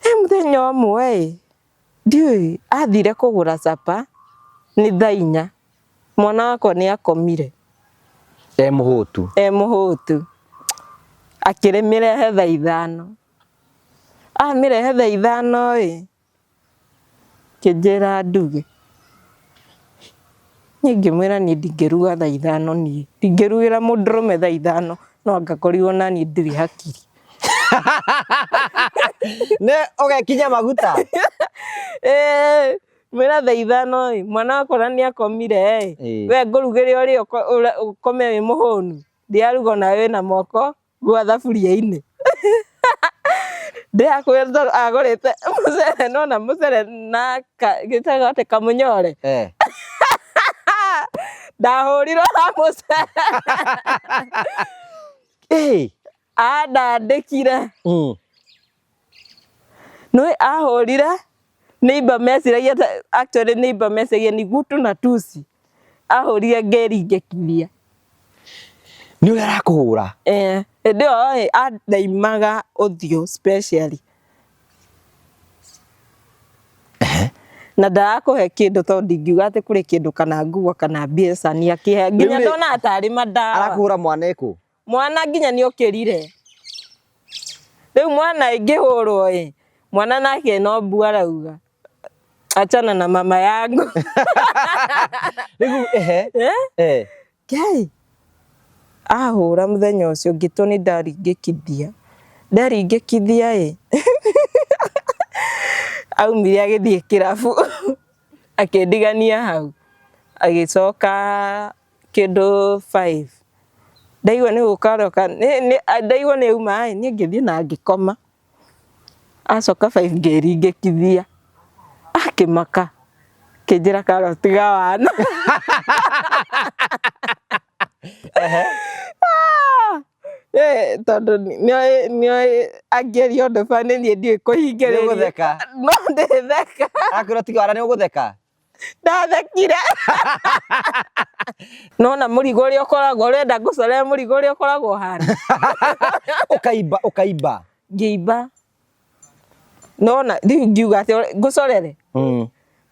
He mũthenya ũmwe ĩ, ndiũĩ athire kũgũra capa nĩ thaa 4, mwana wakwa nĩ akomire. E mũhũtu. E mũhũtu. Akĩrĩmĩrehe thaa 5. Amĩrehe thaa 5 ĩ, Akĩnjĩra nduge. Niĩ ngĩmwĩra niĩ ndingĩruga thaa 5 niĩ, ndingĩrugĩra mũndũrũme thaa 5 no anga korirwo naniĩ ndirĩ hakiri. Nĩ ũgekinya maguta? Ĩĩ, mwĩra thaa 5 ĩ, mwana wakwa ona nĩ akomire ĩ, we ngũrugĩre ũrĩe ũkome wĩ mũhũnu? Ndĩraruga onawe wĩna moko. Gwa thaburia-inĩ ndĩrakwĩra tondũ agũrĩte mũcere nona mũcere na gĩtagwo atĩ kamũnyore. Ndahũrirwo na mũcere. Andandĩkire. Nĩũĩ ahũrire neighbour meciragia ta actually neighbour meciragia ni gutu na tusi. Ahũrire ngĩringĩkithia. Nĩ ũrĩa arakũhũra? Eh, hĩndĩ ĩyo ĩ andaimaga ũthiũ specially. Na ndarakũhe kĩndũ tondũ ndingiuga atĩ kũrĩ kĩndũ kana nguo kana mbeca nĩ akĩhe nginya Rĩu rĩ, ndonaga tarĩ mandawa. Arakũhũra mwana ĩkũ? Mwana nginya nĩ okĩrire. Rĩu mwana ĩngĩhũrwo ĩ, mwana nake no mbu arauga. Achana na mama yangu. Rĩu ehe. Eh? Eh. Ngai. Ahũra mũthenya ũcio ngĩtwo nĩ ndaringĩkithia. Ndaringĩkithia ĩ. Aumire agĩthiĩ kĩrabu. Akĩndigania hau. Agĩcoka kĩndũ 5. Ndaigua nĩ gũka aroka, ndaigua nĩ auma ĩ, niĩ ngĩthiĩ na ngĩkoma. Acoka 5 ngĩringĩkithia, akĩmaka, akĩnjĩra Carol tiga wana. Tondũ nĩoĩ angĩaria ũndũ funny niĩ ndiũĩ kũhingĩrĩria. Nĩũgũtheka. No ndĩtheka. Akwĩra tiga wana nĩũgũtheka. Ndathekire. Nona mũrigo ũrĩa ũkoragwo ũrenda ngũcorere mũrigo ũrĩa ũkoragwo ũhana. Ũkaimba ũkaimba. Ngĩimba. Nona rĩu ngiuga atĩ ngũcorere.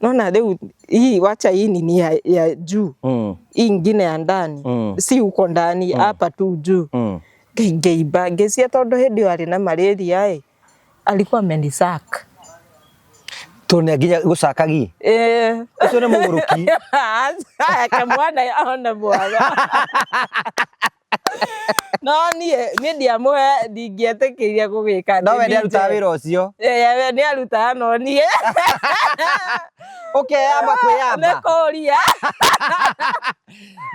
Nona rĩu hii wacha hii nini ya juu. Hii ingine ya ndani. Si huko ndani hapa tu juu. Ngĩimba ngĩcia tondũ hĩndĩ ĩyo arĩ na malaria ĩ. Alikuwa amenisack. Tondũ nĩ nginya gũcakagi. Eh. Ũcio nĩ mũgũrũki. Aca kamwana ona mwana. No niĩ niĩ ndiamũhe ndingĩetĩkĩrire gũgĩka. No we nĩarutaga wĩra ũcio. Eh, we nĩarutaga no niĩ. Ũkeyamba kwĩyamba. Nĩ kũria.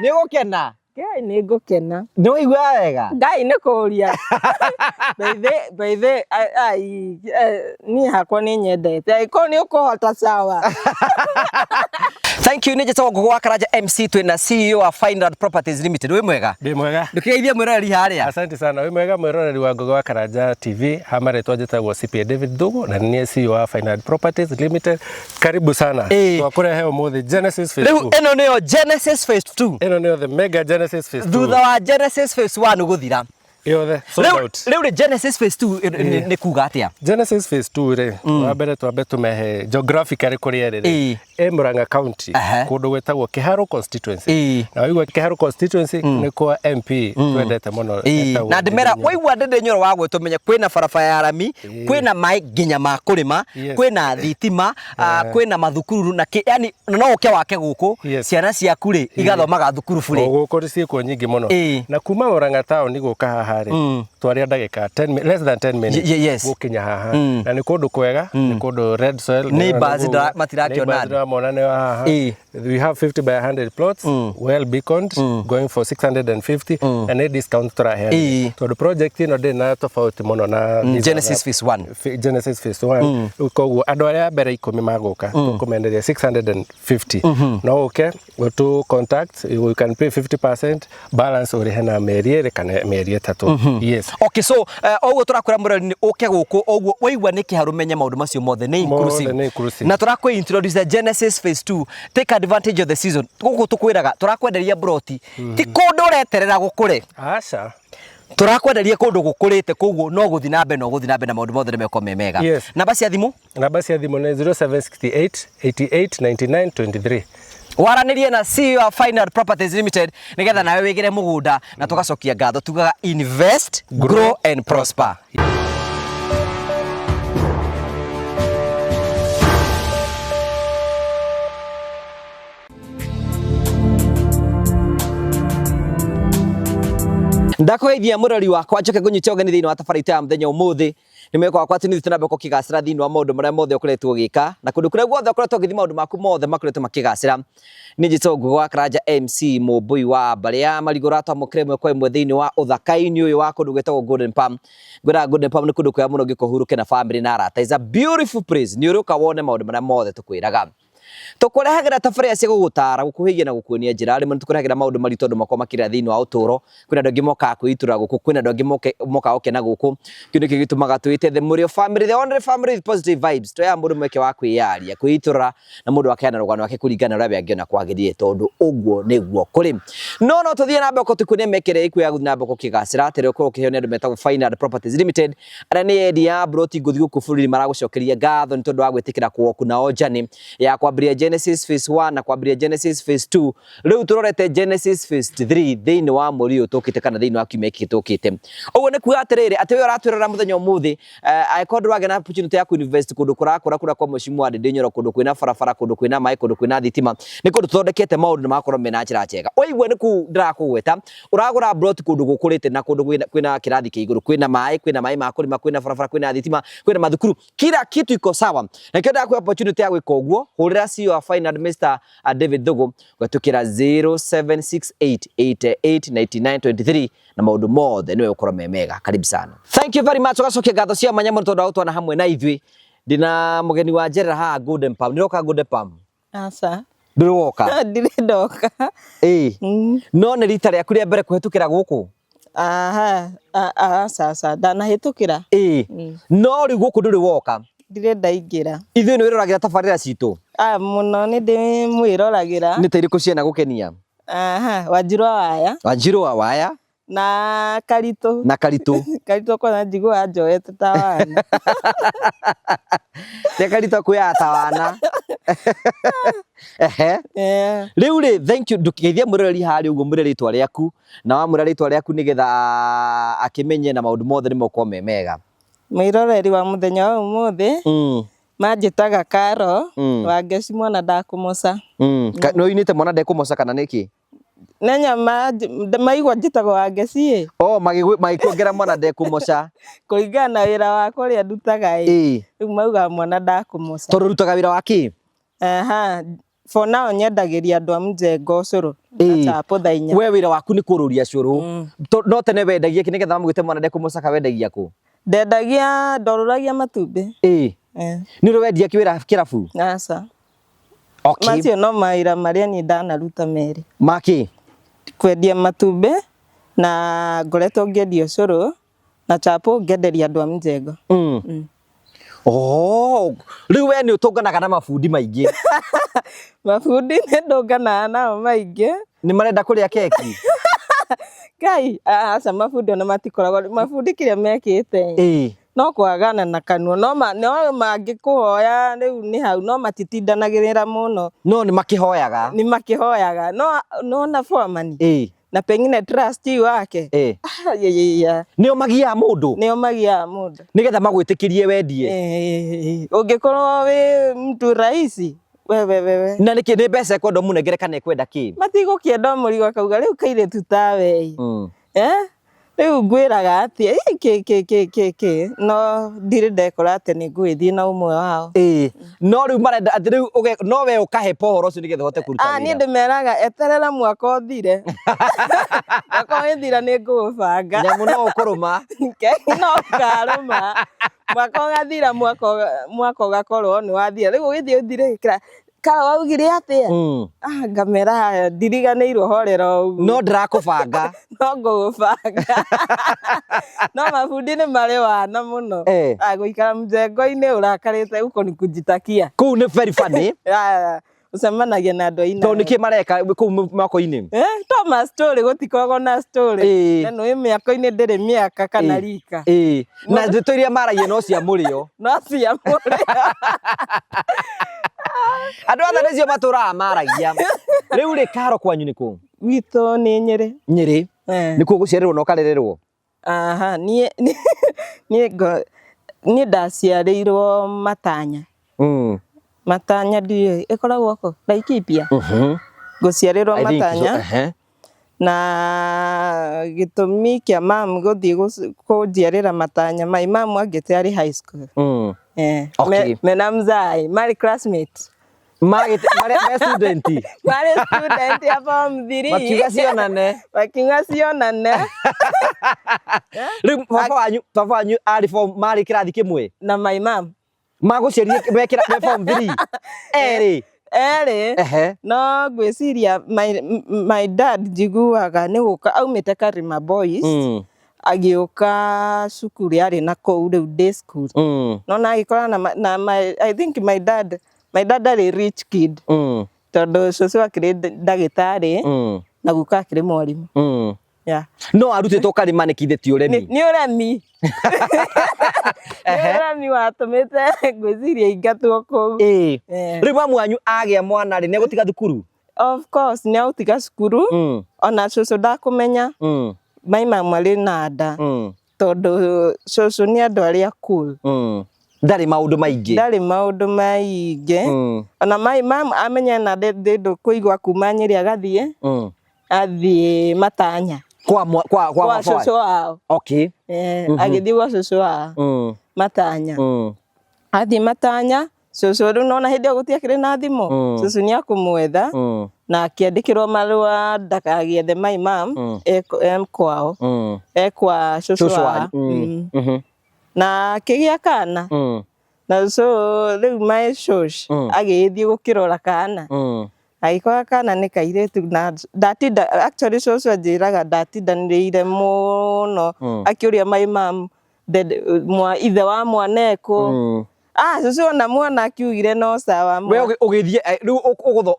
Nĩ ũgũkena. Ngai nĩ ngũkena. Nĩ waigua wega? Ngai nĩ kũria. By the ai niĩ hakwa nĩ nyendete. Angĩkorwo nĩ ũkũhota sawa. Thank you nĩ njĩtagwo Ngũgũ wa Karanja MC twĩna CEO wa Fineland Properties Limited. Wĩ mwega? Ndĩ mwega. Ndũkĩgeithie mwĩroreri harĩa. Asante sana. Wĩ mwega mwĩroreri wa Ngũgĩ wa Karanja TV. Ha marĩtwa njĩtagwo CPA David Thugu na nĩ niĩ CEO wa Fineland Properties Limited. Karibu sana. Ĩĩ. Twakũrehe ũmũthĩ Genesis Phase Rĩu 2. ĩno nĩyo Genesis Phase 2. Ĩno nĩyo the mega Genesis Phase 2. Thutha wa Genesis Phase 1 gũthira. Yothe sold Rĩu out. rĩu rĩ Genesis Phase 2 nĩ kuga atĩa? Genesis Phase 2 rĩ, wa mbere twambe tũmehe geographically kũrĩa ĩrĩ rĩ. Ĩĩ. Ĩ Murang'a County Aha. kũndũ gwĩtagwo Kĩharũ constituency. Ĩĩ. Na waigua Kĩharũ constituency nĩ kwa MP twendete mũno. Ĩĩ, etagwo na ndĩmera Ndindi Nyoro. waigua Ndindi Nyoro wa gwĩtwo menye kwĩna barabara ya rami kwĩna maĩ nginya ma kũrĩma kwĩna thitima kwĩna mathukuru na kĩ yani na no ũke wake gũkũ ciana ciaku rĩ igathomaga thukuru burĩ. O gũkũ ciĩkuo nyingĩ mũno. Na kuma Murang'a town gũka haha rĩ twaria ndagĩka 10 less than 10 minutes gũkinya haha. Na nĩ kũndũ kwega, nĩ kũndũ red soil. Neighbors matirakĩona andũ. Nĩmamona nĩ haha. We have 50 by 100 plots well beaconed going for 650 na nĩ discount tũraheana tondũ project ĩno ndĩrĩ na tofauti mũno na these Genesis other Phase 1. Genesis Phase 1. Rĩu koguo andũ arĩa a mbere 10 magũka tũkũmenderia 650. No ũke ũtũ contact, you can pay 50% balance ũrĩhe na mĩeri 2 kana mĩeri 3. Yes. Okay, so oguo tũrakwĩra mũrori nĩ ũke gũkũ oguo waigua nĩ kĩharũ menye maũndũ macio mothe nĩ inclusive. Mothe nĩ inclusive. Na tũrakwĩ introduce Genesis Phase 2. Take advantage of the season. Gũkũ tũkwĩraga tũrakwenderia mburoti ti kũndũ ũreterera gũkũre. Aca. Tũrakwenderia kũndũ gũkũrĩte, koguo no gũthiĩ na mbere, no gũthiĩ na mbere, na maũndũ mothe nĩ mekorwo me mega. Yes. Namba cia thimũ? Namba cia thimũ nĩ 0768 88 99 23. Waranĩrie na CEO wa Final Properties Limited nĩgetha nawe wĩgĩre mũgũnda, na tũgacokia ngatho tugaga invest, grow and prosper. Ndakũgeithia mũrori wakwa, njoke ngũnyite ũgeni thĩinĩ wa tabarĩra itũ ya mũthenya ũmũthĩ. Nĩ mwĩhoko wakwa atĩ nĩ ũthiĩte na mbere gũkĩgacĩra thĩinĩ wa maũndũ marĩa mothe ũkoretwo ũgĩka, na kũndũ kũrĩa guothe ũkoretwo ũgĩthiĩ maũndũ maku mothe makoretwo makĩgacĩra. Niĩ njĩtagwo Ngugi wa Karanja MC Mũmbũi wa mbarĩ ya Marigũ, ũratwamũkĩra ĩmwe kwa ĩmwe thĩinĩ wa ũthaka-inĩ ũyũ wa kũndũ gwĩtagwo Golden Palm. Ngwĩraga Golden Palm nĩ kũndũ kwega mũno ũngĩũka ũhurũke na famĩlĩ na arata. It's a beautiful place. Nĩ ũrĩũka wone maũndũ marĩa mothe tũkwĩraga. Tũkũrehagĩra tabarĩra cia gũgũtara, gũkuhĩhia na gũkuonia njĩra. Rĩmwe nĩ tũkũrehagĩra maũndũ maritũ andũ makoragwo makĩrĩa thĩinĩ wa ũtũũro. Kwĩna andũ angĩ mokaga kwĩitũrũra gũkũ, kwĩna andũ angĩ mokaga gũkena gũkũ. Kĩu nĩkĩo gĩtũmaga twĩte The Mũrĩo Family, the only family with positive vibes. Tũheaga mũndũ mweke wa kwĩyaria, kwĩitũrũra, na mũndũ akaheana rũgano rwake kũringana na ũrĩa we angĩona kwagĩrĩire, tondũ ũguo nĩguo kũrĩ. No no tũthiĩ na mbere tũkuonie mĩeke ĩrĩa ĩkuo ya gũthiĩ na mbere gũkĩgacĩra, ta ĩrĩa ũkoragwo ũkĩheo nĩ andũ metagwo Fine Properties Limited, arĩa nĩ endia a mburoti ngũthi gũkũ bũrũri maragũcokeria ngatho nĩ tondũ wa gwĩtĩkĩra kũwoku nao journey ya kwambĩrĩria Genesis Phase 1 na kwambĩrĩria Genesis Phase 2. Rĩu tũrorete Genesis Phase 3 thĩinĩ wa mweri ũyũ tũkĩte, kana thĩinĩ wa kiumia gĩkĩ tũkĩte. Ũguo nĩ kuga atĩrĩrĩ, atĩ we ũratwĩrora mũthenya ũmũthĩ, angĩkorwo ndũragĩa na opportunity ya kũ-invest kũndũ kũrakũra kũrĩa kwa Mheshimiwa Ndindi Nyoro, kũndũ kwĩna barabara, kũndũ kwĩna maĩ, kũndũ kwĩna thitima, nĩ kũndũ tũthondekete maũndũ na magakorwo mena njĩra njega. Waigua nĩ kũu ndĩrakũgweta, ũragũra plot kũndũ gũkũrĩte na kũndũ kwĩna kĩrathi kĩa igũrũ, kwĩna maĩ, kwĩna maĩ ma kũrĩma, kwĩna barabara, kwĩna thitima, kwĩna mathukuru, kila kitu iko sawa. Na kĩo ndakũhe opportunity ya gwĩka ũguo, hũrĩra CEO wa Fine Mr David Thugu gwĩtũkĩra 0768889923 na maũndũ mothe nĩwe ũkorwo me mega. Karibu sana. Thank you very much. Ũgacokia ngatho cia mwanya mũno tondũ wa gũtwana hamwe na ithuĩ. Ndĩna mũgeni wa njerera haha Golden Palm. Nĩũroka Golden Palm? Aca. Ndũrĩ woka? Ndirĩ ndoka. Ĩĩ. No nĩ rita rĩaku rĩa mbere kũhetũkĩra gũkũ? Aha, aca aca, ndanahĩtũkĩra. Ĩĩ. No rĩu gũkũ ndũrĩ woka? Ndirĩ ndaingĩra. Ithuĩ nĩ wĩroragĩra tabarĩra citũ? Ah, mũno nĩ ndĩmwĩroragĩra. Nĩ ta irĩkũ ciana gũkenia? Aha, Wanjiru wa Waya. Wanjiru wa Waya. Na Karitũ. Na Karitũ. Karitũ kwanza njiguaga njoete ta wana. Te Karitũ akuoyaga ta wana. Ehe. Eh. Rĩu rĩ, thank you, ndũkĩgeithie mwĩroreri harĩa ũguo, mwĩre rĩtwa rĩaku, na wamwĩra rĩtwa rĩaku nĩgetha akĩmenye na maũndũ mothe nĩ megũkorwo me mega. Mwĩroreri wa mũthenya wa ũmũthĩ, manjĩtaga Karo, wa Ngeci mwana ndakũmoca. Nĩ ũinĩte mwana ndekũmoca kana nĩkĩ? Nenya maigua njĩtagwo wa Ngeci ĩ. Oh, magĩkuongera mwana ndekũmoca. Kũringana na wĩra wakwa ũrĩa ndutaga ĩ. Rĩu maugaga mwana ndakũmoca. Tondũ ũrutaga wĩra wa kĩ? Aha, for now nyendagĩria andũ a mjengo ũcũrũ na chapo thaa inya. We wĩra waku nĩ kũrũria cũrũ. No tene wendagia kĩ nĩgetha mamwĩte mwana ndekũmoca ka wendagia kũ? Ndendagia, ndorũragia matumbĩ. Nĩ ũrĩ wendia kĩ wĩra kĩrabu? Aca. Okay. Macio no mawĩra marĩa niĩ ndanaruta merĩ. Makĩ? Kwendia matumbĩ na ngoretwo ngĩendia ũcũrũ na chapo ngenderia andũ a mjengo. Oh, rĩu we nĩ ũtũnganaga na mabundi maingĩ. Mabundi nĩ ndũnganaga nao maingĩ. Nĩ marenda kũrĩa keki? Ngai, aca mabundi ona matikoragwo, mabundi kĩrĩa mekĩte. No kwagana na kanua, no mangĩkũhoya rĩu nĩ hau, no matitindanagĩrĩra mũno. No nĩ makĩhoyaga. Nĩ makĩhoyaga. No nona foreman. Na pengine trust wake. Nĩo magiaga mũndũ? Nĩo magiaga mũndũ. Nĩgetha magwĩtĩkĩrie wendie. Ũngĩkorwo wĩ mtu rahisi, wewe. Na nĩkĩ nĩ mbeca ĩkwenda ũmũnengere kana ĩkwenda kĩ? Matigũkĩenda mũrigo akauga rĩu kairĩtu tawe. Rĩu ngwĩraga atĩa, kĩ kĩ kĩ kĩ kĩ, no ndirĩ ndekora atĩ nĩ ngũgĩthiĩ na ũmwe wao. No rĩu marenda atĩ rĩu no we ũkahepa ũhoro ũcio nĩgetha ũhote kũruta wĩra. Niĩ ndĩmeraga eterera mwaka ũthire. Mwaka ũgĩthira nĩ ngũgũbanga. Nyamũ no ũkũrũma. No ũkarũma. Mwaka ũgathira, mwaka ũgakorwo nĩ wathira. Rĩu ũgĩthiĩ ũthire kĩra Ka waugire atĩa? Ngamera ndiriganĩirwo horera ũguo. No ndĩrakũbanga. No ngũgũbanga. No mabundi nĩ marĩ wana mũno. Gũikara mjengo-inĩ ũrakarĩte huko ni kujitakia. Kũu nĩ very funny. Ũcemanagia na andũ aina. Tondũ nĩkĩ mareka kũu mĩako-inĩ? Eh, to ma story, gũtikoragwo na story. Na nĩ mĩako-inĩ ndĩrĩ mĩaka kana rika. Ĩĩ. Na ndeto iria maragia no cia mũrĩo. No cia mũrĩo. Andũ othe nĩcio matũraga maragia. Rĩu rĩ, Karo kwanyu nĩ kũ? Gwitũ nĩ Nyĩrĩ. Nyĩrĩ. Eh. Nĩkuo gũciarĩrwo na ũkarererwo? Aha, niĩ niĩ ngo niĩ ndaciarĩirwo Matanya. Matanya ndiũĩ ĩkoragwo kũ? Laikipia? Ngũciarĩrwo I think so. Matanya. Na gĩtũmi kĩa mam gũthiĩ kũnjiarĩra Matanya, my mam angĩte arĩ high school. Eh, mena mzai, marĩ classmate. Magĩte marĩ me student. Marĩ student ya form 3. Makiuga cionane. Makiuga cionane. Rĩu baba wanyu arĩ form marĩ kĩrathi kĩmwe? Na my mom. Magũciarire me form 3 erĩ? Erĩ. No ngwĩciria my dad njiguaga nĩ gũka aumĩte Karima Boys. Agĩũka cukuru yarĩ na kũu rĩu day school. No na agĩkora na my, I think my dad arĩ rich kid. Tondũ cũcũ akĩrĩ ndagĩtarĩ na guka akĩrĩ mwarimũ. Yeah. No arutĩtwo Karima nĩkĩ ithe ti ũremi? Nĩ ũremi. Nĩ ũremi watũmĩte ngwĩciria ingatwo kũu. Ĩĩ. Rĩu mamu wanyu agĩa mwana rĩ, nĩegũtiga thukuru? Of course nĩ agũtiga cukuru. Ona cũcũ ndakũmenya. My mum arĩ na nda. Tondũ cũcũ nĩ andũ arĩa cool. Ndarĩ maũndũ maingĩ. Ndarĩ maũndũ maingĩ. Ona my mum amenya na ndĩ kũigua kuma Nyĩrĩ agathiĩ. Athiĩ Matanya. Kwa Kwa baba wanyu? Cũcũ wao. Eh, agĩthiĩ gwa cũcũ wao. Matanya. Athiĩ Matanya, cũcũ rĩu nona hĩndĩ ĩyo gũtiakĩrĩ na thimũ. Cũcũ nĩ akũmwetha na akĩandĩkĩrwo marũa ndakagĩethe my mum e kwao. E kwa cũcũ Cũcũ wao. wanyu. Na akĩgĩa kana. Na so rĩu my shosh agĩgĩthiĩ gũkĩrora kana. Agĩkora kana nĩ kairĩtu na ndatinda, actually cũcũ anjĩraga ndatindanĩrĩire mũno akĩũria my mum ithe wa mwana ekũ. Ah, cũcũ ona mwana akiugire no sawa. We ũgĩthiĩ rĩu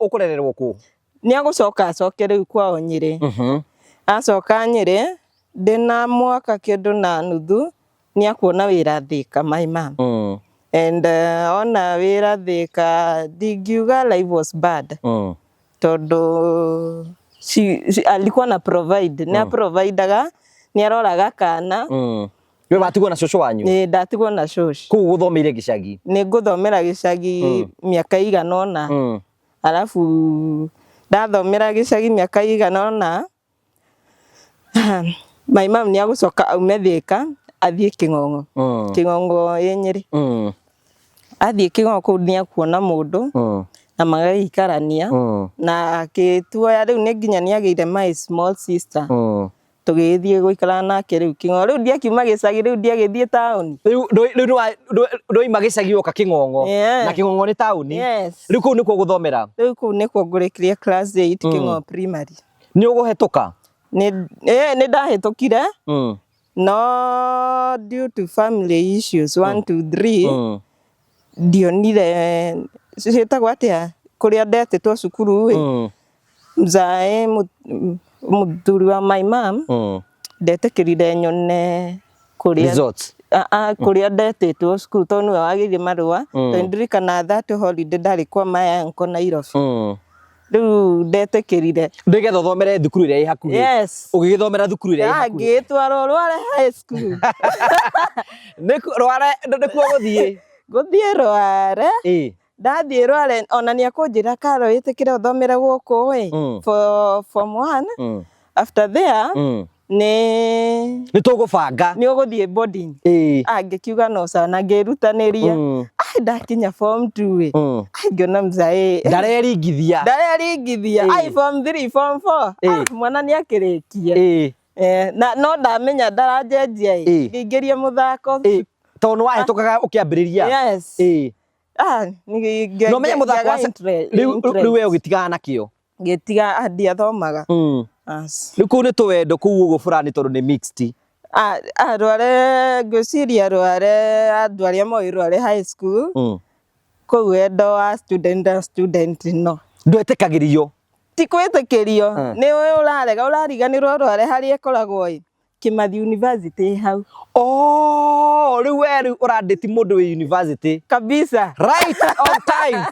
ũkũrererwo kũ? Nĩ agũcoka acoke rĩu kwao Nyĩrĩ. Acoka Nyĩrĩ ndĩna mwaka kĩndũ na nuthu nĩ akuona wĩra Thĩka my mum. And ona wĩra Thĩka ndingiuga life was bad. Tondũ alikuwa na provide, nĩ aprovidaga, nĩ aroraga kana. We watigwo na cũcũ wanyu? Nĩ ndatigwo na cũcũ. Kũu gũthomeire gĩcagi? Nĩ ngũthomera gĩcagi mĩaka igana ũna. Alafu ndathomera gĩcagi mĩaka igana ũna, my mum nĩ agũcoka aume Thĩka athiĩ Kĩng'ong'o. Kĩng'ong'o ĩ Nyĩrĩ. Athiĩ Kĩng'ong'o kũu nĩ akuona mũndũ na magagĩikarania na akĩtuoya rĩu nĩ nginya nĩ agĩire my small sister. Tũgĩgĩthiĩ gũikara nake rĩu Kĩng'ong'o. Rĩu ndiakiuma gĩcagi, rĩu ndiagĩthiĩ taũni. Rĩu ndũima gĩcagi woka Kĩng'ong'o. Yeah. Na Kĩng'ong'o nĩ taũni. Yes. Rĩu kũu nĩkuo gũthomera? Rĩu kũu nĩkuo ngũrĩkirie class 8 Kĩng'ong'o primary. Nĩ ũgũhetũka? Nĩ ndahĩtũkire. No due to family issues 1 2 3 ndionire ciĩtagwo atĩa kũrĩa ndetĩtwo cukuru ĩ. Mzae mũthuri wa my mum ndetĩkĩrire nyone kũrĩa Results. Kũrĩa ndetĩtwo cukuru tondũ nĩwe wagĩire marũa. Tondũ ndirikana that holiday ndarĩ kwa my uncle Nairobi. Rĩu ndetĩkĩrire. Nĩgetha ũthomere thukuru ĩrĩa ĩ hakuhĩ. Yes. Ũgĩgĩthomera thukuru ĩrĩa ĩ hakuhĩ. Ngĩtwarwo Rware High School. Rware nĩkuo gũthiĩ? Gũthiĩ Rware. Ndathiĩ Rware ona nĩ akũnjĩra Karo ĩtĩkĩre ũthomere gũkũ ĩ for form 1. After there nĩ Nĩ tũgũbanga. Nĩ ũgũthiĩ boarding. Ah, ngĩkiuga no sawa na ngĩrutanĩria. Ah, ndakinya form 2 ĩ. Ah, ngĩona mzae Ndareringithia. Ndareringithia. Ai, form 3, form 4. Ah, mwana nĩ akĩrĩkia. Eh, na no ndamenya ndaranjenjia ĩ. Ngĩingĩria mũthako. Tondũ nĩ wahĩtũkaga ũkĩambĩrĩria. Yes. Ah, No menye mũthako wa ngĩaga rĩu interest. Rĩu we ũgĩtigana nakĩo. Ngĩtiga, ah, ndiathomaga. As. Rĩu kũu nĩ tũwendo kũu ũguo fulani tondũ nĩ mixed. Ah, ah, Rware ngwĩciria Rware andũ arĩa moĩ Rware High School kũu wendo wa student na student no. Ndwetĩkagĩrio. Ti kwĩtĩkĩrio, nĩ ũrarega, ũrariganĩrwo ũrware harĩa ĩkoragwo ĩ Kimathi University hau. Oh, rĩu we rĩu ũrandĩti mũndũ wĩ university. Kabisa. Right on time.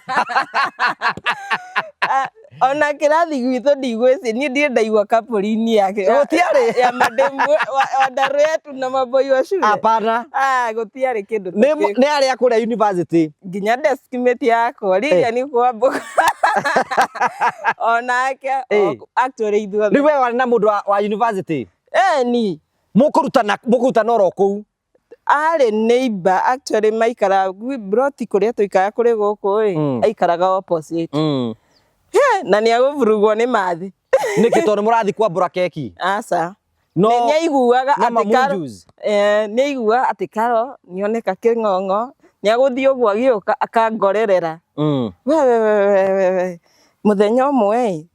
Ah, ona kĩrathi gwitũ ndigwĩci niĩ ndirĩ ndaigua kapũri-inĩ yake Gũtiarĩ? ya mademu wa ndaro yetu na maboi wa shule. Hapana. Ah, gũtiarĩ kĩndũ ta Nĩ kĩu. nĩ arĩa kũrĩa university. Nginya deskmate yakwa Lilian kwamboka onake actually ithuothe. Rĩu we warĩ na mũndũ wa university. Ni Mũkũrutana mũkũrutana oro kũu. Arĩ neighbor actually, maikara broti kũrĩa tũikaraga kũrĩ gũkũ ĩ, aikaraga opposite. He, na nĩ agũburugwo nĩ mathi. Nĩkĩ, tondũ mũrathiĩ kwambũra keki? Aca. No Nĩ aiguaga no atĩ Karo mamunjuice. Nĩ aiguaga atĩ Karo nĩoneka kĩng'ong'o, nĩ agũthiĩ ũguo agĩũka akangorerera. We we we we we we, mũthenya ũmwe ĩ,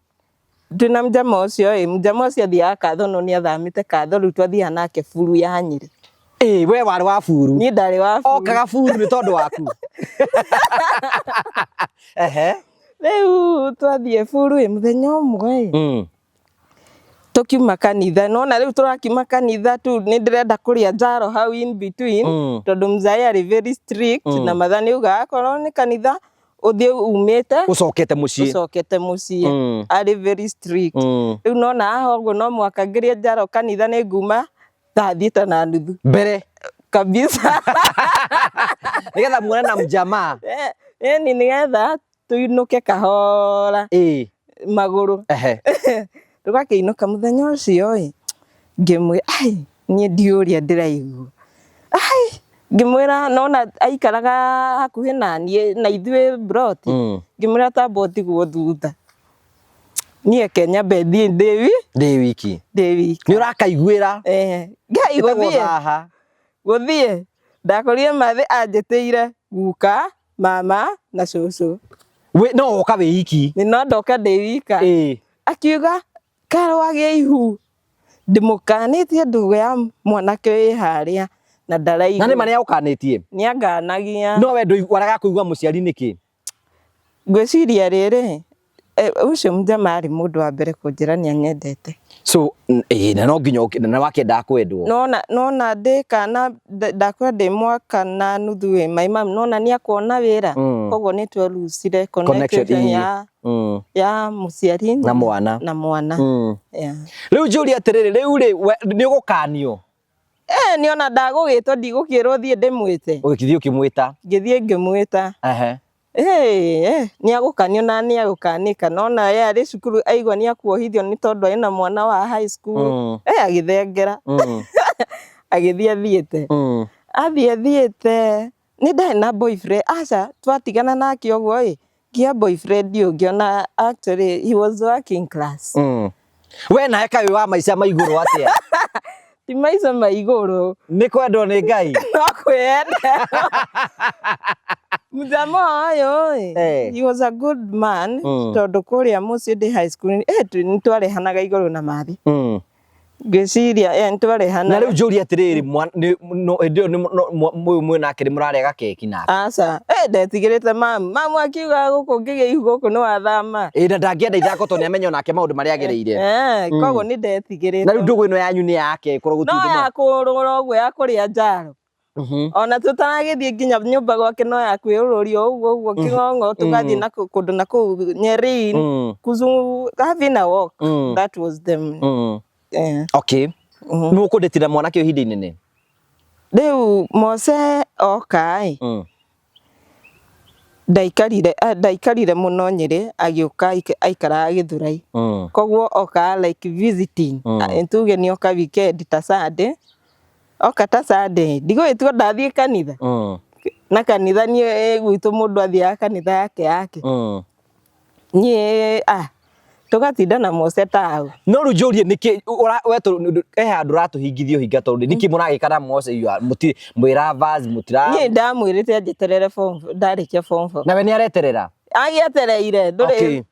ndĩna mjama ũcio ĩ, mjama ũcio athiaga Katho, no nĩ athamĩte Katho, rĩu twathiaga nake buru ya Nyĩrĩ. Ĩ, we warĩ wa buru? Niĩ ndarĩ wa buru. Okaga buru nĩ tondũ waku. Ehe. Rĩu twathiĩ buru ĩ, mũthenya ũmwe ĩ, tũkiuma kanitha, nona rĩu tũrakiuma kanitha tu, nĩ ndĩrenda kũrĩa njaro hau in between, tondũ mzai arĩ very strict, na matha nĩ augaga akorwo nĩ kanitha ũthiĩ umĩte Ũcokete mũciĩ. Ũcokete mũciĩ. Arĩ very strict. Rĩu nona haha ũguo no mũhaka ngĩrĩe njaro kanitha, nĩ nguma thaa thita na nuthu. Mbere. Kabisa. Nĩgetha muone na mjamaa. Ĩni, nĩgetha tũinũke kahora magũrũ. Tũgakĩinũka mũthenya ũcio ĩ, ngĩmwĩra, ai, niĩ ndiũĩ ũrĩa ndĩraigua, ai, ngĩmwĩra nona aikaraga hakuhĩ na niĩ na ithuĩ broti, ngĩmwĩra tamba ũtigwo thutha, niĩ kenyambe thiĩ ndĩ Ndĩ wiki. Ndĩ wika. Nĩ ũrakaiguĩra. Eh, Ngai. Ĩtagwo Gũthiĩ thaha. Gũthiĩ ndakorire mathĩ anjĩtĩire guka, mama na cũcũ. No woka wĩ iki. Nĩ no ndoka ndĩ wika. Akiuga Karo wagĩa ihu, ndĩmũkanĩtie ndũgũ ya mwanake wĩ harĩa na ndaraigua. Na nĩ ma nĩ agũkanĩtie? Nĩ anganagia. No we waraga kũigua mũciari nĩkĩ? Ngwĩciria rĩrĩ, ũcio mjamaa arĩ mũndũ wa mbere kũnjĩra nĩ anyendete. So na no nginya na wakĩendaga kwendwo. Nona ndĩ kana ndakũra ndĩ mwaka na nuthu ĩ, my mum nona nĩ akuona wĩra, koguo nĩ twerusire connection, connection ya mũciari na mwana. Na mwana. Yeah. Rĩu njũrie atĩrĩrĩ, rĩu rĩ, nĩ ũgũkanio? Eh, nĩ ona ndagũgĩtwo, ndigũkĩrwo thiĩ ndĩmwĩte. Ũgĩthiĩ ũkĩmwĩta. Ngĩthiĩ ngĩmwĩta. Nĩ agũkanio na nĩ agũkanĩka, nona ye arĩ cukuru aigua nĩ akuohithio nĩ tondũ arĩ na mwana wa high school. Agĩthengera. Agĩthiĩ athiĩte. Athiĩ athiĩte, nĩ ndarĩ na boyfriend, aca, twatigana nake ũguo ĩ, ngĩa boyfriend ũngĩ, ona actually he was working class. We nawe kaĩ wĩ wa maica ma igũrũ atĩa? Ti maica ma igũrũ. Nĩ kwendwo nĩ Ngai. No kwĩyenda. Mjamaa ũyũ ĩ, he was a good man, tondũ kũrĩa mũciĩ ndĩ high school nĩ twarehanaga igũrũ na mathi. Ngwĩciria nĩ twarehanaga. Na rĩu njũrie atĩrĩrĩ, hĩndĩ ĩyo ũyũ mwĩ nake nĩ mũrarega keki nake? Aca, ndetigĩrĩte mamu. Mamu akiuga gũkũ ngĩgĩa ihu gũkũ nĩ wathama. Ĩ, na ndangĩenda ithako tondũ nĩ amenya onake maũndũ marĩa agereire. Koguo nĩ ndetigĩrĩte. Na rĩu ndũgũ ĩno yanyu nĩ yake ĩkorwo No gũtirĩ ya kũrũra ũguo, ya kũrĩa njaro. Ona tũtaragĩthiĩ nginya nyũmba gwake, no ya kwĩũrũria ũguo ũguo kĩng'ong'o, tũgathiĩ na kũndũ na kũu Nyeri, kuzungu, having a walk. That was them. Okay. Nĩ ũkũndĩtira mwanake ũyũ ihinda inene? Rĩu Mose oka ĩ, ndaikarire mũno Nyĩrĩ, agĩũka aikaraga Gĩthũrai. Koguo oka like visiting. Tuge nĩ oka weekend ta Sunday. Oka ta Sunday, ndigũgĩtua ndathiĩ kanitha. Na kanitha niĩ gwitũ mũndũ athiaga kanitha yake yake. Niĩ tũgatinda na Mose tau. No rĩu njũrie nĩkĩ we he handũ ũratũhingithia ũhinga, tondũ nĩkĩ mũragĩka na Mose, you are mũti mwĩ lovers, mũtira? Niĩ ndamwĩrĩte anjeterere form four, ndarĩkia form four. Na we nĩ areterera? Agĩetereire ndũrĩ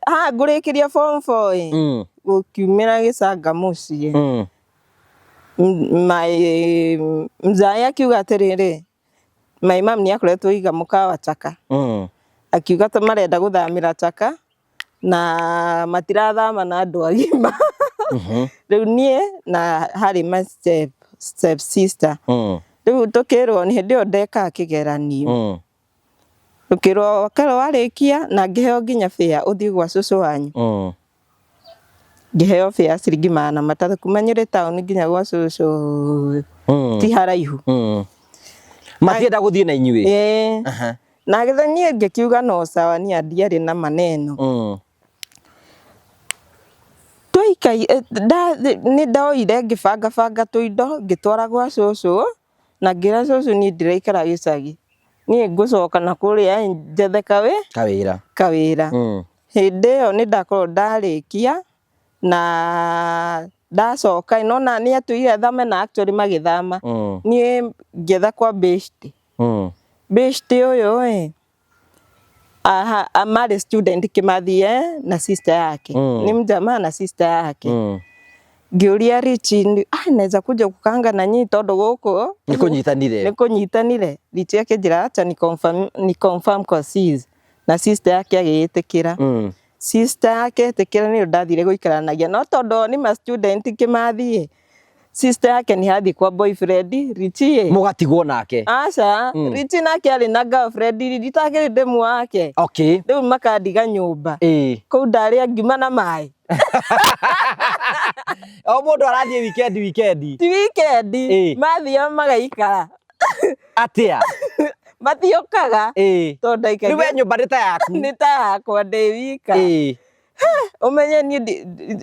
haha ngũrĩkĩria form four ĩ, gũkiumĩra gĩcanga mũciĩ. My mzai akiuga atĩrĩrĩ, my mum nĩ akoretwo aiga mũkawa Chaka. Akiuga ta marenda gũthamĩra Chaka. Na matirathama na andũ agima. Rĩu niĩ na harĩ my step sister. Rĩu tũkĩrwo nĩ hĩndĩ ĩyo ndekaga kĩgeranio. Tũkĩrwo Karo warĩkia na ngĩheo nginya fare ũthiĩ gwa cũcũ wanyu. Ngĩheo fare ciringi 300 kuma Nyĩrĩ town nginya gwa cũcũ ti haraihu. Matienda gũthiĩ na inyuĩ? Ĩĩ. Na githĩ niĩ ngĩkiuga no sawa niĩ ndiarĩ na maneno. Twaikai nĩ ndoire ngĩbanga banga tũindo ngĩtwara gwa cũcũ na ngĩra cũcũ niĩ ndiraikara gĩcagi niĩ ngũcoka na kũrĩa njethe kawĩra. Kawĩra. Hĩndĩ ĩyo nĩ ndakorwo ndarĩkia na ndacoka nona nĩ atwĩrire thame na actually magĩthama. Niĩ ngĩetha kwa beshte. Beshte ũyũ ĩ aha marĩ student Kĩmathi na sister yake. Ni mjamaa na sister yake. Ngĩũria Richi, ah, naweza kuja kukaanga na nyinyi tondũ gũkũ Nĩ kũnyitanire. Nĩ kũnyitanire. Richi akĩnjĩra acha ni confirm kwa sis na sister yake agĩĩtĩkĩra. Sister yake etĩkĩra nĩyo ndathire gũikaranagia no tondũ nĩ ma student Kĩmathi ĩ sister yake nĩ athiĩ kwa boyfriend Richi ĩ. Mũgatigwo nake? Aca. Richi nake arĩ na girlfriend nditakĩrĩ ndemu wake. Rĩu makandiga nyũmba. Kũu ndarĩa ngima na maĩ. O mũndũ arathiĩ weekend weekend. Ti weekend. Mathiaga magaikara. Atĩa? Matiũkaga. Tondũ ndaikagia. Rĩu we nyũmba nĩ ta yaku. Nĩ ta yakwa ndĩ wika. Ũmenye niĩ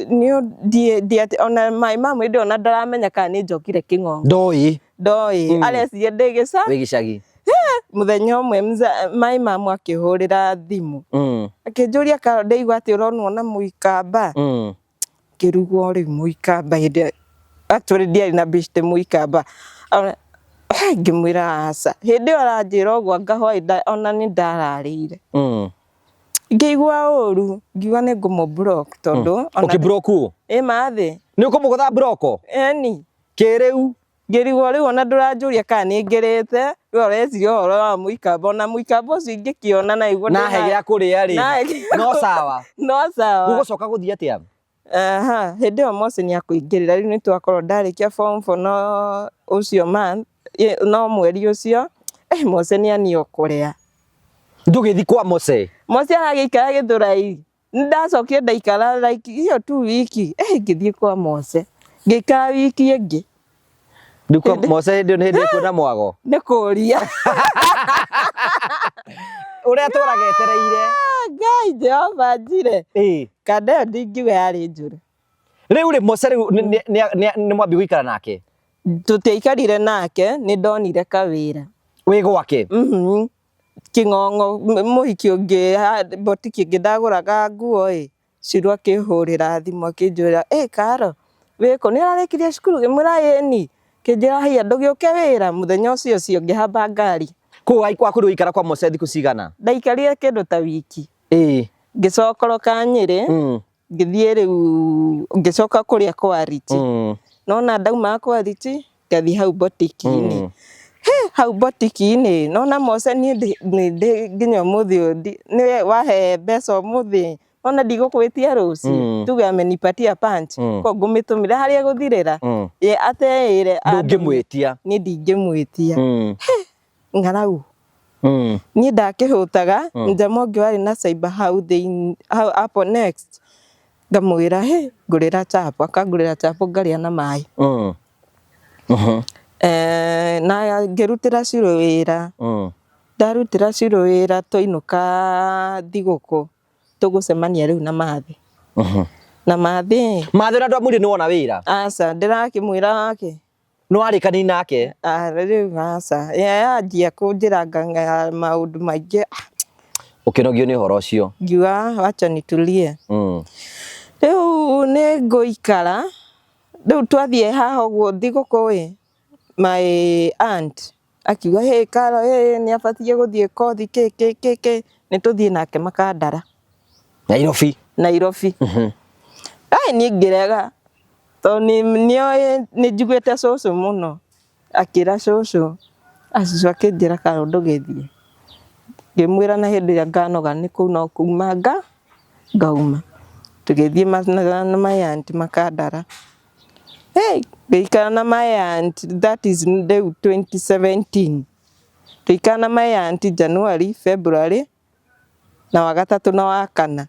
niĩ ona my mom hĩndĩ ĩyo ona ndaramenya kana nĩ njokire Kĩng'ong'o. Ndoĩ. Ndoĩ. Areciria ndĩ gĩca. Wĩ gĩcagi. Mũthenya ũmwe my mom akĩhũrĩra thimũ. Akĩnjũria Karo ndaigua atĩ ũronwo na mũikamba. Ngĩrigwo rĩu mũikamba hĩndĩ ĩyo actually ndiarĩ na beshte mũikamba. Ngĩmwĩra aca. Hĩndĩ ĩyo aranjĩra ũguo anga hwaĩ ona nĩ ndararĩire. Ngĩigua ũru, ngiuga nĩ ngũmũ block tondũ ona Ũkĩ block ũ? Ĩ mathĩ. Nĩ ũkũmũgũtha block? Ĩni. Kĩrĩu? Ngĩrigwo rĩu ona ndũranjũria kana nĩ ngĩrĩte, we ũreciria ũhoro wa mũikamba ona mũikamba ũcio ingĩkĩona na igue Na he gĩa kũrĩa rĩ. No sawa. No sawa. Gũgũcoka gũthiĩ atĩa? Aha, hĩndĩ ĩyo Mose nĩ akũingĩrĩra rĩu nĩ twakorwo ndarĩkia form 4 no ũcio month no mweri ũcio Mose nĩ anio kũrĩa. Ndũgĩthiĩ kwa Mose? Mose aragĩikara Gĩthũrai. Nĩ ndacokire ndaikara like hiyo tu wiki ngĩthiĩ kwa Mose. Ngĩikara wiki ĩngĩ. Rĩu kwa Mose hĩndĩ ĩyo nĩ hĩndĩ kwĩna mwago? Nĩ kũria. Ũrĩa atũraga etereire. Ngai Jehova njire. Kanda ĩyo ndingiuga yarĩ njũru. Rĩu rĩ Mose rĩu nĩ mwambia gũikara nake? Tũtiaikarire nake, nĩ ndonire kawĩra. Wĩ gwake? Mhm. Kĩng'ong'o mũhiki ũngĩ botiki ĩngĩ ndagũraga nguo ĩ Ciru akĩhũrĩra thimũ akĩnjĩra ĩ Karo wĩkũ nĩ ũrarĩkirie cukuru ngĩmwĩra ĩni akĩnjĩra haiya ndũgĩũke wĩra mũthenya ũcio ũcio ngĩhamba ngari. Kũu kwaku ũikara kwa Mose thikũ cigana? Ndaikarire kĩndũ ta wiki. Ngĩcokoroka Nyĩrĩ ngĩthiĩ rĩu ngĩcoka kũrĩa kwa Richi. Nona ndauma kwa Richi ngathiĩ hau botiki-inĩ. He hau botiki-inĩ nona Mose niĩ nĩ nginya ũmũthĩ ũyũ nĩwe wahe mbeca ũmũthĩ ona ndigũkwĩtia rũciũ tuge amenipatia punch ko ngũmĩtũmĩra harĩa ĩgũthirĩra ye ateĩre Ndũngĩmwĩtia. Niĩ ndingĩmwĩtia. Ng'aragu. Niĩ ndakĩhũtaga njama ũngĩ warĩ na cyber hau thĩinĩ hau hapo next ngamwĩra he ngũrĩra chapo akangũrĩra chapo ngarĩa na maĩ. Na ngĩrutĩra Ciru wĩra. Ndarutĩra Ciru wĩra twainũka thigũkũ tũgũcemania rĩu na Mathĩ. Na Mathĩ. Mathĩ ũrĩa ndwamwĩrire nĩ wona wĩra? Aca ndĩrakĩmwĩra wake. Nĩ warĩkanĩire nake? Rĩu aca ye anjia kũnjĩra nganga maũndũ maingĩ. Ũkĩnogio nĩ ũhoro ũcio? Ngiuga wacha nitulie. Rĩu nĩ ngũikara rĩu twathiĩ haha ũguo thigũkũ ĩ my aunt akiuga hey Karo hey nĩ abatiĩ gũthiĩ kothi kĩ kĩ kĩ kĩ nĩ tũthiĩ nake Makandara. Nairobi. Nairobi. Ai niĩ ngĩrega tondũ nĩoĩ nĩ njiguĩte cũcũ mũno akĩra cũcũ cũcũ akĩnjĩra Karo ndũgĩthiĩ. Ngĩmwĩra na hĩndĩ ĩrĩa nganoga nĩ kũu no kuma Ngauma tũgĩthiĩ na my aunt Makandara. Hey, ngĩikara na my aunt, that is rĩu 2017. Tũikara na my aunt January, February na wa gatatũ na wa kana.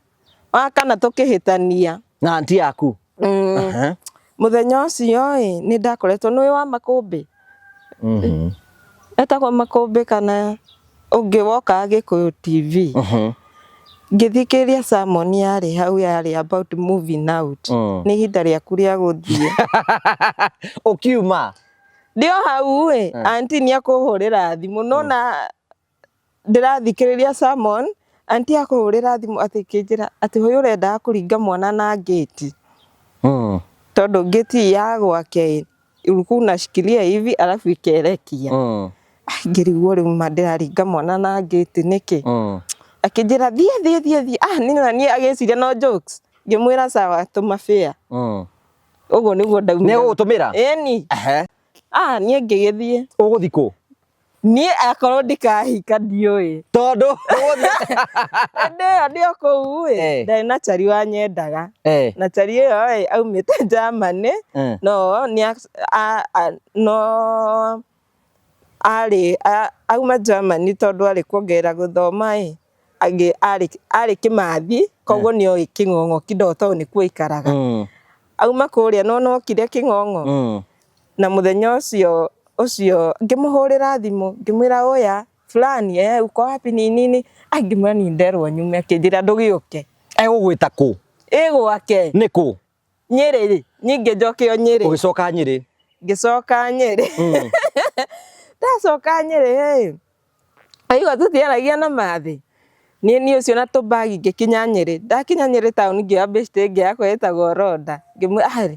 Wa kana tũkĩhĩtania. Na anti yaku? Aha. Mũthenya ũcio ĩ, nĩ ndakoretwo nĩ wa Makũmbĩ. Etagwo Makũmbĩ kana ũngĩ wokaga Gĩkũyũ TV. Ngĩthikĩrĩria sermon yarĩ hau, yarĩ about moving out. Nĩ ihinda rĩaku rĩa gũthiĩ. Ũkiuma? Ndĩ o hau ĩ, aunty nĩ akũhũrĩra thimũ, no na ndĩrathikĩrĩria sermon, aunty akũhũrĩra thimũ atĩ kĩnjĩra atĩ ũyũ ũrendaga kũringa mwana na ngĩti. Tondũ ngĩti ya gwake ulikuwa unashikilia hivi alafu ikerekia. Ngĩrigwo rĩu ma ndĩraringa mwana na ngĩti nĩkĩ? Akĩnjĩra thiĩ thiĩ thiĩ thiĩ. Ah, niĩ na niĩ agĩciria no jokes. Ngĩmwĩra sawa, tũma fare. Ũguo nĩguo ndaumire. Nĩ egũgũtũmĩra? Ĩni. Ehe. Ah, niĩ ngĩgĩthiĩ. Ũgũthiĩ kũ? Niĩ akorwo ndikahika ndiũĩ. Tondũ Hĩndĩ ĩyo ndĩ o kũu ĩ, ndarĩ na chari wanyendaga. Na chari ĩyo ĩ, aumĩte Germany, no nĩ no arĩ auma Germany tondũ arĩ kuongerera gũthoma ĩ, arĩ Kĩmathi, koguo nĩ oĩ Kĩng'ong'o kidogo tondũ nĩkuo aikaraga. Auma kũrĩa no nokire Kĩng'ong'o. Na mũthenya ũcio ũcio ngĩmũhũrĩra thimũ, ngĩmwĩra oya fulani, eh, uko wapi, ni nini. Ah, ngĩmwĩra ni nderwo nyume, akĩnjĩra ndũgĩũke. Egũgwĩta kũ? Ĩ gwake. Nĩ kũ? Nyĩrĩ, niĩ ngĩnjoke o Nyĩrĩ. Ũgĩcoka Nyĩrĩ? Ngĩcoka Nyĩrĩ. Ndacoka Nyĩrĩ ĩ, aigua tũtiaragia na mathĩ. Niĩ niĩ ũcio na tũbagi ngĩkinya Nyĩrĩ. Ndakinya Nyĩrĩ taũni ngĩoya beshte ĩngĩ yakwa ĩtagwo Rhoda. Ngĩmwĩra ah,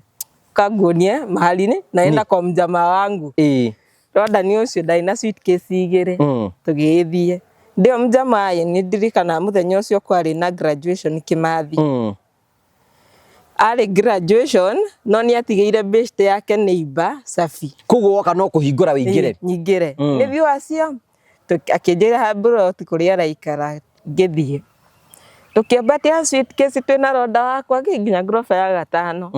kanguonie mahali naenda kwa mjamaa wangu. Rhoda nĩ ũcio ndarĩ na suitcase igĩrĩ. Tũgĩgĩthiĩ. Ndĩo mjamaa ĩ, nĩ ndirikanaga mũthenya ũcio kwarĩ na graduation Kĩmathi. Arĩ graduation no nĩ atigĩire beshte yake neighbor Safi. Koguo woka no kũhingũra wĩingĩre? Nyingĩre. Nĩ thiĩ acio akĩnjĩra plot kũrĩa araikara, ngĩthiĩ. Tũkĩambatia suitcase twĩna Rhoda wakwa nginya ngoroba ya gatano.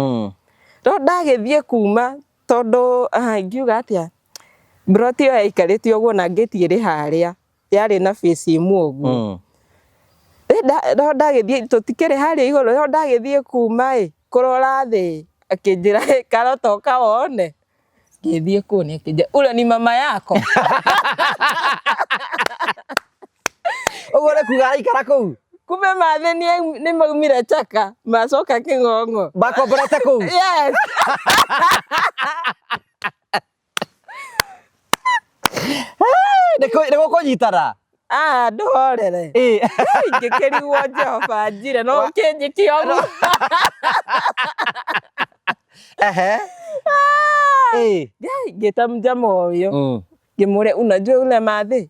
Rhoda agĩthiĩ kuma tondũ ingiuga atĩa, plot ĩyo yaikarĩte ũguo na ngĩti ĩrĩ harĩa, yarĩ na face ĩmwe ũguo. Rhoda agĩthiĩ, tũtikĩrĩ harĩa igũrũ, Rhoda agĩthiĩ kuma ĩ, kũrora thĩ, akĩnjĩra karota ũka wone. Ngĩthiĩ kuo akĩnjĩra ule ni mama yako. Ũguo nĩ kuga araikara kũu? Kumbe mathĩ nĩ maumire Chaka, macoka Kĩng'ong'o. Makomborete kũu? Yes. Nĩ gũkũnyitana? Ah, ndũhorere. Ngĩkĩrigwo Jehova njire no ũkĩnjĩke ũguo. Ehe. Ngĩta mjamaa ũyũ. Ngĩmũria unajua ule mathĩ?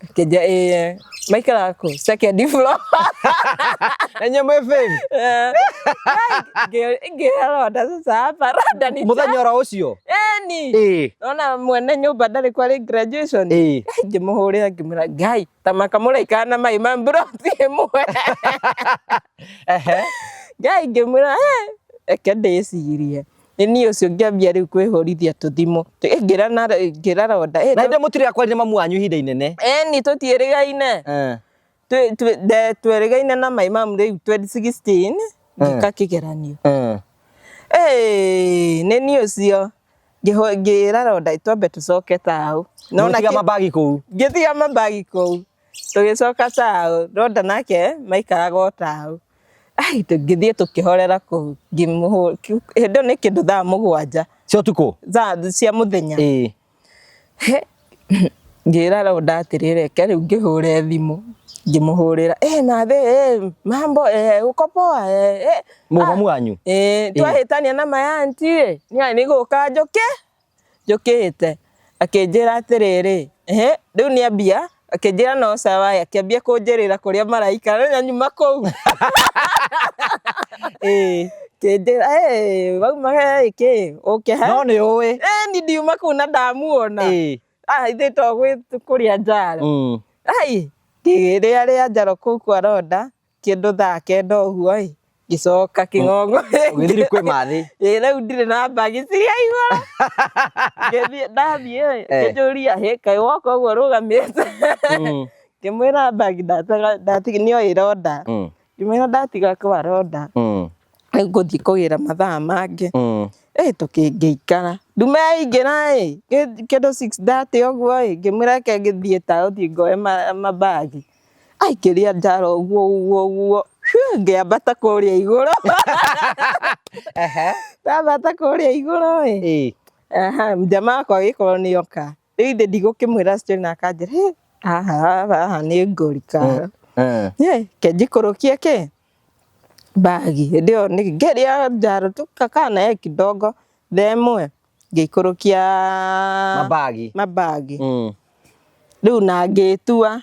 Akĩnjĩra ĩĩ, maikaraga kũ? Second floor. Na inyuĩ mwĩ fame? Ngĩra Rhoda sasa hapa Rhoda ni Mũthenya oro ũcio? Ĩni. Nona mwene nyũmba ndarĩ kwarĩ graduation. Ngĩmũhũrĩra ngĩmwĩra Ngai ta maka mũraikara na mai ma mburoti ĩmwe. Ehe. Ngai ngĩmwĩra reke ndĩcirie. Nĩ niĩ ũcio ngĩambia rĩu kwĩhũrithia tũthimũ. Ngĩra Rhoda. Na hĩndĩ mũtirĩ akwarire mamu wanyu ihinda inene? Ĩni tũtiĩrĩgaine. Twerĩgaine na my mum rĩu 2016 ngĩka kĩgeranio. Nĩ niĩ ũcio ngĩra Rhoda twambe tũcoke taũ. Mũgĩtiga mabagi kũu? Ngĩtiga mabagi kũu. Tũgĩcoka taũ, Rhoda nake maikaraga o taũ. Ai, tũgĩthiĩ tũkĩhorera kũu. Hĩndĩ ĩyo nĩ kĩndũ thaa 7. Cia ũtukũ? Thaa cia mũthenya. Ngĩra Rhoda atĩrĩrĩ, reke rĩu ngĩhũre thimũ. Ngĩmũhũrĩra, mathĩ, mambo, uko poa? Mamu wanyu? Twahĩtania na my aunty ĩ, nĩ gũka njũkĩte. Akĩnjĩra atĩrĩrĩ, rĩu nĩ ambia, akĩnjĩra no sawa, akĩambia kũnjĩrĩra kũrĩa maraikara, na nyuma kũu. Akĩnjĩra, wauma kĩ, ũke ha? No nĩ ũĩ. Ni ndiuma kũu na ndamuona. Ah, ithuĩ to kũrĩa njaro. Ai, ngĩrĩa rĩa njaro kũu kwa Rhoda, kĩndũ thaa kenda ũguo ĩ, ngĩcoka kĩng'ong'o. Ũgĩthiĩ kwĩ mathĩ. Ĩ rĩu ndirĩ na mbagi ciria igũrũ. Ngĩthiĩ ndathiĩ ĩ, kĩnjũria hĩ kaĩ woka ũguo ũrũgamĩte. Ngĩmwĩra mbagi ndatiga nĩoĩ ĩronda. Ngĩmwĩra ndatiga kwa ronda. Rĩu ngũthiĩ kũgĩra mathaa mangĩ. Ĩ tũkĩngĩikara. Ndume yaingĩra ĩ, kĩndũ 6:30 ũguo ĩ, ngĩmwĩra reke ngĩthiĩ taũni ngoe mambagi. Aikĩria njara ũguo ũguo ũguo, ngĩambata kũrĩa igũrũ. Ndambata kũrĩa igũrũ ĩ, jamaa wakwa agĩkorwo nĩ oka. Rĩu ithe ndigũkĩmwĩra story na akanjĩra, hĩ, haha haha nĩ ngũrika. Reke njikũrũkie kĩ, mbagi. Hĩndĩ ĩyo ngĩrĩa njaro tũkakaa naye kidogo thaa ĩmwe ngĩikũrũkia Mabagi. mabagi. Rĩu na ngĩtua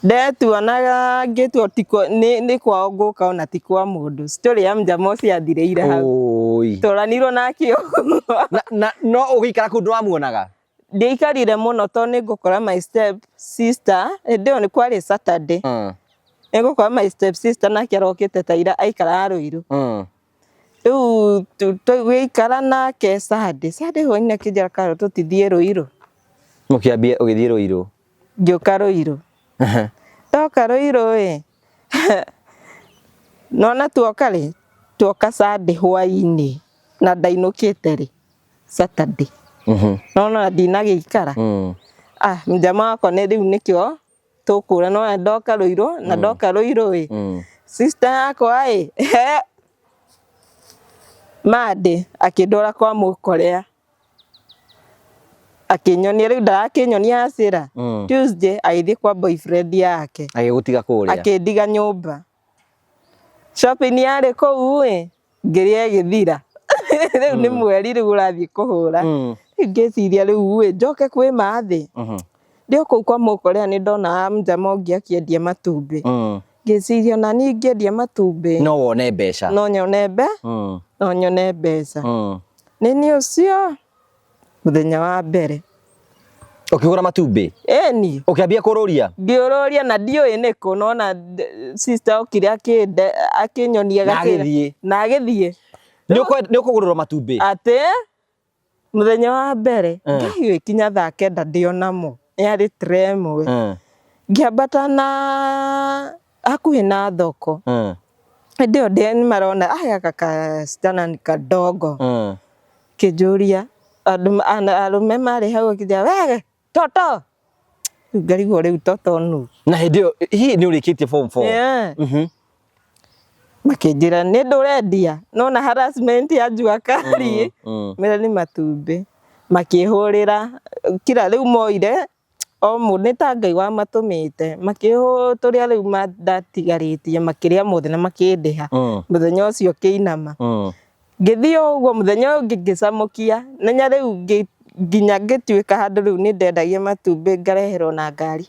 ndetua na ngĩtua ti nĩ kwao ngũka ona ti kwa mũndũ. Story ya mjamaa ũcio yathirĩire hau. Ũi. Tũranirwo nake ũguo. Na no ũgĩikara kũu ndwamuonaga? Ndiaikarire mũno tondũ nĩ ngũkora my step sister, hĩndĩ ĩyo nĩ kwarĩ Saturday. Nĩ ngũkora my step sister nake arokĩte ta ira aikaraga Ruiru. Rĩu tũgĩikara nake Sunday, Sunday hwainĩ akĩnjĩra Carol tũtithiĩ Ruiru. Mũkĩambia ũgĩthiĩ Ruiru? Ngĩũka Ruiru. Ndoka Ruiru ĩ, nona tuoka rĩ, tuoka Sunday hwainĩ na ndainũkĩte rĩ, Saturday. Nona ndinagĩikara. Ah, mjamaa wakwa nĩ rĩu nĩkĩo tũkũra nona ndoka Ruiru na ndoka Ruiru ĩ, sister yakwa ĩ, Monday akĩndwara kwa mũkorea akĩnyonia rĩu ndarakĩnyonia hasira. Tuesday agĩthiĩ kwa boyfriend yake. Agĩgũtiga kũrĩa. Akĩndiga nyũmba. Shopping yarĩ kũu ĩ, ngĩrĩa ĩgĩthira. Rĩu nĩ mweri rĩu ũrathiĩ kũhũra. Rĩu ngĩciria rĩu ĩ, njoke kwĩ mathĩ. Ndĩ o kũu kwa mũkorea nĩ ndonaga mjamaa ũngĩ akĩendia matumbĩ. Ngĩciria ona niĩ ingĩendia matumbĩ. No wone mbeca. No nyone no nyone mbeca. Nĩ niĩ ũcio mũthenya wa mbere. Ũkĩgũra matumbĩ? Ĩni. Ũkĩambia kũrũria? Ngĩũrũria na ndiũĩ nĩkũ nona sister okire akĩnyonia Na agĩthiĩ. Na agĩthiĩ. Nĩ ũkũgũrĩrwo matumbĩ? Atĩ mũthenya wa mbere ngai kinya thaa kenda ndĩ onamo yarĩ tray ĩmwe. Ngĩambata na hakuhĩ na thoko. Hĩndĩ ĩyo nĩ marona gaka kasichana ni kadogo. Kĩnjũria arũme marĩ hau akĩnjĩra we toto. Rĩu ngarigwo rĩu toto nũ. Na hĩndĩ ĩyo hihi nĩ ũrĩkĩtie form 4? Makĩnjĩra nĩ ndũrendia nona harassment ya jua kali. Mera nĩ matumbĩ. Makĩhũrĩra kila rĩu moire o mũndũ nĩ ta Ngai wamatũmĩte makĩhũrĩra rĩu ndatigarĩtie makĩrĩa mothe na makĩndĩha. Mũthenya ũcio ngĩinama. Ngĩthiĩ o ũguo mũthenya ũyũ ũngĩ ngĩcamũkia menya rĩu nginya ngĩtuĩka handũ rĩu nĩ ndendagia matumbĩ ngareherwo na ngari.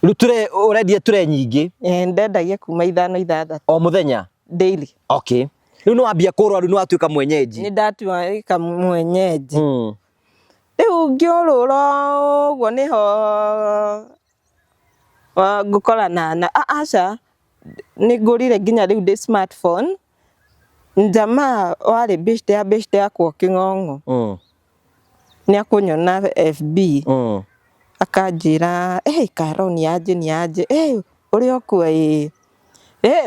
Rĩu tray ũrendia tray nyingĩ? Ndendagia kuma ithano ithathatũ. O mũthenya? Daily. Okay. Rĩu nĩ wambia kũrũra rĩu nĩ watuĩka mwenyeji? Nĩ ndatuĩka mwenyeji. Rĩu ngĩũrũra ũguo nĩho ngũkorana na aca nĩ ngũrire nginya rĩu ndĩ smartphone. Jamaa warĩ beshte ya beshte yakwa kĩng'ong'o. Nĩ akũnyona FB. Akanjĩra Karo ni aje ni aje ũrĩ o kuo ĩĩ.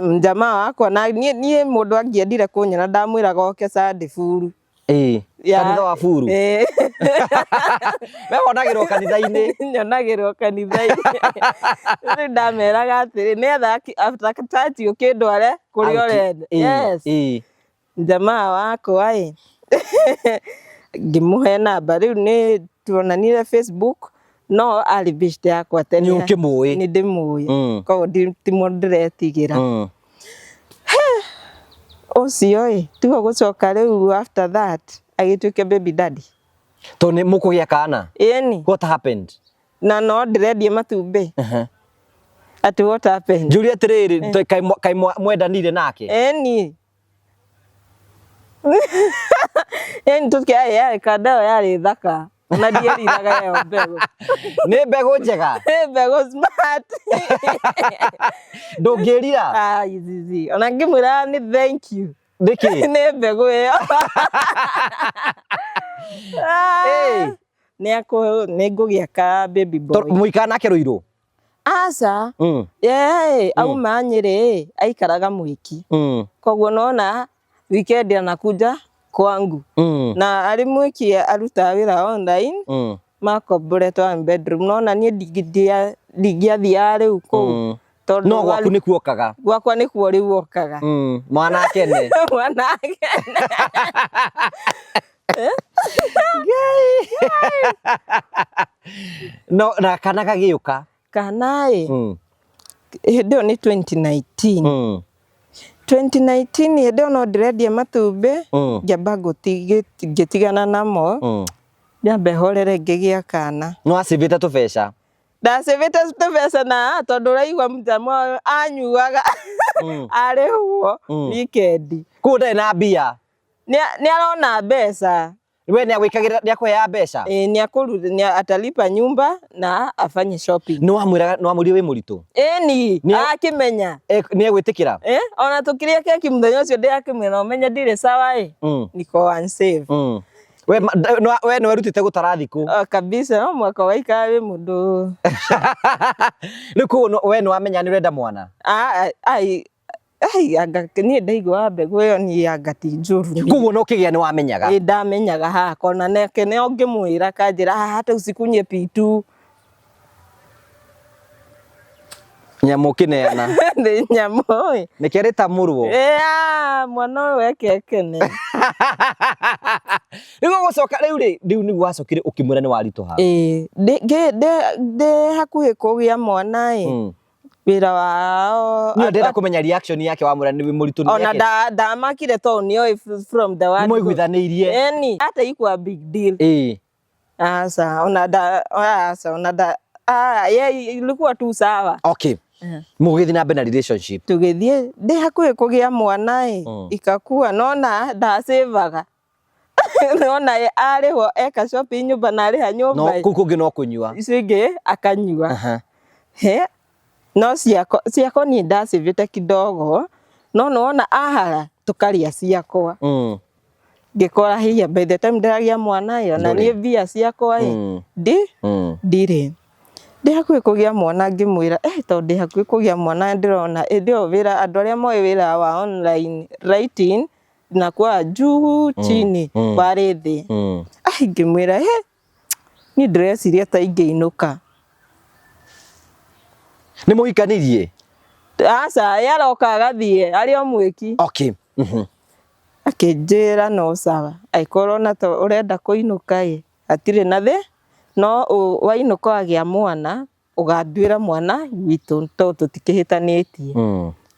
Mjamaa wakwa na niĩ mũndũ angĩendire kũnyona ndamwĩraga oke Sunday buru. Kanitha wa buru? We wonagĩrwo kanitha-inĩ? Nyonagĩrwo kanitha-inĩ. Rĩu ndameraga atĩrĩ nĩgetha after church ũkĩndware kũrĩa ũrenda. Yes. Jamaa wakwa ĩ ngĩmũhe namba rĩu nĩ tuonanire Facebook no arĩ beshte yakwa tene. Nĩ ũkĩmũĩ? Nĩ ndĩmũĩ. Koguo ti mũndũ ndĩretigĩra. Ũcio ĩ tiga gũcoka rĩu after that agĩtuĩka baby daddy. Tondũ nĩ mũkũgĩa kana? Ĩni. What happened? Na no ndĩrendia matumbĩ. Atĩ what happened? Njũrie atĩrĩrĩ, kaĩ mwendanire nake? Ĩni. Ĩni tũkĩarĩ yarĩ kanda ĩyo yarĩ thaka. Na ndieriraga ĩyo mbegũ. Nĩ mbegũ njega. Nĩ mbegũ smart. Ndũngĩrira. Ai, zizi. Ona ngĩmwĩra nĩ thank you. Nĩkĩ? Nĩ mbegũ ĩyo. Ĩĩ. Nĩ akũ nĩ ngũgĩa ka baby boy. Mũikara nake Rũirũ? Aca. Ye, auma Nyĩrĩ aikaraga Mwĩki. Koguo nona weekend anakuja kwangu. Na arĩ Mwĩki arutaga wĩra online. Makomboretwo one bedroom. Nona niĩ ndingĩathiaga rĩu kũu. Tondũ No gwaku nĩkuo okaga. Gwakwa nĩkuo rĩu okaga. Mwana akene. Mwana akene. No na kana gagĩũka. Kana ĩ. Hĩndĩ ĩyo nĩ 2019. 2019 hĩndĩ ĩyo no ndĩrendia matumbĩ. Ngĩamba ngĩtigana namo. Nyambe horere ngĩgĩa kana. Nĩ wacĩbĩte tũbeca? Ndacĩbĩte tũbeca na tondũ ũraigua mũjamaa ũyũ anyuaga arĩhwo weekend. Koguo ndarĩ na mbia? Nĩ arona mbeca. We nĩ agwĩkagĩra, nĩ akũheaga mbeca? Ĩĩ, nĩ atalipa nyumba na afanye shopping. Nĩ wamwĩraga, nĩ wamwĩrire wĩ mũritũ? Ĩni, akĩmenya. Nĩ egwĩtĩkĩra? Ona tũkĩrĩa keki mũthenya ũcio ndĩrakĩmwĩra ũmenye ndirĩ sawa ĩ. Niko unsafe. We we nĩ werutĩte gũtara thikũ? Oh, kabisa, no mwaka waikara wĩ mũndũ. Rĩu koguo we nĩ wamenya nĩ ũrenda mwana? Ai, ai, anga niĩ ndaigua mbegũ ĩyo niĩ anga ti njũru. Koguo no kĩgĩa nĩ wamenyaga? Ĩ, ndamenyaga hakwa ona nake nĩ ũngĩmwĩra akanjĩra hata usikunywe P2. Nyamũ ũkĩneana. Nĩ nyamũ ĩ. Nĩkĩo rĩtamũrwo. Ĩ, mwana ũyũ eke ekene. Rĩu ũgũcoka rĩu rĩ, rĩu nĩguo wacokire ũkĩmwĩra nĩ waritũha. Ĩ, ndĩ hakuhĩ kũgĩa mwana ĩ. Wĩra wao. Niĩ ndĩrenda kũmenya reaction yake wamwĩra nĩ mũritũ nĩ Ona ndamakire tondũ nĩoĩ from the word. Nĩmwaiguithanĩirie. Ĩni, hata ikuwa big deal. Ĩ. Aca, ona da, aca, ona da, ye ilikuwa tu sawa. Okay. Mũgĩthiĩ na mbere na relationship. Tũgĩthiĩ ndĩ hakuhĩ kũgĩa mwana ĩ, ikakua nona ndacĩvaga. Nona arĩhwo eka shopping nyũmba na arĩha nyũmba. No kũu kũngĩ no kũnyua. Icio ingĩ akanyua. He, no ciakwa niĩ ndacĩvĩte kidogo, no nĩwona ahara tũkarĩa ciakwa. Ngĩkora hiya by the time ndĩragĩa mwana ĩ, ona niĩ mbia ciakwa ĩ, ndirĩ. Ndĩ hakuhĩ kũgĩa mwana ngĩmwĩra, tondũ ndĩ hakuhĩ kũgĩa mwana ndĩrona hĩndĩ ĩyo wĩra andũ arĩa moĩ wĩra wa online writing nakuwa juu chini warĩ thĩ. Ai, ngĩmwĩra, niĩ ndĩreciria ta ingĩinũka. Nĩ mũhikanirie? Aca, ye aroka agathiĩ arĩ o mwĩki. Okay. Akĩnjĩra no sawa, angĩkorwo ona to ũrenda kũinũka ĩ, hatirĩ na thĩ, no wainũka wagĩa mwana, ũganduĩra mwana gwitũ tondũ tũtikĩhĩtanĩtie.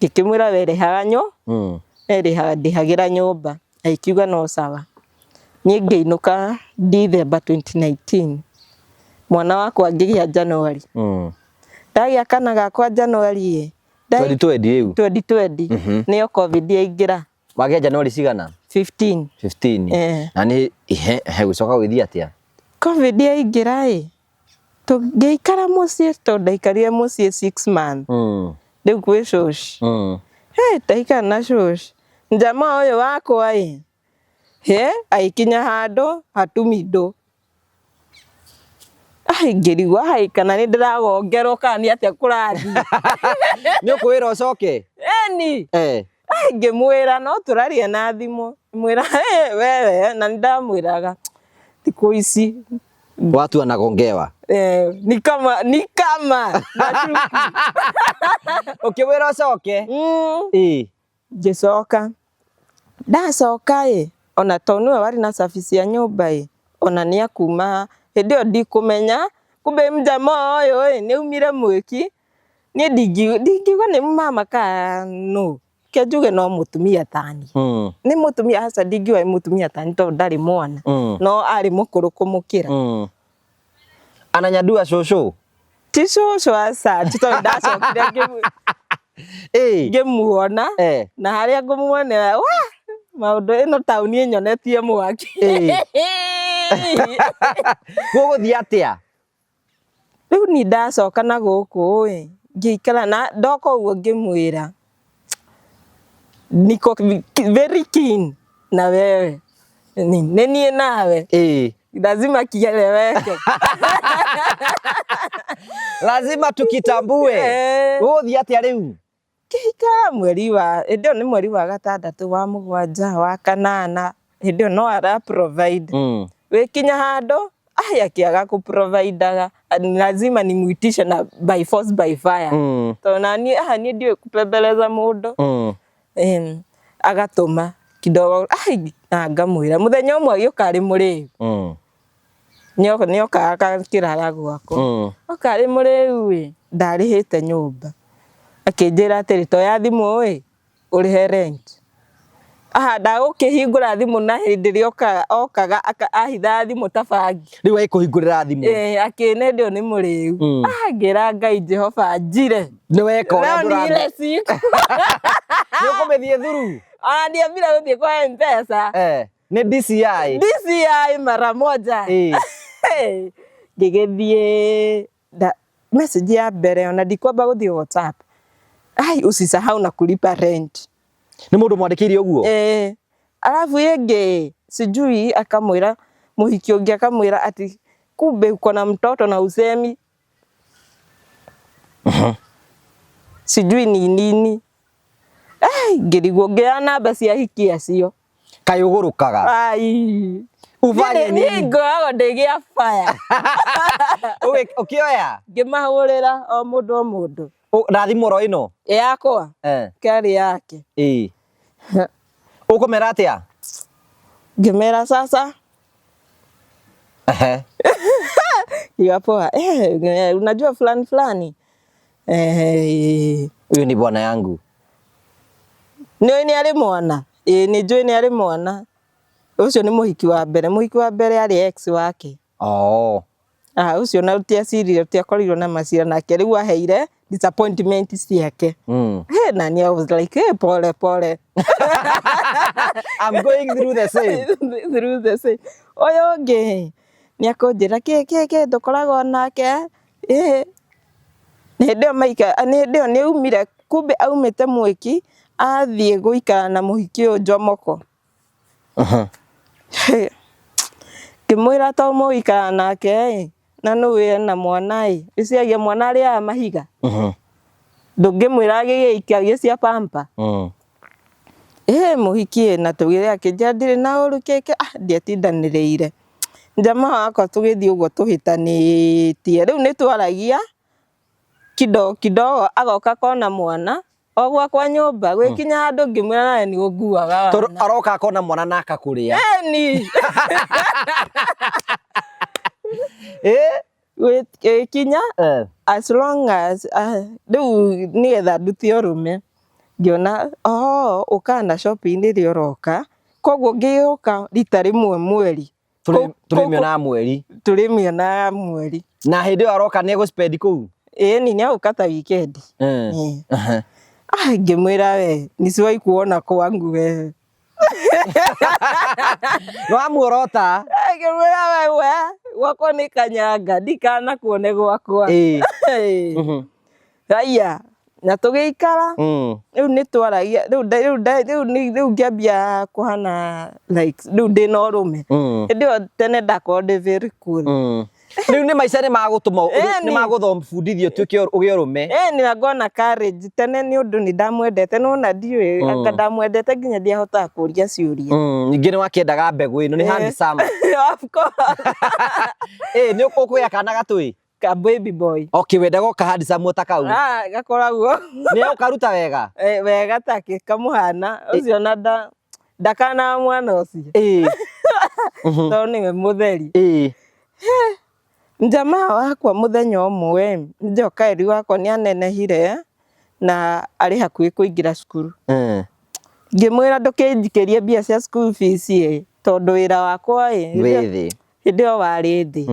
Ngĩkĩmwĩra we rĩhaga ndĩhagĩra nyũmba. Agĩkiuga no sawa. Niĩ ngĩinũka December 2019. Mwana wakwa ngĩgĩa January. Ndagĩa kana gakwa January ĩ. 2020 rĩu? 2020. Nĩyo COVID yaingĩra. Wagĩa January cigana? 15. 15. Na nĩ he gũcoka gũgĩthiĩ atĩa? COVID yaingĩra ĩ, tũngĩikara mũciĩ tondũ ndaikarire mũciĩ 6 months. Rĩu kwĩ cũci. He, ndaikara na cũci. Njamaa ũyũ wakwa ĩ, he, agĩkinya handũ hatumi ndũ. Ai, ngĩrigwo ai, kana nĩ ndĩragongerwo kana nĩ atĩa kũrathiĩ. Nĩ ũkwĩra ũcoke? Ĩni. Ai, ngĩmwĩra no tũraria na thimũ. Ngĩmwĩra, wewe, na nĩ ndamwĩraga thikũ ici. Watu wanagongewa. Ni kama, ni kama nashuku. Ũkĩmwĩra ũcoke? Ngĩcoka. Ndacoka ĩ, ona tondũ nĩwe warĩ na service ya nyũmba ĩ, ona nĩ akuma hĩndĩ ĩyo ndikũmenya, kumbe mjamaa ũyũ ĩ, nĩ aumire mwĩki. Niĩ ndingiuga nĩ mama kana nũ, reke njuge no mũtumia tani. Nĩ mũtumia, aca ndingiuga nĩ mũtumia tani tondũ ndarĩ mwana, no arĩ mũkũrũ kũmũkĩra. Ananyandua cũcũ? Ti cũcũ aca, ti tondũ ndacokire ngĩmuona, na harĩa ngũmuonera, wa, maũndũ ĩno taũni ĩnyonetie mwaki. Gũgũthiĩ atĩa? Rĩu ni ndacoka na gũkũ ĩ, ngĩikara na ndoka ũguo ngĩmwĩra niko very keen na wewe nĩ niĩ nawe. Ĩĩ. Lazima kieleweke. Lazima tukitambue. Gũgũthiĩ atĩa rĩu? Ngĩikara mweri wa hĩndĩ ĩyo nĩ mweri wa gatandatũ, wa mũgwanja, wa kanana, hĩndĩ ĩyo no ara provide. Wĩkinya handũ ai akĩaga kũ providaga lazima nimuitishe na by force by fire. Tondũ naniĩ aha niĩ ndiũĩ kũbembeleza mũndũ. Agatũma kidogo ai na ngamwĩra mũthenya ũmwe agĩũka arĩ mũrĩu. Nĩokaga akĩrara gwakwa. Oka arĩ mũrĩu ĩ, ndarĩhĩte nyũmba. Akĩnjĩra atĩrĩ toya thimũ ĩ, ũrĩhe rent. Aha ndagũkĩhingũra thimũ na hĩndĩ ĩrĩa okaga ahithaga thimũ ta bangi. Rĩu agĩkũhingũrĩra thimũ. Ĩĩ akĩne hĩndĩ ĩyo nĩ mũrĩu. Ah, ngĩra Ngai Jehova njire. Nĩ weka ũrĩa Leo ni ndũrambe. ile siku. Nĩ ũkũmĩthiĩ through? Ona ndiambire gũthiĩ kwa M-Pesa. Nĩ DCI. DCI mara moja. Ngĩgĩthiĩ message ya mbere ona ndikwamba gũthiĩ WhatsApp. Ai, usisahau na kulipa rent. Nĩ mũndũ mwandĩkĩire ũguo? Alafu ĩngĩ sijui akamwĩra mũhiki ũngĩ akamwĩra ati kumbe uko na mtoto na usemi. Sijui ni nini. Ai, ngĩrigwo ngĩoya namba cia hiki acio. Kaĩ ũgũrũkaga? Ai. Ufanye Niĩ nini? ngoragwo ndĩ gĩa fire. Ũkĩoya? Ngĩmahũrĩra o mũndũ o mũndũ. Na thimũ oro ĩno? Yakwa. Kĩarĩ yake. Ũkũmera atĩa? Ngĩmera sasa. Ngiuga poa. Unajua fulani fulani? Huyu ni bwana yangu. Nĩũĩ nĩ arĩ mwana? Ĩĩ nĩ njũĩ nĩ arĩ mwana. Ũcio nĩ mũhiki wa mbere. Mũhiki wa mbere arĩ ex wake. Ah, ũcio na ũtiacirire, ũtiakorirwo na macira nake rĩu aheire disappointment ciake. Hey, na ni I was like, hey, pole pole. I'm going through the same. Through the same. Ũyũ ũngĩ nĩ akũnjĩra kĩ kĩ kĩ tũkoragwo nake. Nĩ hĩndĩ ĩyo maika, nĩ hĩndĩ ĩyo nĩ aumire, kumbe aumĩte mwĩki athiĩ gũikara na mũhiki ũyũ Jomoko. Ngĩmwĩra to mũikara nake ĩ, na nĩũĩ ena mwana ĩ, ĩciagia mwana arĩaga mahiga. Ndũngĩmwĩra agĩgĩikarie cia pamper. Mũhiki ĩ, na tũgĩre akĩnjĩra ndirĩ na ũru kĩkĩ, ah, ndiatindanĩrĩire. Jamaa wakwa tũgĩthiĩ ũguo tũhĩtanĩtie. Rĩu nĩ twaragia kidogo kidogo agoka akona mwana o gwakwa nyũmba gwĩkinya handũ ngĩmwĩra nawe nĩ ũnguaga Tondũ wana. aroka akona mwana na akakũrĩa. Ĩni. Gwĩkinya as long as rĩu nĩgetha ndute ũrũme ngĩona oh ũkaga na shopping rĩrĩa ũroka koguo ngĩũka rita rĩmwe mweri. Tũrĩmĩonaga mweri. Tũrĩmĩonaga mweri. Na hĩndĩ ĩyo aroka nĩ egũspend kũu? Ĩni nĩ egũka ta weekend. Ah, ngĩmwĩra we nisiwahi kuona kwangu wewe. Nĩ wamuorota? Ngĩmwĩra we we gwakwa nĩ kanyanga ndikanakuone gwakwa. Haya na tũgĩikara rĩu nĩ twaragia rĩu rĩu rĩu rĩu ngĩambia kũhana like rĩu ndĩna ũrũme. Hĩndĩ ĩyo tene ndakorwo ndĩ very cool. Rĩu nĩ maica nĩ magũtũma nĩ magũthombundithio ũtuĩke ũgĩe ũrũme. Nĩ na ngona courage tene nĩ ũndũ nĩ ndamwendete no na ndiũĩ anga ndamwendete nginya ndiahotaga kũria ciũria. Ningĩ nĩ wakĩendaga mbegũ ĩno nĩ handsome. Of course. Nĩ ũkũgĩa kana gatũĩ? Ka baby boy. Okay, wendaga ũka handsome ta kau? Ah, gakoragwo. Nĩ ũkaruta wega? Wega take kamũhana ũcio na ndakana mwana ũcio. Tondũ nĩwe mũtheri. Njamaa wakwa mũthenya ũmwe Njokaeri wakwa nĩ anenehire na arĩ hakuhĩ kũingĩra cukuru. Ngĩmwĩra ndũkĩnjikĩrie mbia cia school fees ĩ tondũ wĩra wakwa ĩ Wĩ thĩ. Hĩndĩ ĩyo warĩ thĩ.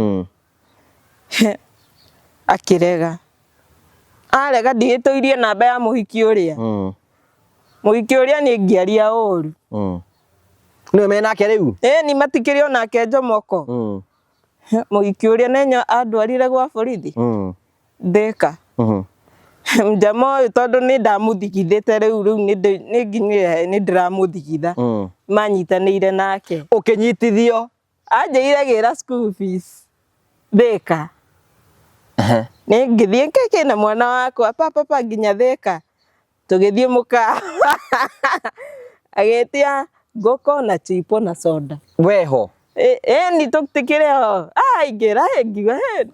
Akĩrega. Arega ndigĩtũirie namba ya mũhiki ũrĩa. Mũhiki ũrĩa nĩ ngĩaria ũru. Nĩwe menake rĩu? Ĩni matikĩrĩ onake Njomoko. Mũhiki ũrĩa nenya andwarire gwa borithi. Thika. Njama ũyũ tondũ nĩ ndamũthigithĩte rĩu rĩu nĩ nginyire nĩ ndĩramũthigitha. Manyitanĩire nake. Ũkĩnyitithio? Anjĩire gĩra school fees Thika. Nĩ ngĩthiĩ kĩkĩ na mwana wakwa pa pa pa nginya Thika. Tũgĩthiĩ mũkawa agĩtia ngũkũ na chipo na soda. Weho? Ĩni tũtikĩrĩ ho. Ah, ingĩra ngiuga he.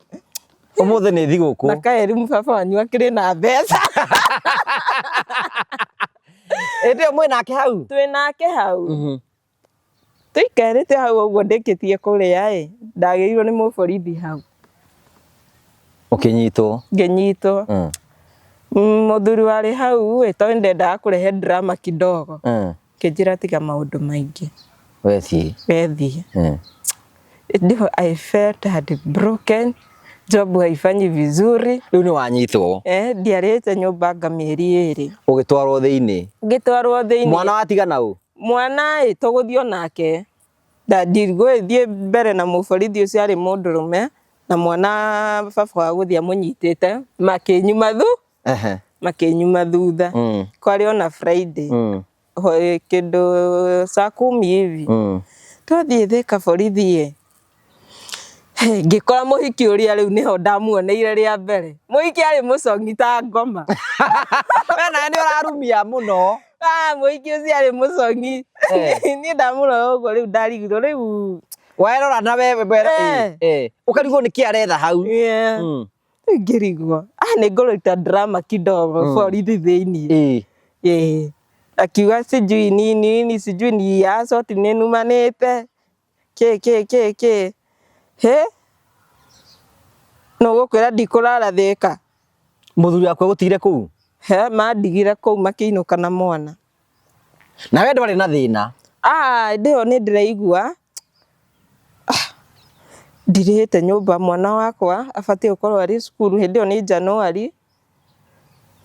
Ũmũthĩ nĩ thigũkũ. Na kaeri baba wanyu akĩrĩ na mbeca. Ĩndĩ ĩyo mwĩ nake hau? Twĩ nake hau. Tũikarĩte hau ũguo ndĩkĩtie kũrĩa ĩ, ndagĩrirwo nĩ mũborithi hau. Ũkĩnyitwo? Ngĩnyitwo. Mũthuri warĩ hau ĩ, tondũ ndendaga kũrehe drama kidogo. Akĩnjĩra tiga maũndũ maingĩ. We thiĩ. We thiĩ. Ndio I felt heartbroken, job haifanyi vizuri. Rĩu nĩ wanyitwo? Ndiarĩte nyũmba anga mĩeri 2. Ũgĩtwarwo thĩinĩ? Ngĩtwarwo thĩinĩ. Mwana watiga na ũ? Mwana ĩ tũgũthiĩ onake, ndigũgĩthiĩ mbere na mũborithi ũcio arĩ mũndũrũme na mwana baba wa gũthiĩ amũnyitĩte makĩnyuma thutha. Kwarĩ ona Friday. Kĩndũ saa kumi hivi. Twathiĩ Thika borithi ĩ, ngĩkora mũhiki ũrĩa rĩu nĩho ndamuoneire rĩa mbere. Mũhiki arĩ mũcongi ta ngoma. We nawe nĩ ũrarumia mũno. Ah, mũhiki ũcio arĩ mũcongi. Niĩ ndamũrora ũguo rĩu ndarigirwo rĩu. Werora na we ũkarigwo nĩkĩ aretha hau. Rĩu ngĩrigwo, ah, nĩ ngũruta drama kidogo borithi thĩinĩ. Akiuga sijui nini nini sijui ni assault nĩ numanĩte kĩ kĩ kĩ kĩ. Hĩ, nũ ũgũkwĩra ndikũrara Thika? Mũthuri waku agũtigire kũu? He, mandigire kũu makĩinũka na mwana. Na we ndwarĩ na thĩna? Ah, hĩndĩ ĩyo nĩ ndĩraigua ndirĩhĩte nyũmba, mwana wakwa abatiĩ gũkorwo arĩ cukuru, hĩndĩ ĩyo nĩ January.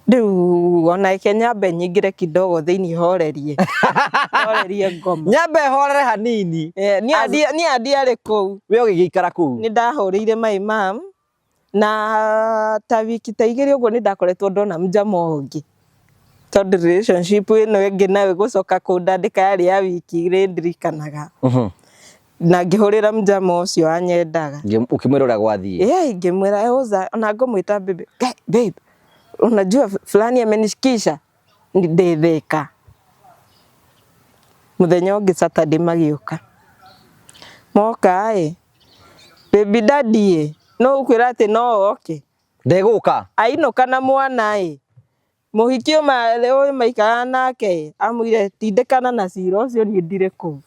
Rĩu ona reke nyambe nyingĩre kidogo thĩinĩ horerie. Horerie ngoma. Nyambe horere hanini. Niĩ ndiarĩ kũu. We ũgĩgĩikara kũu? Nĩ ndahũrĩire my mom na ta wiki ta 2 ũguo nĩ ndakoretwo ndona mjama ũngĩ. Tondũ relationship ĩno ĩngĩ nayo gũcoka kũndandĩka yarĩ ya wiki 2 ndirikanaga. Na ngĩhũrĩra mjama ũcio wanyendaga. Ũkĩmwĩra ũrĩa gwathiĩ? Ngĩmwĩra oza, ona ngũmwĩta babe. Babe, unajua fulani amenishikisha ndĩ Thika. Mũthenya ũngĩ Saturday magĩũka. Moka ĩ, baby daddy ĩ, no ũkwĩra atĩ no oke? Ndegũka? Ainũka na mwana ĩ, mũhiki ũyũ maikaraga nake ĩ, amwĩre tindĩkana na cira ũcio niĩ ndirĩ kũu.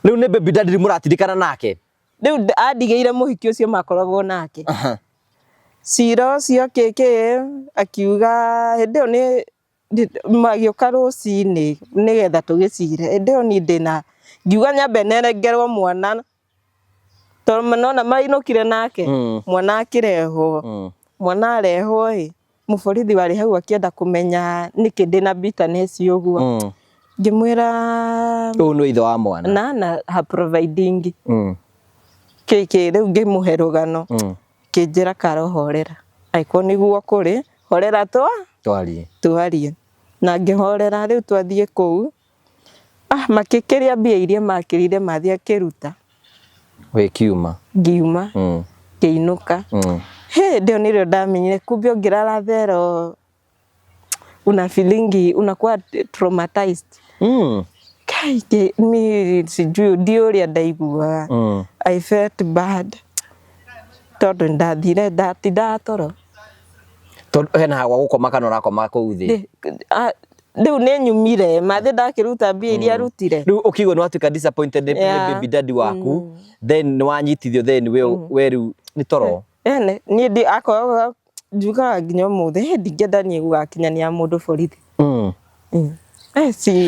Rĩu nĩ baby daddy mũratindĩkana nake? Rĩu andigĩire mũhiki ũcio makoragwo nake. Cira ũcio kĩ akiuga hĩndĩ ĩyo nĩ magĩũka rũcinĩ nĩgetha tũgĩcire. Hĩndĩ ĩyo niĩ ndĩna ngiuga nyambe nengerwo mwana tondũ nona mainũkire nake. Mwana akĩrehwo. Mwana arehwo ĩ, mũborithi warĩ hau akĩenda kũmenya nĩkĩ ndĩna bitterness ũguo. Ngĩmwĩra Ũyũ nĩ ithe wa mwana. Na ha providing. Kĩ rĩu ngĩmũhe rũgano. Kĩnjĩra karohorera. Angĩkorwo nĩguo kũrĩ, horera twarie. Twarie. Na ngĩhorera rĩu twathiĩ kũu. Ah, makĩkĩria mbia iria makĩrire mathiĩ akĩruta. Wĩkiuma? Ngiuma. Ngĩinũka. Hĩndĩ ĩyo nĩrĩo ndamenyire kumbe ũngĩrara thero una feeling unakuwa traumatized. Kai, mi sijui ndi ũrĩa ndaiguaga. I felt bad. Tondũ ndathire ndatindaga toro. Tondũ hena ha gwa gũkoma kana ũrakoma kũu thĩ? Rĩu nĩ nyumire mathĩ ndakĩruta mbia iria arutire. Rĩu ũkĩigua nĩ watuĩka disappointed nĩ baby daddy waku, then nĩ wanyitithio, then we rĩu nĩ toro. Niĩ ndi akorwo njugaga nginya ũmũthĩ ndingĩenda niĩ gũgakinyania mũndũ borithi.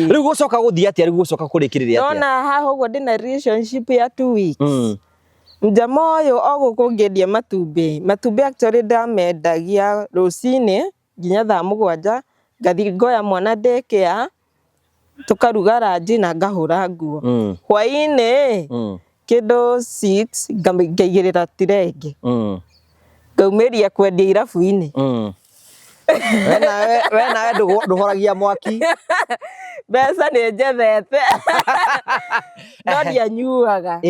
Rĩu gũcoka gũthiĩ atĩa? Rĩu gũcoka kũrĩkĩrĩria atĩa? Nona haha ũguo ndĩna relationship ya 2 weeks. Njama ũyũ o gũkũ ngĩendia matumbĩ. Matumbĩ actually ndamendagia rũcinĩ nginya thaa 7 ngathiĩ ngoya mwana daycare. Tũkaruga ranji na ngahũra nguo. Hwaĩ-inĩ kĩndũ 6 ngaigĩrĩra tirenge. Ngaumĩria kwendia irabu-inĩ. We nawe, we nawe ndũhoragia mwaki. Mbeca nĩ njethete no ndianyuaga.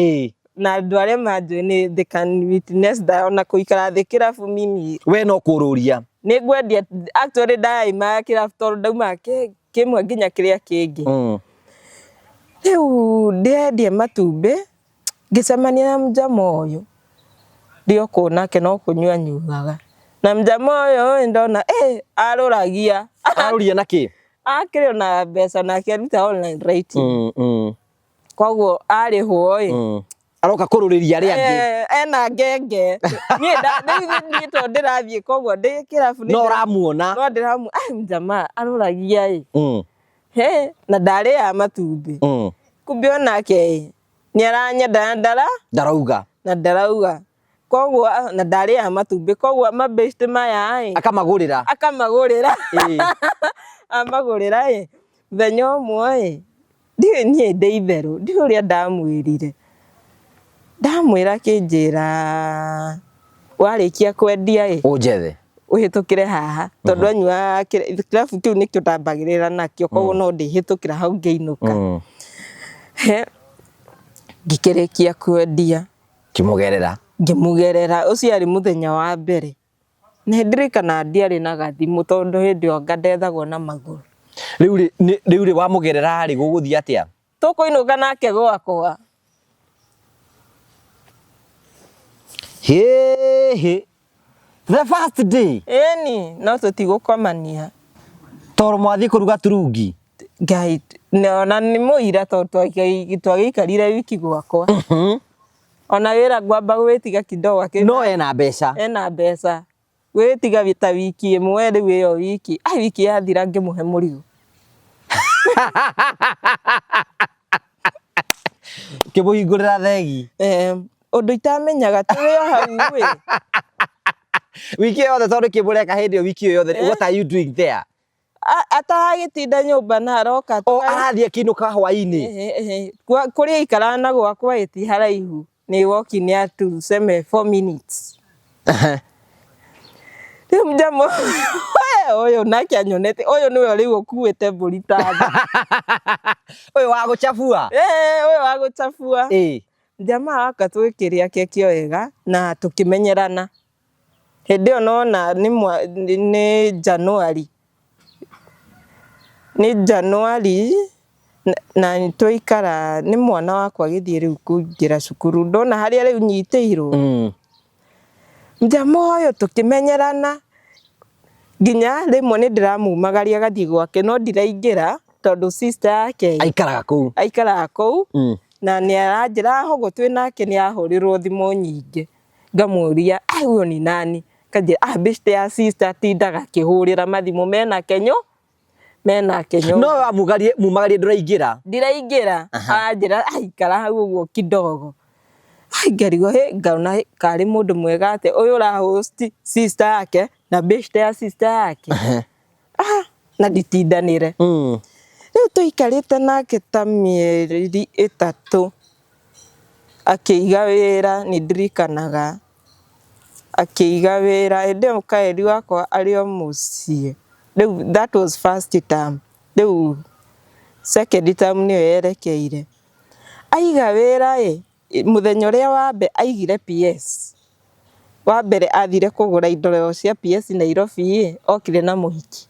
Na andũ arĩa manjũĩ nĩ they can witness that ona kũikara thĩ kĩrabu mimi We no kũrũria. Nĩ ngwendia. Actually ndaimaga kĩrabu tondũ ndaumaga kĩmwe nginya kĩrĩa kĩngĩ. Rĩu ndĩrendia matumbĩ ngĩcemania na mjama ũyũ ndĩ o kũu nake no kũnyua nyuaga na mjama ũyũ ĩ ndona ĩ arũragia. Arũria na kĩ? Akĩrĩ ona mbeca nake aruta online writing. Koguo arĩhwo ĩ Aroka kũrũrĩria arĩa angĩ. Eh, ena ngenge niĩ rĩu niĩ tondũ ndĩrathiĩ koguo ndĩ kĩrabu No ũramuona. No ndĩramu ai mjamaa arũragia ĩ he na ndarĩaga matumbĩ. Kumbe onake ĩ nĩ aranyenda na ndara Ndarauga. Na ndarauga koguo na ndarĩaga matumbĩ koguo mabesti maya ĩ Akamagũrĩra. Akamagũrĩra. Amagũrĩra ĩ mũthenya ũmwe ĩ ndiũĩ niĩ ndĩ itherũ ndiũĩ ũrĩa ndamwĩrire ndamwĩra akĩnjĩra warĩkia kwendia ĩ Ũnjethe. Ũhĩtũkĩre haha tondũ anyuaga kĩrabu kĩu nĩkĩo ndambagĩrĩra nakĩo koguo no ndĩhĩtũkĩra hau ngĩinũka. He ngĩkĩrĩkia kwendia. Kĩmũgerera. Ngĩmũgerera ũcio arĩ mũthenya wa mbere nĩ ndirikanaga ndiarĩ na gathimũ tondũ hĩndĩ ĩyo anga ndethagwo na magũrũ. Rĩu rĩ rĩu rĩ wamũgerera rĩ gũgũthiĩ atĩa? Tũkũinũka nake gwakwa. Hĩhĩ. The first day. Ĩni no tũtigũkomania. Tondũ mwathiĩ kũruga turungi. Ngai ona nĩ mũira tondũ twagĩikarire wiki gwakwa. Ona wĩra ngwamba gwĩtiga kidogo No ena mbeca. Ena mbeca gwĩtiga ta wiki ĩmwe rĩu ĩyo wiki ai wiki yathira ngĩmũhe mũrigo. Kĩmũhingũrĩra thegi. Eh, ũndũ itamenyaga tũrĩ o hau ĩ. Wiki ĩyo yothe tondũ kĩmũreka hĩndĩ ĩyo wiki ĩyo yothe, what are you doing there? Ataragĩtinda nyũmba na aroka. O arathiĩ akĩinũka hwaĩ-inĩ. Ehe, kũrĩa aikaraga na gwakwa ĩ ti haraihu nĩ walking ya tuseme 4 minutes. Rĩu mjama ũyũ nake anyonete ũyũ nĩwe rĩu ũkuĩte mbũri ta Ũyũ wa gũcabua. Eh, ũyũ wa gũcabua. Jamaa waka twĩkĩrĩa keki o wega na tũkĩmenyerana hĩndĩ ĩyo nona nĩ January nĩ January na twaikara nĩ mwana wakwa agĩthiĩ rĩu kũingĩra cukuru ndona harĩa rĩu nyitĩirwo. Mjamaa ũyũ tũkĩmenyerana nginya rĩmwe nĩ ndĩramumagaria agathiĩ gwake no ndiraingĩra tondũ sister yake Aikaraga kũu. Aikaraga kũu. Na nĩ aranjĩra hogo twĩ nake nĩ ahũrĩrwo thimũ nyingĩ ngamũria ai huyo ni nani kanjĩra ah beshte ya sister atindaga akĩhũrĩra mathimũ menake nyo menake nyũmba. No wamugarie mumagarie ndũraingĩra. Ndiraingĩra aranjĩra aikara hau ũguo kidogo ai ngarigwo hĩ ngona karĩ mũndũ mwega atĩa ũyũ ũra host sister yake na beshte ya sister yake. Ah, na nditindanĩre. Rĩu tũikarĩte nake ta mĩeri 3 akĩiga wĩra nĩ ndirikanaga akĩiga wĩra hĩndĩ ĩyo Kaeri wakwa arĩ o mũciĩ rĩu that was first term rĩu second term nĩyo yerekeire aiga wĩra ĩ mũthenya ũrĩa wa mbere aigire PS wa mbere athire kũgũra indo cia PS Nairobi ĩ okire na mũhiki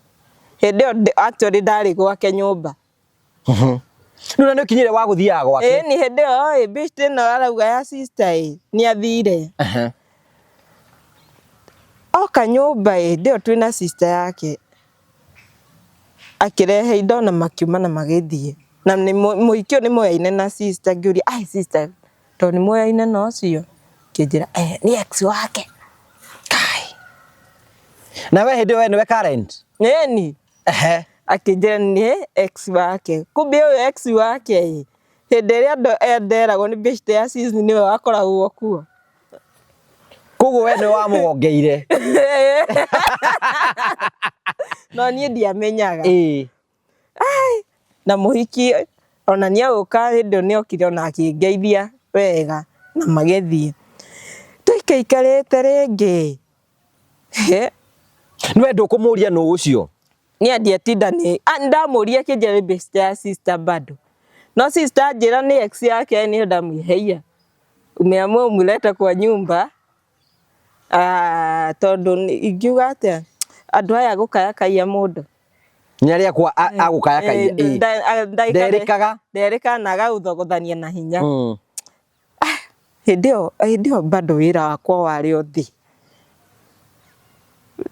hĩndĩ ĩyo actually ndarĩ gwake nyũmba. Rĩu na nĩ ũkinyire wa gũthiaga gwake. Ĩĩ ni hĩndĩ ĩyo ĩ beshte ĩno arauga ya sister ĩ nĩ athire. Oka nyũmba ĩ hĩndĩ ĩyo twĩna sister yake akĩrehe indo na makiuma na magĩthiĩ na nĩ mũhiki ũyũ nĩ moyaine na sister ngĩũria ai sister tondũ nĩ moyaine na ũcio akĩnjĩra eh nĩ ex wake. Kai. Na we hĩndĩ ĩyo we nĩwe current? Ĩni. Akĩnjĩra nĩ ex wake kumbe ũyũ ex wake ĩ hĩndĩ ĩrĩa andũ nderagwo nĩ beshte ya sis nĩwe wakoragwo kuo. Koguo we nĩwe wamũgongeire. No niĩ ndiamenyaga. Ai, Na mũhiki ona nĩagũka hĩndĩ ĩyo nĩokire ona akĩngeithia wega na magĩthiĩ. Tũikaikarĩte rĩngĩ he Nĩwe ndũkũmũria nũ ũcio? Niĩ ndiatinda nĩ ndamũria akĩnjĩra nĩ best ya sister bado. No sister anjĩra nĩ ex yake niĩ ndamwĩheia. Umeamua umlete kwa nyumba tondũ ingiuga atĩa andũ aya gũkayakayia mũndũ. Nĩ arĩa kwa agũkayakayia. Nderĩkaga. Nderĩkaga na agagũthogothania na hinya. Hĩndĩ ĩyo bado wĩra wakwa warĩ o thĩ.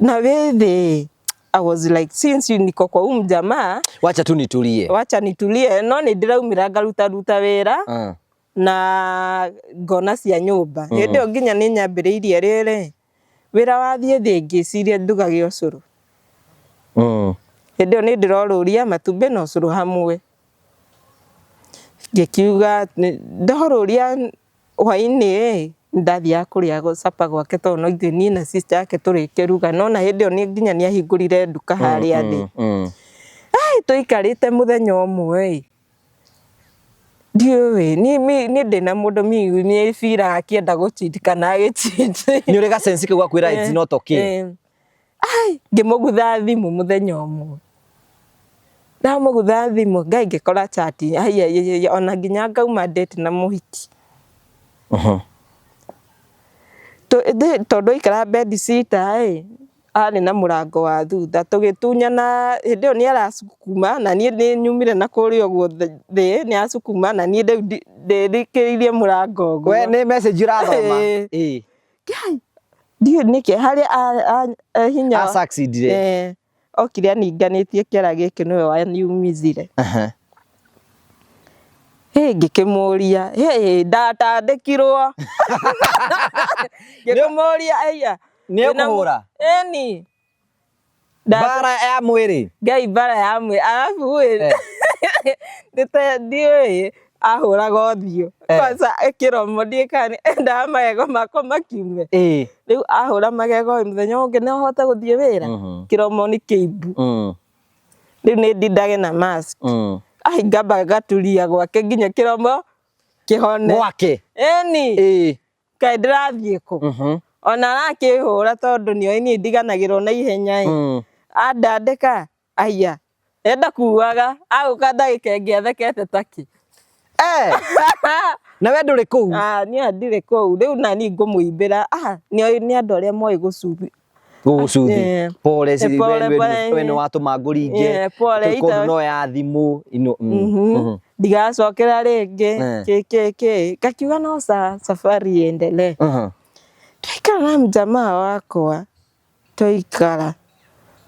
Na wĩ thĩ I was like, since niko kwa huyu mjamaa, Wacha tu nitulie. Wacha nitulie, no nĩ ndĩraumĩra ngaruta ruta wĩra na ngona cia nyũmba. Hĩndĩ ĩyo nginya nĩ nyambĩrĩirie rĩrĩ wĩra wathiĩ thĩ ngĩciria ndugage ũcũrũ. Hĩndĩ ĩyo nĩ ndĩrorũria matumbĩ na ũcũrũ hamwe. Ngĩkiuga ndorũria hwainĩ ndathiaga kũrĩa capa gwake tondũ no ithuĩ niĩ na sister yake tũrĩkĩruga no na hĩndĩ ĩyo nginya nĩ ahingũrire nduka harĩa thĩ. Ai tũikarĩte mũthenya ũmwe ĩ ndiũĩ niĩ ndĩna mũndũ nĩ biraga akĩenda gũ-cheat kana agĩ-cheat. Nĩ ũrĩ ga sense kau gakwĩra it's not okay. Ai ngĩmũgutha thimũ mũthenya ũmwe. Ndamũgutha thimũ Ngai ngĩkora chat haiya ona nginya ngauma date na mũhiki. Tondũ aikaraga bed sitter ĩ arĩ na mũrango wa thutha tũgĩtunyana hĩndĩ ĩyo nĩ aracukuma na niĩ nĩ nyumire na kũrĩa ũguo thĩ nĩ aracukuma na niĩ rĩu ndĩrikĩirie mũrango ũguo. We nĩ message ũrathoma. Ngai ndiũĩ nĩkĩ harĩa hinya A succeedire. Okire aninganĩtie kĩara gĩkĩ nĩwe waniumizire. Hĩ ngĩkĩmũria hĩ ndatandĩkirwo. Ngĩkĩmũria aiya. Nĩ ũkũhũra? Ĩni. Mbara ya mwĩrĩ. Ngai mbara ya mwĩrĩ arabu ĩ ndiũĩ ahũraga ũthiũ kwanza kĩromo ndiũĩ kana endaga magego makwa makiume. Rĩu ahũra magego ĩ mũthenya ũngĩ no hote gũthiĩ wĩra kĩromo nĩ kĩimbu. Rĩu nĩ ndindage na mask. Ai ngamba ngaturia gwake nginya kĩromo kĩhone. Gwake. Ĩni. Kaĩ ndĩrathiĩ kũ? Ona arakĩhũra tondũ nĩoĩ niĩ ndiganagĩrwo na ihenya ĩ. Andandĩka aya enda kuaga agũka ndagĩka ĩngĩ athekete takĩ. Na we ndũrĩ kũu? Niĩ ndirĩ kũu rĩu na niĩ ngũmũimbĩra nĩoĩ nĩ andũ arĩa moĩ gũcuthi. Gũgũcuthi. Pole Pole, pole. We nĩ watũma ngũringe. Pole, Kũndũ no ya thimũ. Ndigacokera rĩngĩ kĩ kĩ kĩ ngakiuga no safari iendelee. Twaikara na mjamaa wakwa twaikara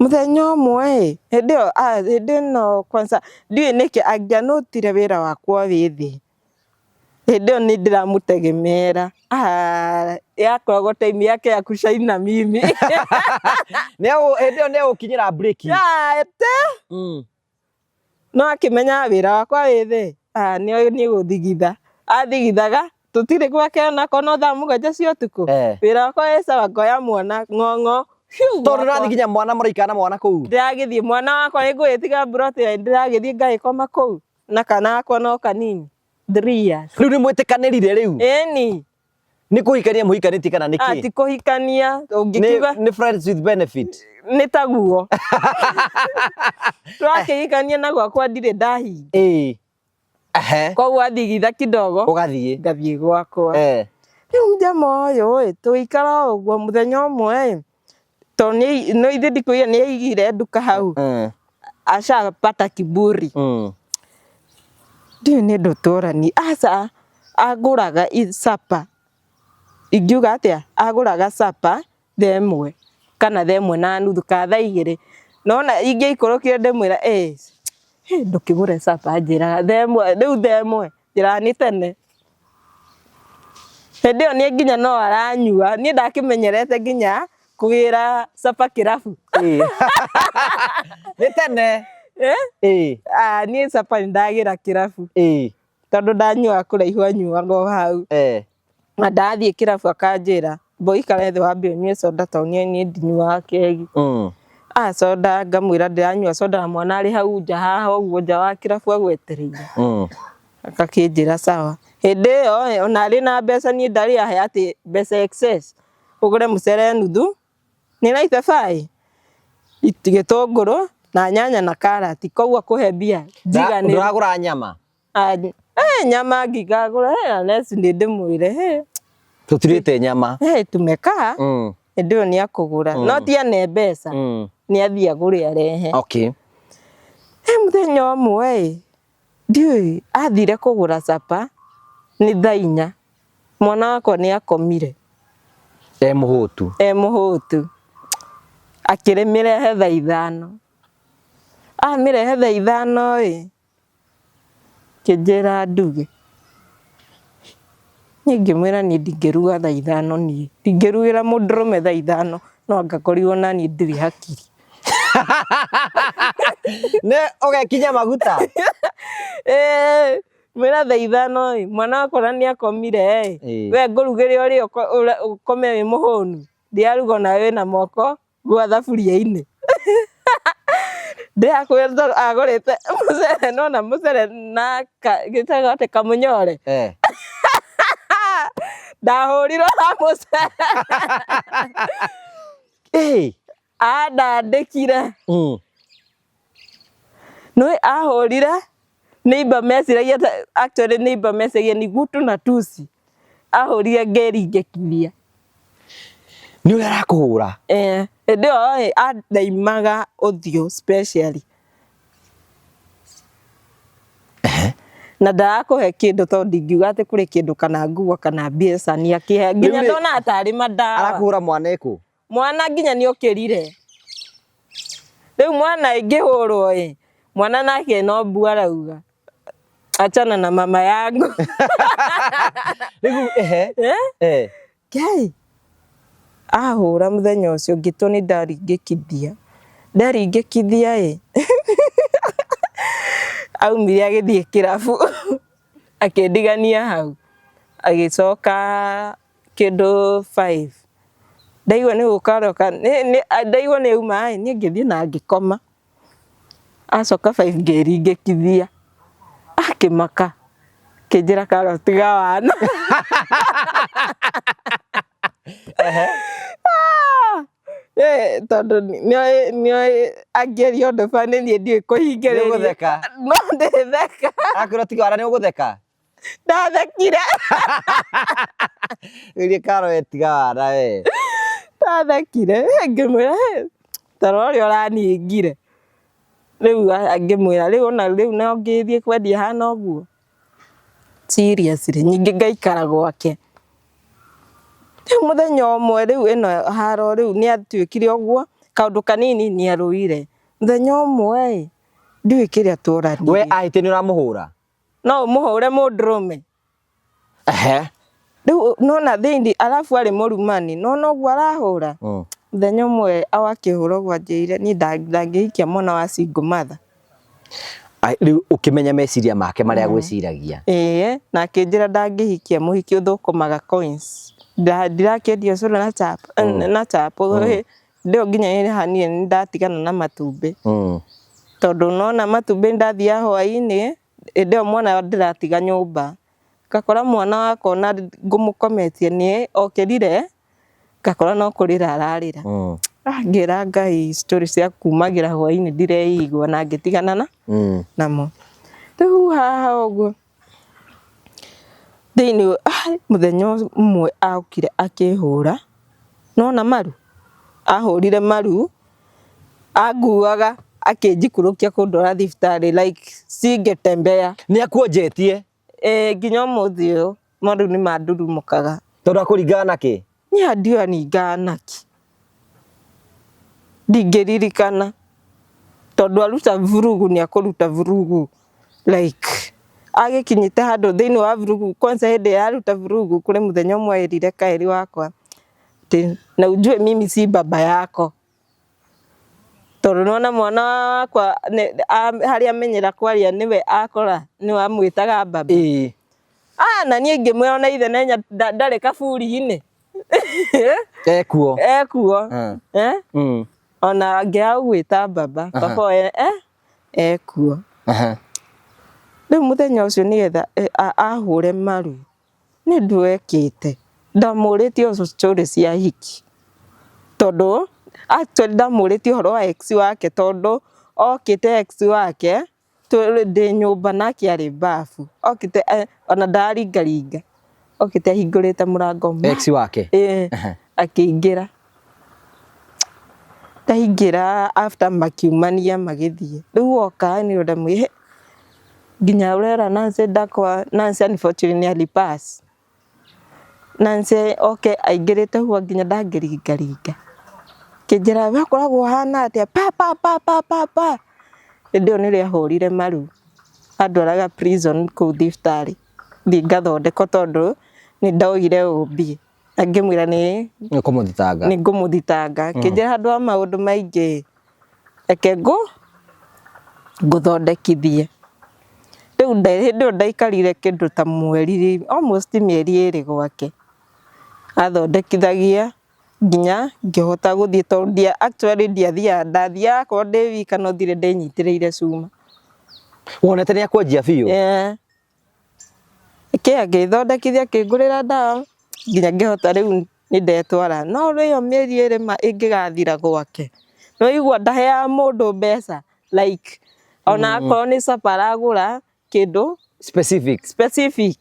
mũthenya ũmwe ĩ hĩndĩ ĩyo hĩndĩ ĩno kwanza ndiũĩ nĩkĩ angĩanotire wĩra wakwa wĩ thĩ hĩndĩ ĩyo nĩ ndĩramũtegemeera yakoragwo time yake ya kushine na mimi. Hĩndĩ ĩyo nĩ egũkinyĩra break. Ate no akĩmenyaga wĩra wakwa wĩ thĩ nĩoĩ nĩ gũthigitha athigithaga tũtirĩ gwake onakorwo no thaa 7 cia ũtukũ. Wĩra wakwa wĩ sawa ngoya mwana ng'ong'o Tondũ ũrathiĩ nginya mwana mũraikara na mwana kũu. Ndĩragĩthiĩ mwana wakwa nĩ ngũgĩtiga mburoti ndĩragĩthiĩ ngagĩkoma kũu na kana gakwa no kanini 3 years. Rĩu nĩ mwĩtĩkanĩrire rĩu? Ĩni. Nĩ kũhikania mũhikanĩtie kana nĩ kĩ? Ti kũhikania ũngĩkiuga. Nĩ friends with benefit. Nĩ taguo. Twakĩhikania na gwakwa ndirĩ ndahinga. Koguo athigitha kidogo. Ũgathiĩ. Ngathiĩ gwakwa. Rĩu mjamaa ũyũ ĩ tũgĩikara o ũguo mũthenya ũmwe ĩ tondũ no ithe ndikũiya nĩ aigire nduka hau. Ashapata kiburi. Ndiũĩ nĩ ndũtũrani aca agũraga capa ingiuga atĩa agũraga capa 1:00 kana 1:30 kana 2:00 nona ingĩaikũrũkire ndĩmwĩra ĩ ndũkĩgũre capa njĩraga 1:00 rĩu 1:00 njĩraga nĩ tene. Hĩndĩ ĩyo niĩ nginya no aranyua niĩ ndakĩmenyerete nginya kũgĩra capa kĩrabu. Nĩ tene. Niĩ capa nĩ ndagĩra kĩrabu. Tondũ ndanyuaga kũraihu anyuaga o hau. Na ndathiĩ kĩrabu akanjĩra mbo ikare thĩ wambe ũnyue soda tondũ niĩ ndinyuaga kegi. Ah, soda ngamwĩra ndĩranyua soda na mwana arĩ hau nja haha ũguo nja wa kĩrabu agwetereire. Agakĩnjĩra sawa. Hĩndĩ ĩyo ĩ, ona arĩ na mbeca niĩ ndarĩ ahe atĩ mbeca excess ũgũre mũcere nuthu nĩ na ibabaĩ, gĩtũngũrũ na nyanya na karati koguo akũhe mbia njiganĩru. Ndũragũra nyama? Nyama ngĩkagũra unless nĩ ndĩmwĩre Tũtirĩte nyama. Tumekaa hĩndĩ ĩyo nĩ akũgũra no ti ane mbeca nĩ athiĩ agũre arehe. Mũthenya ũmwe ĩ ndiũĩ athire kũgũra capa nĩ thaa 4 mwana wakwa nĩ akomire. E mũhũtu. E mũhũtu. Akĩrĩmĩrehe thaa 5. Amĩrehe thaa 5 ĩ kĩnjĩra nduge. Niĩ ngĩmwĩra niĩ ndingĩruga thaa 5 niĩ. Ndingĩrugĩra mũndũrũme thaa 5 no angakorirwo na niĩ ndirĩ hakiri. Nĩ ũgekinya maguta? Mwĩra thaa 5 ĩ mwana wakwa na nĩ akomire ĩ we ngũrugĩre ũrĩe ũkome wĩ mũhũnu. Ndĩraruga ona wĩna moko gwa thaburia-inĩ. Ndĩrakwĩra tondũ agũrĩte mũcere nona mũcere na gĩtagwo atĩ kamũnyore. Ndahũrirwo na mũcere. Andandĩkire. Nĩũĩ ahũrire neighbor meciragia actually neighbor meciragia ni gutu na tusi. Ahũrire ngĩringĩkithia. Nĩ ũrĩa arakũhũra? Hĩndĩ ĩyo ĩ andaimaga ũthiũ specially. Na ndarakũhe kĩndũ tondũ ndingiuga atĩ kũrĩ kĩndũ kana nguo kana mbeca nĩ akĩhe nginya ndonaga tarĩ madawa. Arakũhũra mwana ĩkũ? Mwana nginya nĩ okĩrire. Rĩu mwana ĩngĩhũrwo ĩ mwana nake no mbu arauga achana na mama yangu. Rĩu ehe. Ngai ahũra mũthenya ũcio ngĩtwo nĩ ndaringĩkithia. Ndaringĩkithia ĩ aumire agĩthiĩ kĩrabu akĩndigania hau agĩcoka kĩndũ 5 ndaigua nĩ gũka aroka ndaigua nĩ auma ĩ niĩ ngĩthiĩ na ngĩkoma. Acoka 5 ngĩringĩkithia akĩmaka akĩnjĩra Carol tiga wana. Tondũ nĩoĩ angĩaria ũndũ bani niĩ ndiũĩ kũhingĩrĩria. Nĩũgũtheka. No ndĩtheka. Akwĩra tiga wana nĩũgũtheka? Ndathekire. Geria Carol we tiga wana we. Ndathekire ngĩmwĩra ta rora ũrĩa ũraningire. Rĩu ngĩmwĩra rĩu ona rĩu no ngĩthiĩ kwendia hana ũguo. Seriously ningĩ ngaikara gwake. Rĩu mũthenya ũmwe rĩu ĩno haro rĩu nĩ atuĩkire ũguo kaũndũ kanini nĩ arũire. Mũthenya ũmwe ĩ ndiũĩ kĩrĩa tworanirie. We ahĩtia nĩ ũramũhũra? No ũmũhũre mũndũrũme. Rĩu nona thĩinĩ arabu arĩ mũrumani nona ũguo arahũra. Mũthenya ũmwe akĩhũra ũguo anjĩrire niĩ ndangĩhikia mwana wa single mother. Rĩu ũkĩmenya meciria make marĩa agwĩciragia. Ĩĩ na akĩnjĩra ndangĩhikia mũhiki ũthũkũmaga coins. Ndirakĩendia ũcũrũ na chap na chap. Hĩndĩ ĩyo nginya niĩ nĩ ndatigana na matumbĩ. Tondũ nona matumbĩ ndathiaga hwaĩ-inĩ hĩndĩ ĩyo mwana ndĩratiga nyũmba. Ngakora mwana wakwa ona ngũmũkometie nĩ okĩrire ngakora no kũrĩra ararĩra. Ngĩra Ngai story cia kumagĩra hwaĩ-inĩ ndireigua na ngĩtigana na namo. Rĩu haha ũguo thĩinĩ mũthenya ũmwe okire akĩhũra nona maru ahũrire maru anguaga akĩnjikũrũkia kũndwara thibitarĩ like singetembea. Nĩ akuonjetie? Nginya ũmũthĩ ũyũ maru nĩ mandurumũkaga. Tondũ akũringaga nakĩ? Niĩ ndiũĩ aningaga nakĩ. Ndingĩririkana tondũ aruta vurugu nĩ akũruta vurugu like agĩkinyĩte handũ thĩinĩ wa vurugu kwanza hĩndĩ ĩrĩa aruta vurugu kũrĩ mũthenya ũmwe erire kaĩri wakwa atĩ na ujue mimi si baba yako. Tondũ nĩwona mwana wakwa harĩa amenyera kwaria nĩwe akora nĩwe amwĩtaga baba. Na niĩ ngĩmwĩra ona ithe Nenya ndarĩ kaburi-inĩ. Ekuo. Ekuo. Ona angĩaga gũgwĩta baba, baba we ekuo. Rĩu mũthenya ũcio nĩgetha ahũre maru nĩ ũndũ ekĩte, ndamũrĩtie o story cia hiki, tondũ actually ndamũrĩtie ũhoro wa ex wake, tondũ okĩte ex wake ndĩ nyũmba nake arĩ bafu, okĩte ona ndaringaringa, okĩte ahingũrĩte mũrango ma. Ex wake? Ĩĩ, akĩingĩra. Ndaingĩra after makiumania magĩthiĩ, rĩu oka nĩ ndamwĩra nginya ũrera Nancy ndakwa, Nancy unfortunately nĩ alipass. Nancy oke aingĩrĩte hua nginya ndangĩringaringa. Akĩnjĩra we ũkoragwo ũhana atĩa pa pa pa pa pa pa. Hĩndĩ ĩyo nĩrĩo ahũrire maru andwaraga prison kũu thibitarĩ thiĩ ngathondekwo tondũ nĩ ndaugire ũmbi. Na ngĩmwĩra nĩ Nĩ ũkũmũthitanga. Nĩ ngũmũthitanga. Akĩnjĩra handũ ha maũndũ maingĩ reke ngũthondekithie. Rĩu hĩndĩ ĩyo ndaikarire kĩndũ ta mweri, almost mĩeri ĩrĩ gwake. Athondekithagia nginya ngĩhota gũthiĩ tondũ actually ndiathiaga, ndathiaga akorwo ndĩ wika no thire ndĩnyitĩrĩire cuma. Wonete nĩ akwanjia biũ? Ĩĩ. Kĩ agĩthondekithia akĩngũrĩra ndawa nginya ngĩhota rĩu nĩ ndetwara. No ĩyo mĩeri ĩrĩ ma ĩngĩgathira gwake, nĩ waigua ndaheaga mũndũ mbeca like ona akorwo nĩ supper aragũra kĩndũ Specific. Specific.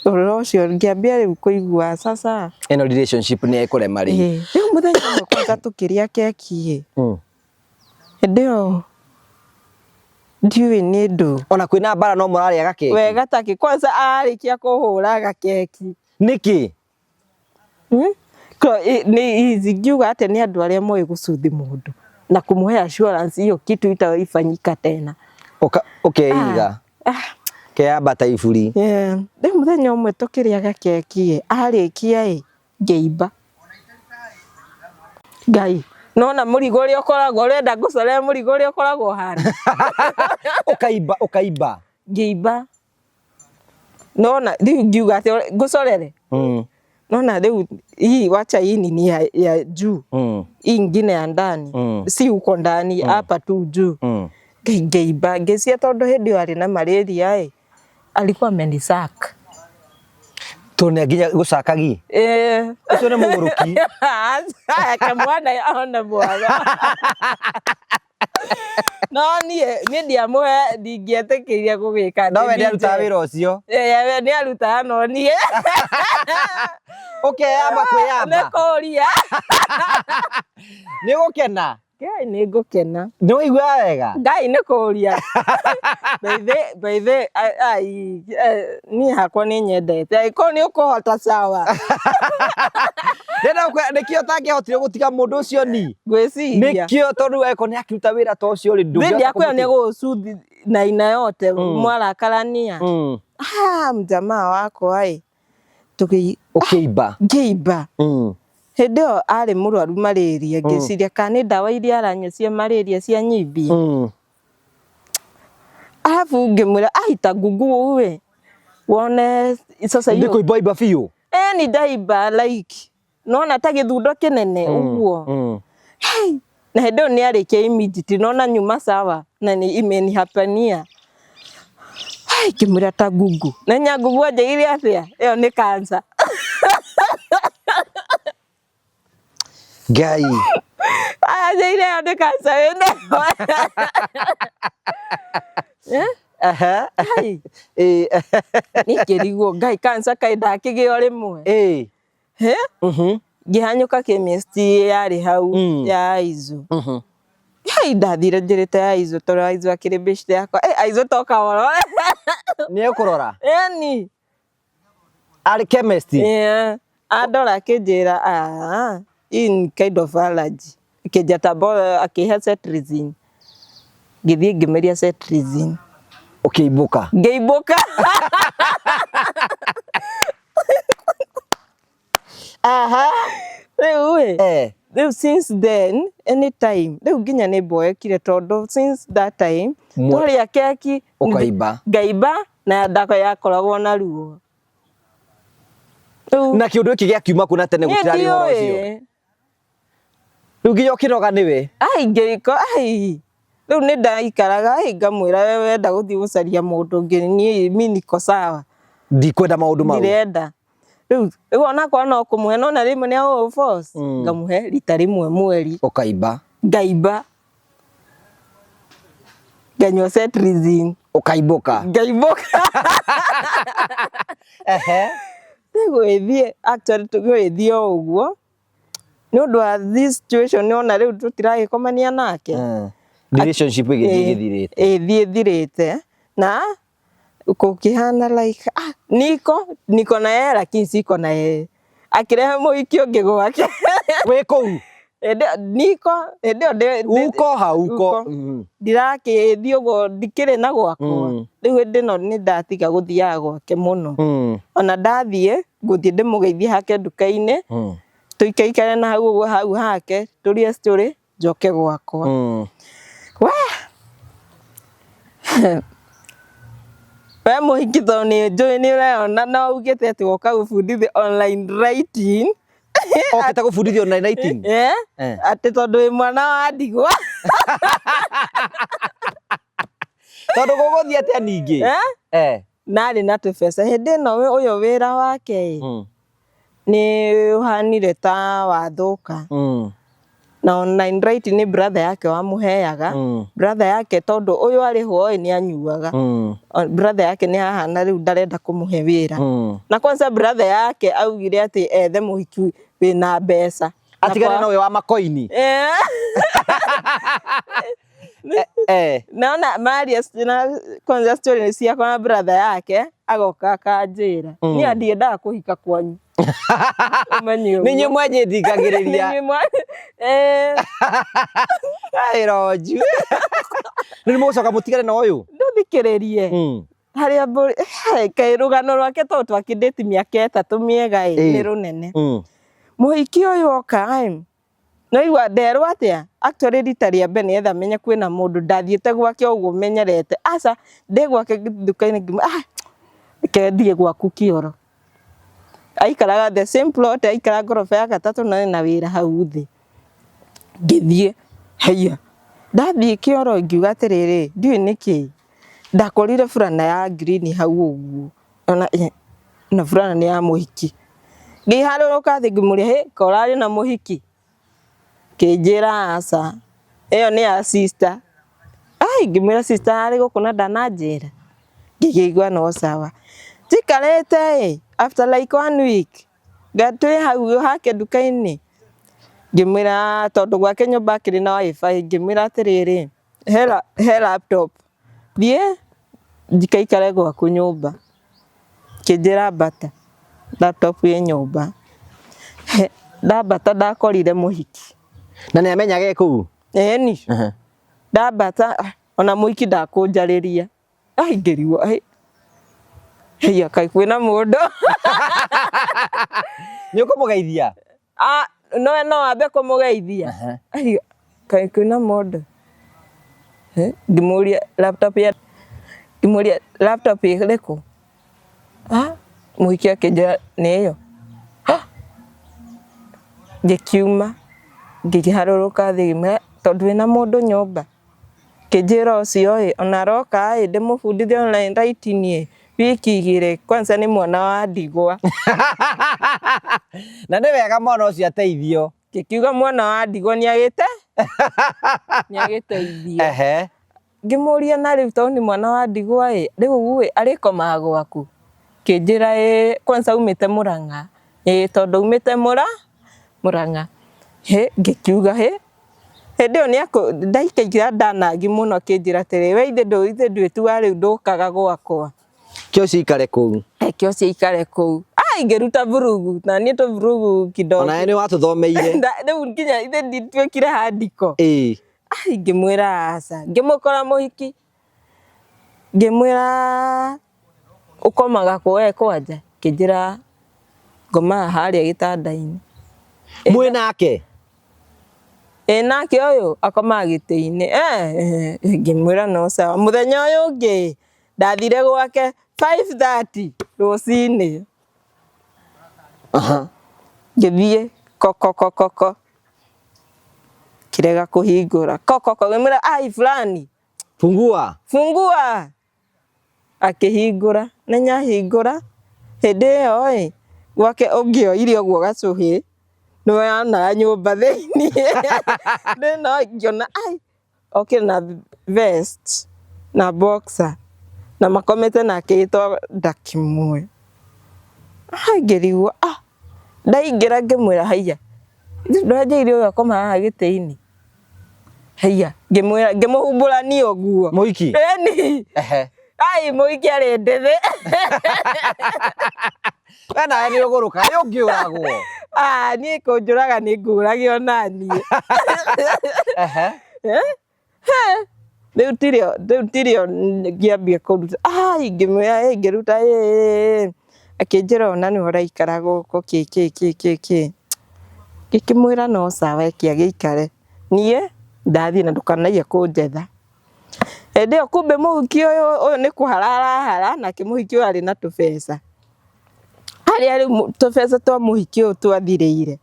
Ũhoro ũcio ngĩambia rĩu kũigua sasa Ĩno relationship nĩ ĩkũrema rĩu. Ĩĩ, rĩu mũthenya ũmwe kwanza tũkĩrĩa keki ĩ, hĩndĩ ĩyo ndiũĩ nĩ ndũ. Ona kwĩna mbara no mũrarĩa gakeki. Wega takĩ kwanza arĩkia kũhũra gakeki. Nĩkĩ? Hmm? Nĩ ingiuga atĩ nĩ andũ arĩa moĩ gũcuthi mũndũ na kũmũhe assurance hiyo kitu itaifanyika tena. Ũkeiga. Keyamba ta iburi. Yeah. Rĩu mũthenya ũmwe tũkĩrĩa gakeki ĩ, arĩkia ĩ, ngĩimba. Ngai, nona mũrigo ũrĩa ũkoragwo ũrenda ngũcorere mũrigo ũrĩa ũkoragwo ũhana. Ũkaimba, ũkaimba. Ngĩimba. Nona rĩu ngiuga atĩ ngũcorere. Nona rĩu hii wacha hii nini ya juu. Hii ingine ya ndani. Si huko ndani, hapa tu juu. Ngai ngĩimba, ngĩcia tondũ hĩndĩ ĩyo arĩ na malaria ĩ, alikuwa amenisack. Tondũ nĩ nginya gũcakagi. Ĩĩ. Ũcio nĩ mũgũrũki. Kamwana ona mwana. No niĩ ndiamũhe, ndingĩetĩkĩrire gũgĩka. No we nĩarutaga wĩra ũcio. Ĩĩ we nĩarutaga no niĩ. Ũkeyamba kwĩyamba. Nĩ kũria. Nĩ ũgũkena. Ngai nĩ ngũkena. Nĩ waiguaga wega? Ngai nĩ kũria. By the ai niĩ hakwa nĩ nyendete. Angĩkorwo nĩ ũkũhota sawa. Ndĩrenda gũkwĩra nĩkĩo ũtangĩahotire gũtiga mũndũ ũcio ni. Ngwĩciria. Nĩkĩo tondũ eko nĩ akĩruta wĩra ta ũcio rĩ, ndũngĩhota. Ndiakwĩra nĩ gũgũcuthi na aina yote mwarakarania. Ah, mjamaa wakwa ĩ. Ũkĩimba. Ngĩimba. Hĩndĩ ĩyo arĩ mũrwaru malaria, ngĩciria kana nĩ ndawa iria aranyua cia malaria cia nyimbia. Alafu ngĩmwĩra aita ngugu ĩ wone sasa hiyo. Nĩ kũimba imba biũ. Eh, ni ndaimba like nona ta gĩthundo kĩnene ũguo. Hey, na hĩndĩ ĩyo nĩ arĩkia immediately nona nyuma sawa na nĩ imenihapania. Hai, ngĩmwĩra ta ngugu. Na nyangugu anjĩrire atĩa? Ĩyo nĩ cancer. Ngai. Anjĩrire ĩyo nĩ cancer wĩnayo. Eh? Hai. Nĩ ngĩrigwo Ngai cancer kaĩ ndakĩgĩa o rĩmwe. He? Ngĩhanyũka chemist yarĩ hau ya Aizu. Hai, ndathire njĩrĩte Aizu tondũ Aizu akĩrĩ beshte yakwa. Eh, Aizu toka ũrore. Nĩ ekũrora? Ĩni. Arĩ chemist? Yeah. Andora akĩnjĩra ah, hii ni kind of allergy. Akĩnjĩra tamba akĩhe cetirizine. Ngĩthiĩ ngĩmeria cetirizine. Ũkĩimbũka? Ngĩimbũka. Aha. Rĩu ĩ, rĩu since then anytime rĩu nginya nĩ mboekire tondũ since that time twarĩa keki Ũkaimba. Ngaimba na ndakwa yakoragwo na ruo. Rĩu na kĩũndũ gĩkĩ gĩakiuma kũ na tene gũtirarĩ ũhoro ũcio? Rĩu nginya ũkĩnoga nĩwe. Ai ngĩko ai rĩu nĩ ndaikaraga ai ngamwĩra we wenda gũthiĩ gũcaria mũndũ ũngĩ niĩ mi niko sawa. Ndikwenda maũndũ mau. Ndirenda. Rĩu rĩu onakorwo no kũmũhe no na rĩmwe nĩ agũ force ngamũhe rita rĩmwe mweri. Ũkaimba. Ngaimba. Nganyua cetirizine. Ũkaimbũka. Ngaimbũka. Ehe. Tũgĩthiĩ actually tũgĩthiĩ o ũguo nĩ ũndũ wa this situation ona rĩu tũtiragĩkomania nake. Relationship ĩgĩthiĩ ĩgĩthirĩte. Ĩthiĩ ĩthirĩte na kũkĩhana like ah, niko na yeye lakini siko na yeye. Akĩrehe mũhiki ũngĩ gwake. Wĩ kũu? Niko hĩndĩ ĩyo Uko hauko. Uko. Ndirakĩthiĩ ũguo ndikĩrĩ na gwakwa. Rĩu hĩndĩ ĩno nĩ ndatiga gũthiaga gwake mũno. Ona ndathiĩ ngũthiĩ ndĩmũgeithie hake nduka-inĩ, tũikaikare na hau ũguo hau hake tũrie story njoke gwakwa. We we mũhiki tondũ nĩ njũĩ nĩ ũreyona no ugĩte atĩ woka gũbundithio online writing. Okĩte gũbundithio online writing? Eh? Atĩ tondũ wĩ mwana wa ndigwa. Tondũ gũgũthiĩ atĩa ningĩ? Eh? Narĩ na tũbeca hĩndĩ ĩno ũyũ wĩra wake ĩ nĩ ũhanire ta wathũka. Na online writing nĩ brother yake wamũheaga. Brother yake tondũ ũyũ arĩhwo ĩ nĩ anyuaga. Brother yake nĩ ahana rĩu ndarenda kũmũhe wĩra. Na kwanza brother yake augire atĩ ethe mũhiki wĩna mbeca. Atigane na ũyũ wa makoini. Naona Maria na kwanza story ciakwa na brother yake agoka akanjĩra niĩ ndiendaga kũhika kwanyu. Ũmenye ũguo. Nĩ inyuĩ mwanjĩthingagĩrĩria. Nĩ inyuĩ Ĩronju. Rĩu nĩ mũgũcoka mũtigane na ũyũ? Ndũthikĩrĩrie. Harĩa mbũri kaĩ rũgano rwake tondũ twakĩndĩti mĩaka 3 mĩega ĩ nĩ rũnene. Mũhiki ũyũ oka ĩ no igua nderwo atĩa actually rita rĩa mbere nĩgetha menye kwĩna mũndũ ndathiĩte gwake ũguo menyerete aca ndĩ gwake nduka-inĩ ngiuga ah reke thiĩ gwaku kĩoro. Aikaraga the same plot aikaraga ngoroba ya gatatũ na ena wĩra hau thĩ. Ngĩthiĩ haiya ndathiĩ kĩoro ngiuga atĩrĩrĩ ndiũĩ nĩkĩ ndakorire burana ya green hau ũguo ona na burana nĩ ya mũhiki. Ngĩharũrũka thĩ ngĩmũria hĩ ko ũrarĩ na mũhiki? Kĩnjĩra aca ĩyo nĩ ya sister. Ai ngĩmwĩra sister arĩ gũkũ na ndananjĩra. Ngĩkĩigua no sawa. Njikarĩte ĩ after like 1 week twĩ hau hake nduka-inĩ ngĩmwĩra tondũ gwake nyũmba akĩrĩ na wifi ngĩmwĩra atĩrĩrĩ he laptop thiĩ njikaikare gwaku nyũmba. Kĩnjĩra ambata laptop ĩ nyũmba. Ndambata ndakorire mũhiki. Na nĩ amenyaga e kũu? Ĩni. Ndambata ona mũhiki ndakũnjarĩria. Ai ngĩrigwo ai haiya kaĩ kwĩna mũndũ. Nĩ ũkũmũgeithia? Ah, no no ambe kũmũgeithia. Ai kaĩ kwĩna mũndũ. Ngĩmũria laptop ya ngĩmũria laptop ĩrĩkũ? Ah, mũhiki akĩnjĩra nĩ ĩyo. Ngĩkiuma ngĩharũrũka thĩ ngĩmwĩra tondũ wĩna mũndũ nyũmba. Kĩnjĩra ũcio ĩ ona aroka ĩ ndĩmũbundithie online writing ĩ wiki 2 kwanza nĩ mwana wa ndigwa. Na nĩ wega mwana ũcio ateithio. Ngĩkiuga mwana wa ndigwa nĩ agĩteithio. Ngĩmũria na rĩu tondũ nĩ mwana wa ndigwa ĩ rĩu ĩ arĩkomaga gwaku? Kĩnjĩra ĩ kwanza aumĩte Mũrang'a. Ĩ tondũ aumĩte Mũrang'a. Hĩ ngĩkiuga hĩ hĩndĩ ĩyo ndaikaire ndanagi mũno akĩnjĩra atĩrĩ we ithe ndwĩtuaga rĩu ndũkaga gwakwa. Kĩo ũcio ikare kũu. Reke ũcio ikare kũu. Ai ngĩruta vurugu na niĩ tũvurugu kidogo. Ona we nĩ watũthomeire. Rĩu nginya ithe ndituĩkire handiko. Ai ngĩmwĩra aca. Ngĩmũkora mũhiki. Ngĩmwĩra ũkomaga kũ we kwanja? Akĩnjĩra ngomaga harĩa gĩtanda-inĩ. Mwĩ nake? Ĩ nake ũyũ akomaga gĩtĩ-inĩ. Ngĩmwĩra no sawa. Mũthenya ũyũ ũngĩ ndathire gwake 5:30 rũcinĩ. Ngĩthiĩ koko koko ko. Akĩrega kũhingũra kokoko, ngĩmwĩra ai fulani Fungua. Fungua. Akĩhingũra, na nyahingũra hĩndĩ ĩyo ĩ gwake ũngĩoire ũguo gacũhĩ nĩ wonaga nyũmba thĩiniĩ. No ngĩona ai okire na vest na boxer na makomete nake gĩtanda kĩmwe. Ai ngĩrigwo ah, ndaingĩra ngĩmwĩra haiya, ndũranjĩrire ũyũ akoma haha gĩtĩ-inĩ? Haiya, ngĩmwĩra ngĩmũhumbũrania ũguo. Mũhiki? Ĩni. Ehe. Ai mũhiki arĩ ndĩthĩ. We nawe nĩ ũgũrũka, nĩ ũngĩũragwo. Ah, niĩ kũnjũraga nĩ ngũrage ona niĩ. Ehe. Eh? He. Rĩu tirĩo, rĩu tirĩo ngĩambia kũruta. Ai ngĩmwĩra ĩ ngĩruta ĩ akĩnjĩra ona nĩwe ũraikara gũkũ kĩ kĩ kĩ kĩ kĩ. Ngĩkĩmwĩra no sawa eke agĩikare. Niĩ ndathiĩ na ndũkanaiye kũnjetha. Hĩndĩ ĩyo kumbe mũhuki ũyũ ũyũ nĩ kũhara arahara nake mũhiki ũyũ arĩ na tũbeca. Harĩa rĩu tũbeca twa mũhiki ũyũ twathirĩire,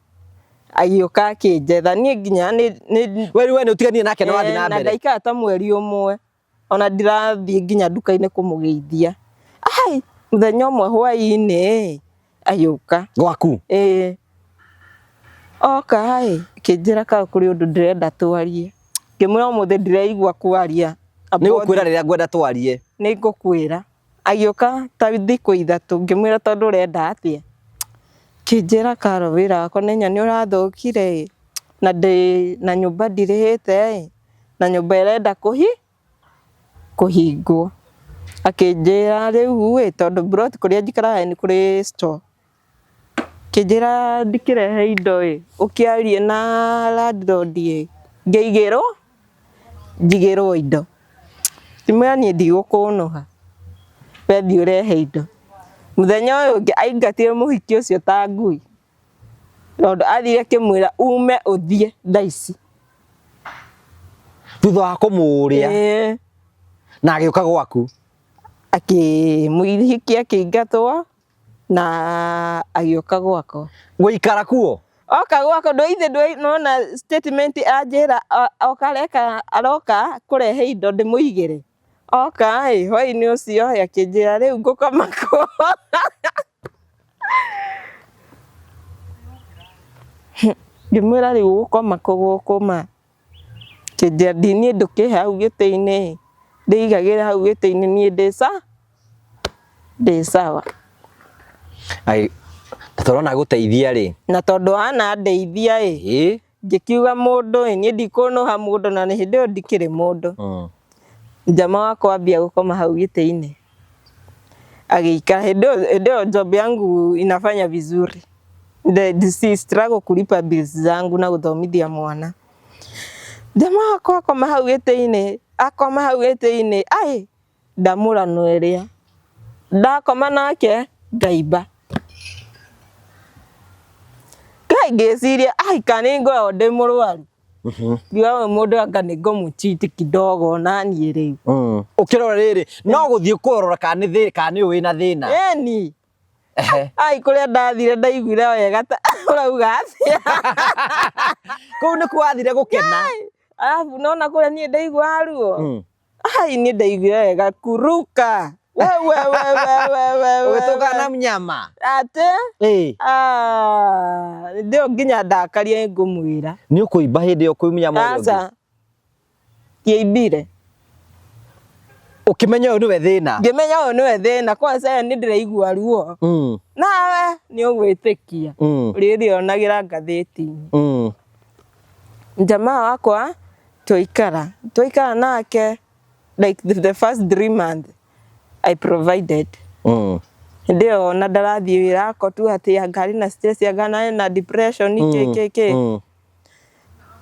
agĩũka akĩnjetha. Niĩ nginya nĩ nĩ We rĩu we nĩ ũtiganire nake na wathiĩ na na mbere. ndaikara ta mweri ũmwe ona ndirathiĩ nginya nduka-inĩ kũmũgeithia. Ai, mũthenya ũmwe hwaĩ-inĩ agĩũka. Gwaku? Ĩĩ. Oka ĩ, akĩnjĩra kana kũrĩ ũndũ ndĩrenda twarie. Ngĩmwĩra ũmũthĩ ndĩraigua kwaria. Nĩ ngũkwĩra rĩrĩa ngwenda twarie. Nĩ ngũkwĩra. Agĩũka ta thikũ ithatũ, ngĩmwĩra tondũ ũrenda atĩa? Akĩnjĩra Karo wĩra wakwa nĩ nĩ ũrathũkire ĩ, na ndĩ na nyũmba ndirĩhĩte ĩ, na nyũmba ĩrenda kũhi kũhingwo. Akĩnjĩra rĩu ĩ, tondũ mburoti kũrĩa njikaraga nĩ kũrĩ store. Akĩnjĩra ndikĩrehe indo ĩ, ũkĩarie na landlord ĩ, ngĩigĩrwo, njigĩrwo indo. Ngĩmwĩra niĩ ndigũkũnũha, we thiĩ ũrehe indo. Mũthenya ũyũ ũngĩ aingatire mũhiki ũcio ta ngui. Tondũ athire akĩmwĩra ume ũthiĩ thaa ici. Thutha wa kũmũria Ĩĩ. na agĩũka gwaku. Akĩmũhiki akĩingatwo na agĩũka gwakwa. Gũikara kuo? Oka gwakwa ndũithe nona statement anjĩra oka areka aroka kũrehe indo ndĩmũigĩre. Oka ĩ hwainĩ ũcio ĩ akĩnjĩra rĩu ngũkoma kũ. Ngĩmwĩra rĩu ũgũkoma kũ gũkũ ma? Akĩnjĩra niĩ ndũkĩhe hau gĩtĩ-inĩ ĩ, ndĩigagĩre hau gĩtĩ-inĩ niĩ ndĩ sawa. Ai, na tondũ agũteithia rĩ. Na tondũ anandeithia ĩ, Ĩ. ngĩkiuga mũndũ ĩ, niĩ ndikũnũha mũndũ na hĩndĩ ĩyo ndikĩrĩ mũndũ. Njama wakwa ambia gũkoma hau gĩtĩ-inĩ agĩikara. Hĩndĩ ĩyo job yangu inafanya vizuri. Si struggle kulipa bills zangu na gũthomithia mwana. Njama wakwa akoma hau gĩtĩ-inĩ, akoma hau gĩtĩ-inĩ, ai ndamũrano ĩrĩa ndakoma nake ngaimba. Ngai ngĩciria ai kana nĩ ngoragwo ndĩ mũrwaru. Ngiuga ũyũ mũndũ anga nĩ ngũmũ cheat kidogo naniĩ rĩu. Ũkĩrora rĩrĩ, no gũthiĩ kũrora kana nĩ kana nĩ wĩna thĩna. Ĩni. Ai kũrĩa ndathire ndaiguire wega ta ũrauga atĩa. Kũu nĩkuo wathire gũkena. Arabu nona kũrĩa niĩ ndaigua ruo. Ai niĩ ndaiguire wega kuruka. We we we we we we we. Ũgĩtũngana na mnyama. Atĩ? Ĩĩ. Ah, hĩndĩ ĩyo nginya ndakaria ngũmwĩra. Nĩ ũkũimba hĩndĩ ĩyo kwĩ mnyama ũrĩa ũngĩ? Aca. Ndiaimbire. Ũkĩmenya ũyũ nĩwe thĩna. Ngĩmenya ũyũ nĩwe thĩna kwanza nĩ ndĩraigua ruo. Nawe nĩ ũgwĩtĩkia. Ũrĩrĩonagĩra ngathĩti-inĩ. Jamaa wakwa twaikara, twaikara nake like the first 3 months I provided. Hĩndĩ ĩyo ona ndarathiĩ wĩra ako tu atĩ anga arĩ na stress anga na depression kĩ kĩ kĩ.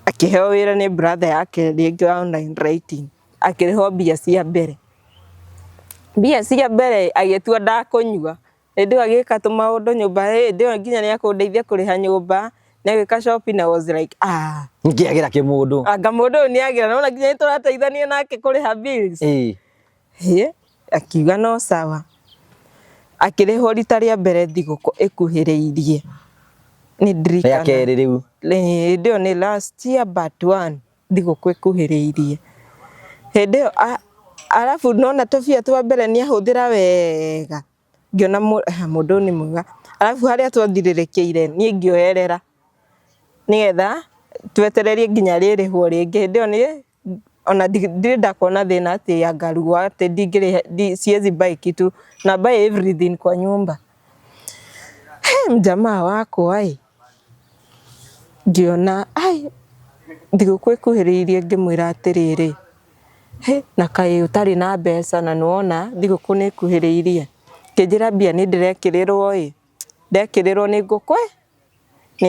Akĩheo wĩra nĩ brother yake rĩngĩ wa online writing. Akĩrĩhwo mbia cia mbere. Mbia cia mbere agĩtua ndakũnyua. Hĩndĩ ĩyo agĩka tũmaũndũ nyũmba, hĩndĩ ĩyo nginya nĩ akũndeithia kũrĩha nyũmba, nĩ agĩka shopping I was like ah. Ngĩagĩra kĩmũndũ. Anga mũndũ ũyũ nĩ agĩra, nĩwona nginya nĩ tũrateithania nake kũrĩha bills. Ĩĩ. Hĩ, akiuga no sawa. Akĩrĩhwo rita rĩa mbere thigũkũ ĩkuhĩrĩirie. Nĩ Rĩa ndirikana kerĩ rĩu. Hĩndĩ ĩyo nĩ last year but one, thigũkũ ĩkuhĩrĩirie. Hĩndĩ ĩyo arabu nona tũbia twa mbere nĩ ahũthĩra wega, ngĩona mũndũ ũyũ nĩ mwega. Arabu harĩa twathirĩrĩkĩire niĩ ngĩoerera nĩgetha twetererie nginya rĩrĩhwo rĩngĩ. Hĩndĩ ĩyo niĩ ona ndirĩ ndakorwo na thĩna atĩ anga ruo atĩ ndingĩrĩha, siwezi buy kitu na buy everything kwa nyumba. He mjamaa wakwa ĩ, ngĩona ai thigũkũ ĩkuhĩrĩirie ngĩmwĩra atĩrĩrĩ, hĩ na kaĩ ũtarĩ na mbeca na nĩwona thigũkũ nĩ ĩkuhĩrĩirie. Akĩnjĩra mbia nĩ ndĩrekĩrĩrwo ĩ, ndekĩrĩrwo nĩ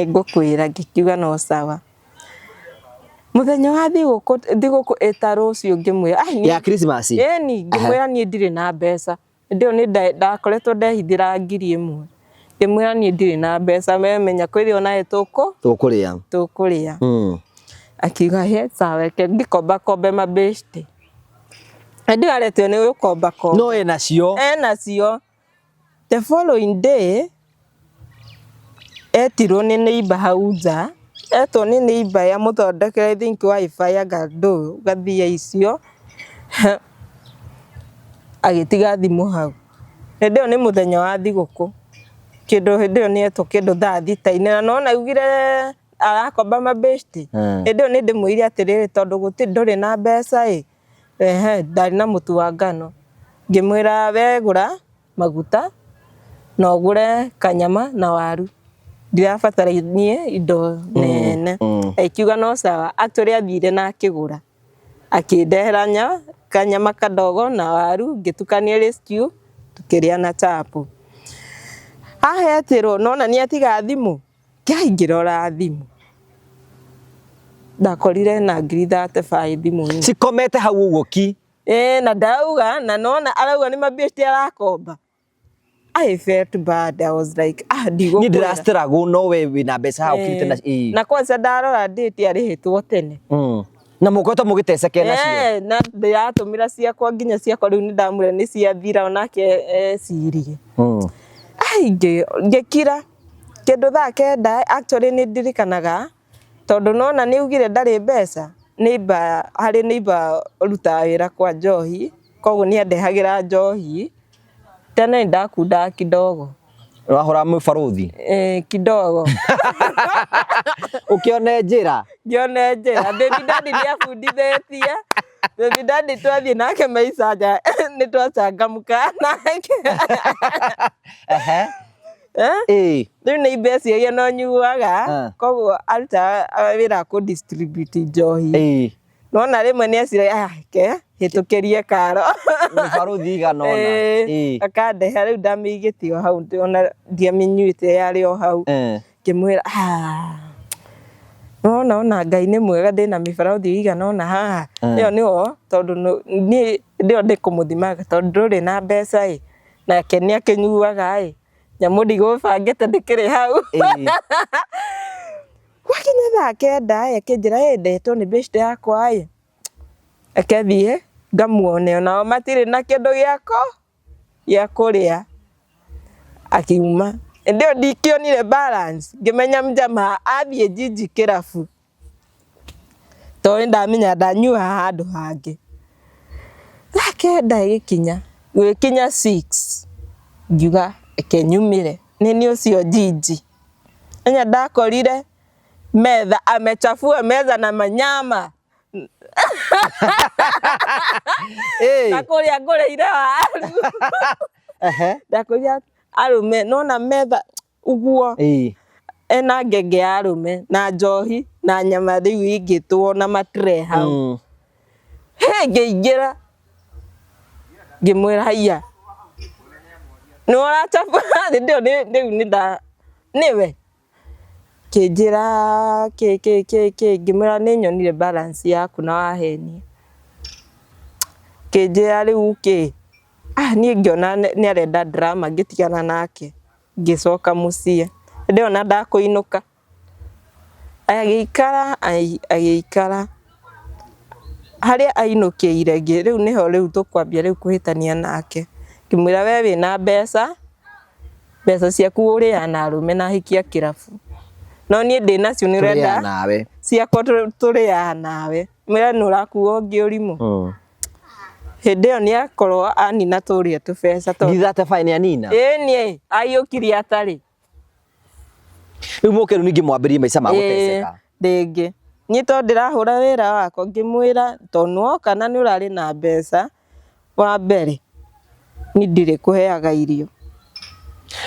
ngũkwĩra, ngĩkiuga no sawa. Mũthenya wa thigũkũ, thigũkũ ĩta rũciũ ngĩmwĩra ai Ya Christmas. Ĩni, ngĩmwĩra niĩ ndirĩ na mbeca. Hĩndĩ ĩyo nĩ ndakoretwo ndehithĩra 1000. Ngĩmwĩra niĩ ndirĩ na mbeca, we menya kwĩrĩ onawe Tũkũrĩa. Tũkũrĩa. Akiuga he sawa, reke ngĩkomba kombe mabeshte. Hĩndĩ ĩyo aretio nĩ gũkomba komba. No ena cio. Ena cio. The following day etirwo nĩ neighbor hau nja, etwo nĩ neighbor amũthondekere I think WiFi anga ndũ gathia icio, agĩtiga thimũ hau. Hĩndĩ ĩyo nĩ mũthenya wa thigũkũ, kĩndũ hĩndĩ ĩyo nĩ etwo kĩndũ thaa thita-inĩ na nĩwona augire arakomba mabeshte. Hĩndĩ ĩyo nĩ ndĩmwĩrire atĩrĩrĩ tondũ gũtirĩ ndũrĩ na mbeca ĩ, ehe ndarĩ na mũtu wa ngano, ngĩmwĩra we gũra maguta na ũgũre kanyama na waru, ndirabatara niĩ indo nene. Akiuga no sawa, actually athire na akĩgũra, akĩndehera kanyama kadogo na waru, ngĩtukania ĩrĩ stew, tũkĩrĩa na chapo. Haha etĩrwo nona nĩ atiga thimũ, Ngai ngĩrora thimũ, ndakorire ena 35,000 thimũ-inĩ. Cikomete hau ũguo ki. Ĩĩ na ndauga na nona arauga nĩ mabeshte arakomba. I felt bad. I was like, ah, ndigũkwĩra. Niĩ ndĩra struggle no we wĩna mbeca hau ũkirĩte na ĩĩ. Na kwanza ndarora date arĩhĩtwo tene. Na mũkoretwo mũgĩteceke nacio. Eh, na ndĩratũmĩra ciakwa nginya ciakwa rĩu nĩndamwĩra nĩ ciathira onake ecirie. Ai ngĩkira kĩndũ thaa kenda actually nĩ ndirikanaga tondũ nona nĩ augire ndarĩ mbeca, neighbor harĩ neighbor ũrutaga wĩra kwa njohi koguo nĩ andehagĩra njohi. Tene nĩ ndakundaga kidogo. Wahũra mũbarũthi? Eh, kidogo. Ũkĩone njĩra? Ngĩone njĩra. Baby daddy nĩ abundithĩtie. Baby daddy twathiĩ nake maica nja nĩ twachangamkaga nake. Ehe. Eh? Ĩĩ. Rĩu nĩ mbeca iria no nyuaga, koguo arutaga wĩra wa kũ distribute njohi. Nona rĩmwe nĩ eciragia ah, ke hĩtũkĩrie karo. Mũbarũthi igana ũna. Ĩĩ. Akandehe rĩu ndamĩigĩte o hau ona ndiamĩnyuĩte yarĩ o hau. Ngĩmwĩra ah, nĩwona ona Ngai nĩ mwega ndĩna mĩbarũthi ĩigana ũna haha. Ĩyo nĩyo tondũ niĩ hĩndĩ ĩyo ndĩkũmũthimaga tondũ ndũrĩ na mbeca ĩ, nake nĩ akĩnyuaga ĩ, nyamũ ndigũbangĩte ndĩkĩrĩ hau. Gwakinya thaa kenda ĩ, akĩnjĩra ĩ ndetwo nĩ beshte yakwa ĩ, reke thiĩ ngamuone onao matirĩ na kĩndũ gĩa kũrĩa. Akiuma. Hĩndĩ ĩyo ndikĩonire balance, ngĩmenya mjamaa athiĩ Jiji kĩrabu, tondũ nĩ ndamenya ndanyuaga handũ hangĩ. Thaa kenda ĩgĩkinya, gũgĩkinya 6, ngiuga reke nyumĩre, nĩ niĩ ũcio Jiji. Menya ndakorire metha amechafua meza na manyama. Na kũrĩa ngũrĩire waru. Ndakorire arũme nona metha ũguo ena ngenge ya arũme na njohi na nyama rĩu ingĩtwo na matire hau. Hĩ, ngĩingĩra ngĩmwĩra haiya nĩ ũracabua hĩndĩ ĩyo rĩu nĩ nda nĩwe kĩnjĩra kĩ kĩ kĩ kĩ ngĩmwĩra nĩ nyonire balance yaku na wahenia. Kĩnjĩra rĩu kĩ ah niĩ ngĩona nĩ arenda drama ngĩtigana nake ngĩcoka mũciĩ. Hĩndĩ ĩyo ona ndakũinũka. Agĩikara agĩikara harĩa ainũkĩire rĩu nĩho rĩu tũkwambia rĩu kũhĩtania nake. Ngĩmwĩra we wĩna mbeca, mbeca ciaku ũrĩaga na arũme na ahiki a kĩrabu. No niĩ ndĩ nacio nĩ Tũrĩaga ũrenda nawe. Ciakwa tũrĩaga nawe. Mwĩra nĩ ũrakuo ũngĩ ũrimũ. Hĩndĩ ĩyo nĩ akorwo anina tũrĩa tũbeca tondũ Ngiri 35 nĩ anina. Ĩĩ niĩ aiyũkirie atarĩ. Rĩu mũke rĩu ningĩ mwambĩrĩrie maica ma gũteceka. Rĩngĩ niĩ tondũ ndĩrahũra wĩra wakwa ngĩmwĩra tondũ nĩwoka na nĩ ũrarĩ na mbeca wa mbere niĩ ndirĩ kũheaga irio.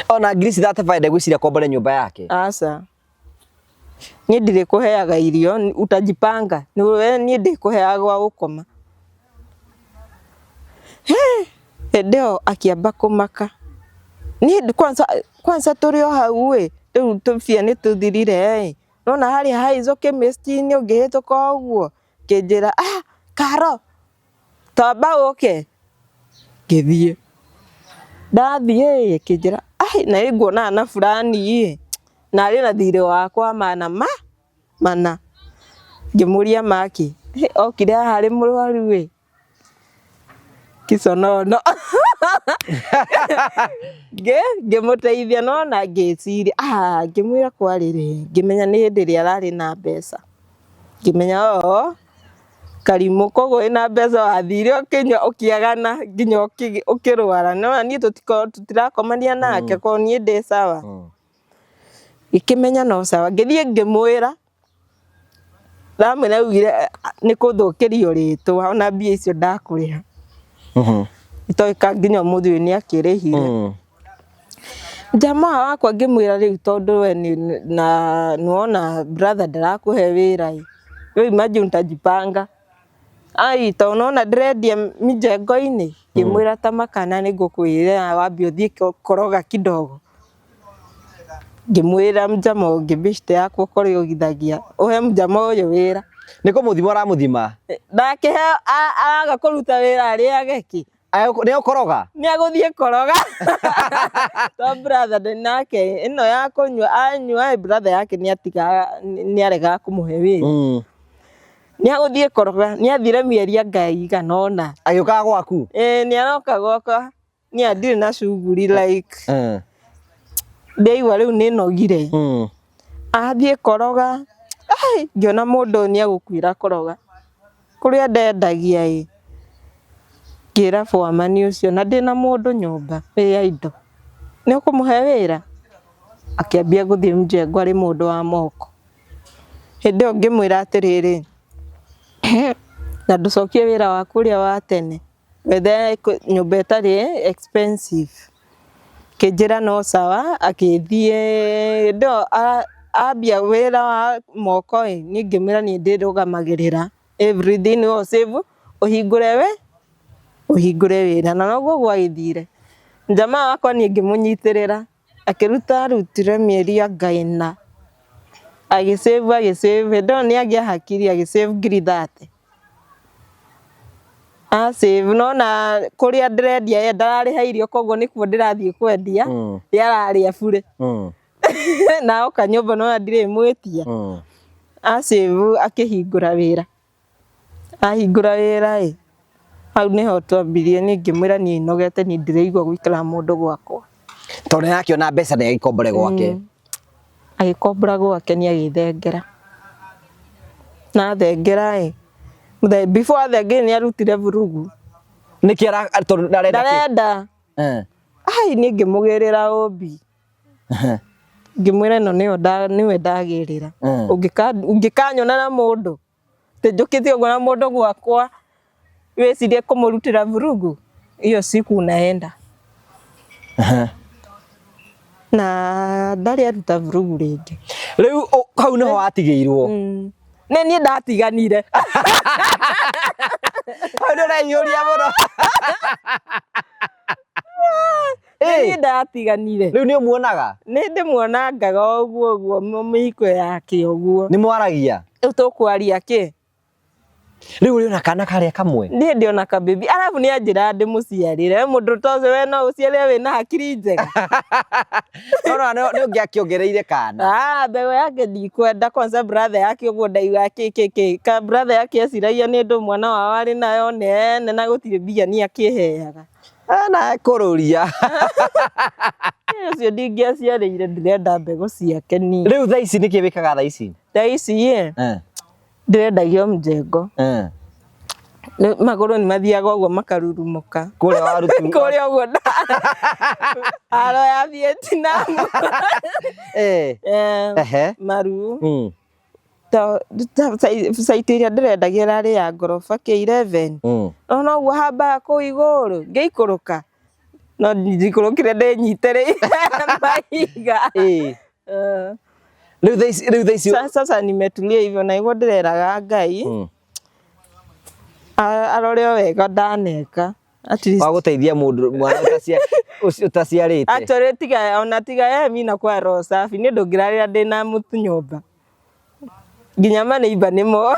Ona ngiri ici 35 ndegwĩciria kombore nyũmba yake. Aca. Niĩ ndirĩ kũheaga irio utajipanga we niĩ ndĩkũheaga gwa gũkoma. Hĩndĩ ĩyo akĩamba kũmaka. Niĩ kwanza kwanza tũrĩ o hau ĩ, rĩu tũbia nĩ tũthirire ĩ, nĩwona harĩa Hazel chemist-inĩ ũngĩhĩtũka ũguo, akĩnjĩra ah Karo twamba ũke, ngĩthiĩ. Ndathiĩ ĩ, akĩnjĩra ai na nĩ nguonaga na fulani ĩ, na arĩ na thirĩ wakwa mana ma mana. Ngĩmũria makĩ, okire haha arĩ mũrwaru ĩ, kiconono. Ngĩmũteithia no ona ngĩciria ah ngĩmwĩra kwarĩrĩ, ngĩmenya nĩ hĩndĩ ĩrĩa ararĩ na mbeca. Ngĩmenya oo karimũ koguo wĩna mbeca wathire ũkĩnyua ũkĩagana nginya ũkĩrwara. Nĩwona niĩ tũtirakomania nake koguo niĩ ndĩ sawa. Ngĩkĩmenya no sawa, ngĩthiĩ ngĩmwĩra, ndamwĩra augire nĩ kũthũkĩrio rĩtwa ona mbia icio ndakũrĩha. Itoĩ ka nginya ũmũthĩ ũyũ nĩ akĩrĩhire. Jamaa wakwa ngĩmwĩra rĩu tondũ we na nĩwona brother ndarakũhe wĩra ĩ, we imagine utajipanga. Ai tondũ nĩwona ndĩrendia mjengo-inĩ, ngĩmwĩra ta makana nĩngũkwĩra wambe ũthiĩ koroga kidogo. Ngĩmwĩra mjamaa ũngĩ beshte yakwa ũkorĩa ũgithagia, ũhe mjamaa ũyũ wĩra. Nĩ kũmũthima ũramũthima? Ndakĩhe araga kũruta wĩra arĩage kĩ? Nĩ ũkoroga? Nĩ agũthiĩ koroga. To brother nake ĩno ya kũnyua anyua ĩ brother yake nĩ atigaga nĩ aregaga kũmũhe wĩra. Nĩ agũthiĩ koroga, nĩ athire mĩeri anga ĩigana ũna. Agĩũkaga gwaku? Ĩĩ nĩ aroka gwakwa. Niĩ ndirĩ na shughuli like ndĩraigua rĩu nĩ nogire. Athiĩ koroga, ai ngĩona mũndũ ũyũ nĩ egũkuĩra koroga. Kũrĩa ndendagia ĩ, ngĩra bwamani ũcio na ndĩna mũndũ nyũmba wĩ idle, nĩ ũkũmũhe wĩra? Akĩambia gũthiĩ mjengo arĩ mũndũ wa moko. Hĩndĩ ĩyo ngĩmwĩra atĩrĩrĩ, na ndũcokie wĩra waku ũrĩa wa tene, wethe nyũmba ĩtarĩ expensive. Akĩnjĩra no sawa, akĩthiĩ hĩndĩ ĩyo ambia wĩra wa moko ĩ, niĩ ngĩmwĩra niĩ ndĩrũgamagĩrĩra everything we ũsave ũhingũre we ũhingũre wĩra na noguo gwagĩthire. Jamaa wakwa niĩ ngĩmũnyitĩrĩra akĩruta arutire mĩeri anga ĩna, agĩsave agĩsave, hĩndĩ ĩyo nĩ agĩa hakiri agĩsave ngiri 30. Asave nona kũrĩa ndĩrendia ye ndararĩha irio koguo nĩkuo ndĩrathiĩ kwendia, ye ararĩa burĩ. Na oka nyũmba nona ndirĩ mwĩtia. Asave akĩhingũra wĩra. Ahingũra wĩra ĩ, hau nĩho twambirie niĩ ngĩmwĩra niĩ nogete niĩ ndĩraigua gũikara mũndũ gwakwa. Tondũ nĩ arakĩona mbeca na agĩkombore gwake. Agĩkombora gwake nĩ agĩthengera. Na athengera ĩ, before athengere nĩ arutire vurugu. Nĩkĩ tondũ ndarenda kĩ? Ndarenda. Ai niĩ ngĩmũgĩrĩra ũmbi. Ngĩmwĩra ĩno nĩyo nĩwe ndagĩrĩra. Ũngĩkanyona na mũndũ, atĩ njũkĩte ũguo na mũndũ gwakwa wĩcirie kũmũrutĩra vurugu, hiyo siku unaenda. Na ndarĩ aruta vurugu rĩngĩ. Rĩu hau nĩho watigĩirwo. Nĩ niĩ ndatiganire. Hau nĩ ũreiyũria mũno. Nĩ niĩ ndatiganire. Rĩu nĩ ũmuonaga? Nĩ ndĩmuonangaga ũguo ũguo mĩiko yake ũguo. Nĩ mwaragia? Rĩu tũkwaria kĩ? Rĩu ũrĩ ona kana karĩa kamwe? Niĩ ndĩ ona kababy. Arabu nĩ anjĩraga ndĩmũciarĩre. Mũndũ ta ũcio we no ũciarĩre wĩna hakiri njega. No no nĩ ũngĩakĩongereire kana. Ah, mbegũ yake ndikwenda kwanza brother yake ũguo ndaiga kĩ kĩ kĩ. Ka brother yake eciragia nĩ ũndũ mwana wao arĩ nayo nene na gũtirĩ mbia niĩ akĩheaga. Na ekũrũria. Ũcio ndingĩaciarĩire, ndĩrenda mbegũ ciake niĩ. Rĩu thaa ici nĩkĩ wĩkaga thaa ici? Thaa ici ĩ, ndĩrendagia mjengo. Magũrũ nĩ mathiaga ũguo makarurumũka. Kũrĩa warutu. Kũrĩa ũguo aro ya Vietnam. Maru. Site ĩrĩa ndĩrendagia ĩrarĩ ya ngoroba K11. Ona ũguo hambaga kũu igũrũ ngĩikũrũka, no njikũrũkire ndĩnyitĩrĩire mahiga. Rĩu thaa ici, rĩu thaa ici Sasa nimetulia hivyo na nĩguo ndĩreraga Ngai arore o wega ndaneka. At least wa gũteithia mũndũ mwana ũcio ũtaciarĩte. Actually tiga ona tiga yeye mi nakuwa roho safi, niĩ ndũngĩrarĩra ndĩna mũtu nyũmba. Nginya maneiba nĩmo.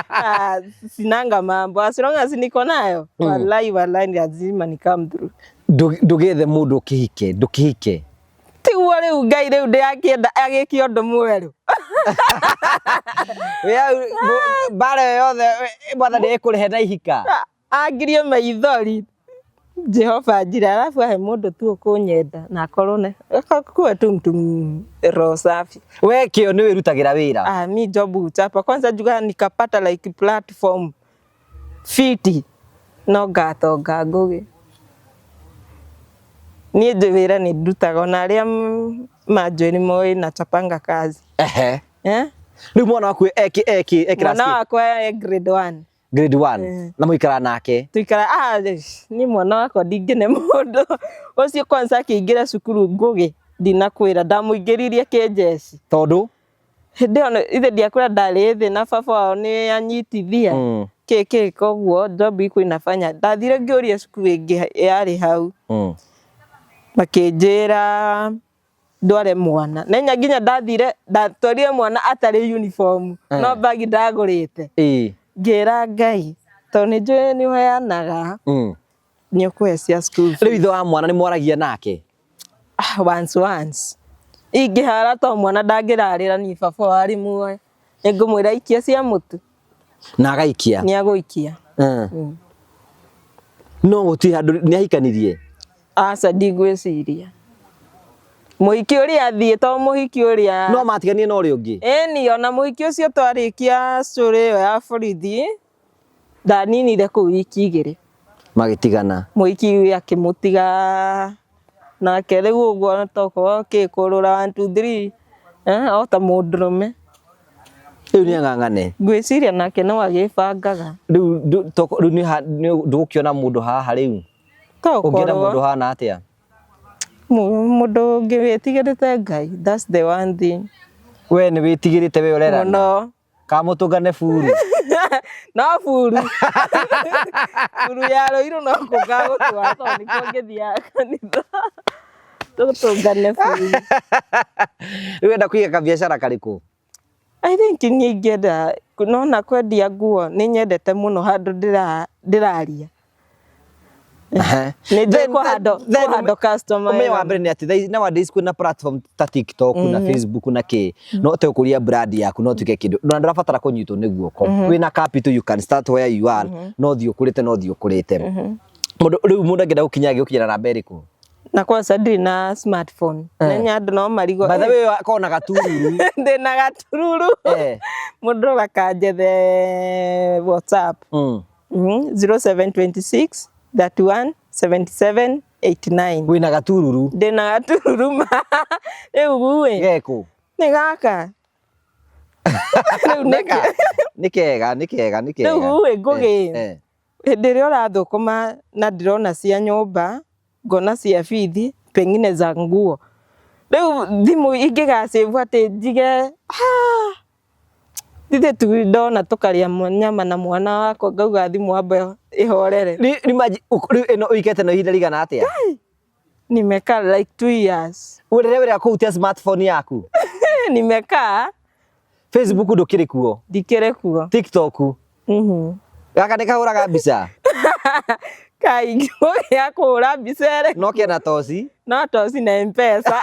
Ah, sinanga mambo, as long as niko nayo, wallahi wallahi lazima ni come through. Ndũgethe mũndũ ũkĩhike, ndũkĩhike. Tiguo rĩu Ngai rĩu ndĩrakĩenda agĩke ũndũ mwerũ. Mbara ĩyo yothe mwathani ekũrĩhe na ihika. Angirie maithori Jehova njira, alafu ahe mũndũ tu ũkũnyenda na akorwo ne kuwe tu mtu roho safi. We kĩo nĩ wĩrutagĩra wĩra. Ah, mi job huchapa kwanza, juga nikapata like platform fiti no ngatonga Ngũgĩ. Niĩ njũĩ wĩra nĩ ndutaga, ona arĩa manjũĩ nĩ moĩ nachapanga kazi. Eh? Rĩu mwana waku eki eki e Mwana class kĩ? wakwa e grade 1. Grade 1 na mũikara nake. Tuikara, ah, ni mwana wakwa ndingĩne mũndũ ũcio. Kwanza akĩingĩra cukuru, Ngũgĩ, ndinakwĩra ndamũingĩririe kĩnjeci. Tondũ Hĩndĩ ĩyo ithe ndiakwĩra ndarĩ thĩ na baba wao nĩ anyitithia kĩ kĩ, koguo job iko inafanya. Ndathire ngĩũria cukuru ĩngĩ yarĩ hau, makĩnjĩra ndware mwana nenya, nginya ndathire ndatwarire mwana atarĩ uniform, no bagi ndagũrĩte. Ngĩra Ngai, tondũ nĩ njũĩ nĩ ũheanaga, nĩ ũkũhe cia school. Rĩu ithe wa mwana nĩ mwaragia nake? Ah, once once ingĩhara to mwana ndangĩrarĩra, ni baba warĩ muoyo, nĩngũmwĩra ikia cia mũtu. Na agaikia? Nĩ agũikia. No gũtirĩ handũ nĩ ahikanirie? Aca, ndigwĩciria mũhiki ũrĩa athiĩ, to mũhiki ũrĩa No matiganie na ũrĩa ũngĩ? Ĩni, ona mũhiki ũcio twarĩkia story ĩyo ya borithi, ndaninire kũu wiki 2. Magĩtigana. Mũhiki akĩmũtiga nake rĩu ũguo tokorwo kĩkũrũra 1 2 3, o ta mũndũrũme. Rĩu nĩ ang'ang'ane. Ngwĩciria nake no agĩbangaga. Rĩu rĩu nĩ ndũgũkĩona mũndũ haha rĩu? Ũngĩenda mũndũ Tokorwo hana atĩa? Mũndũ ũngĩ wĩtigĩrĩte Ngai, that's the one thing. We nĩ wĩtigĩrĩte, we ũrerana? Mũno. Kamũtũngane buru? No buru buru ya Rũirũ no kũngagũtwara, tondũ nĩkuo ngĩthiaga kanitha, tũtũngane buru. Rĩu wenda kũiga kabiacara karĩkũ? I think niĩ ingĩenda nona kwendia nguo, nĩ nyendete mũno handũ ndĩraria, nĩ njũĩ kũhandle customer Ũmenyo wega. Wa mbere nĩ atĩ nowadays kwĩna platform ta TikTok na Facebook na kĩ, no ũhote gũkũria brand yaku, no ũtuĩke kĩndũ na ndũrabatara kũnyitwo nĩ guoko. Wĩna capital, you can start where you are, no thiĩ ũkũrĩte, no thiĩ ũkũrĩte. Mũndũ rĩu, mũndũ angĩenda gũkinya gũkinyĩra namba ĩrĩkũ? Na kwanza ndirĩ na smartphone, nenya andũ no marigwo. By the way, akorwo na gatururu. Ndĩ na gatururu. Mũndũ akanjethe WhatsApp. 0726 31 77 89. Wĩna gatururu? Ndĩ na gatururu ma rĩu ĩ. Gekũ? Nĩ gaka rĩu. Nĩ kega, nĩ kega, nĩ kega. Rĩu ĩ, Ngũgĩ, hĩndĩ ĩrĩa ũrathũkũma na ndĩrona cia nyũmba, ngona cia bithi, pengine za nguo, rĩu thimũ ingĩgacĩbu atĩ njige, ah, ithuĩ tu ndona tũkarĩa nyama na mwana wakwa, ngauga thimũ amba ĩhorere. Rĩu ĩno ũikete na ihinda rĩigana atĩa? Nimekaa like 2 years. Ũrĩrĩa wĩra kũhutia smartphone yaku? Nimekaa. Facebook ndũkĩrĩ kuo? Ndikĩrĩ kuo. TikTok? Gaka nĩ kahũraga mbica? Kaingĩ ya kũhũra mbica ĩrĩ. No kena toci? No toci na Mpesa.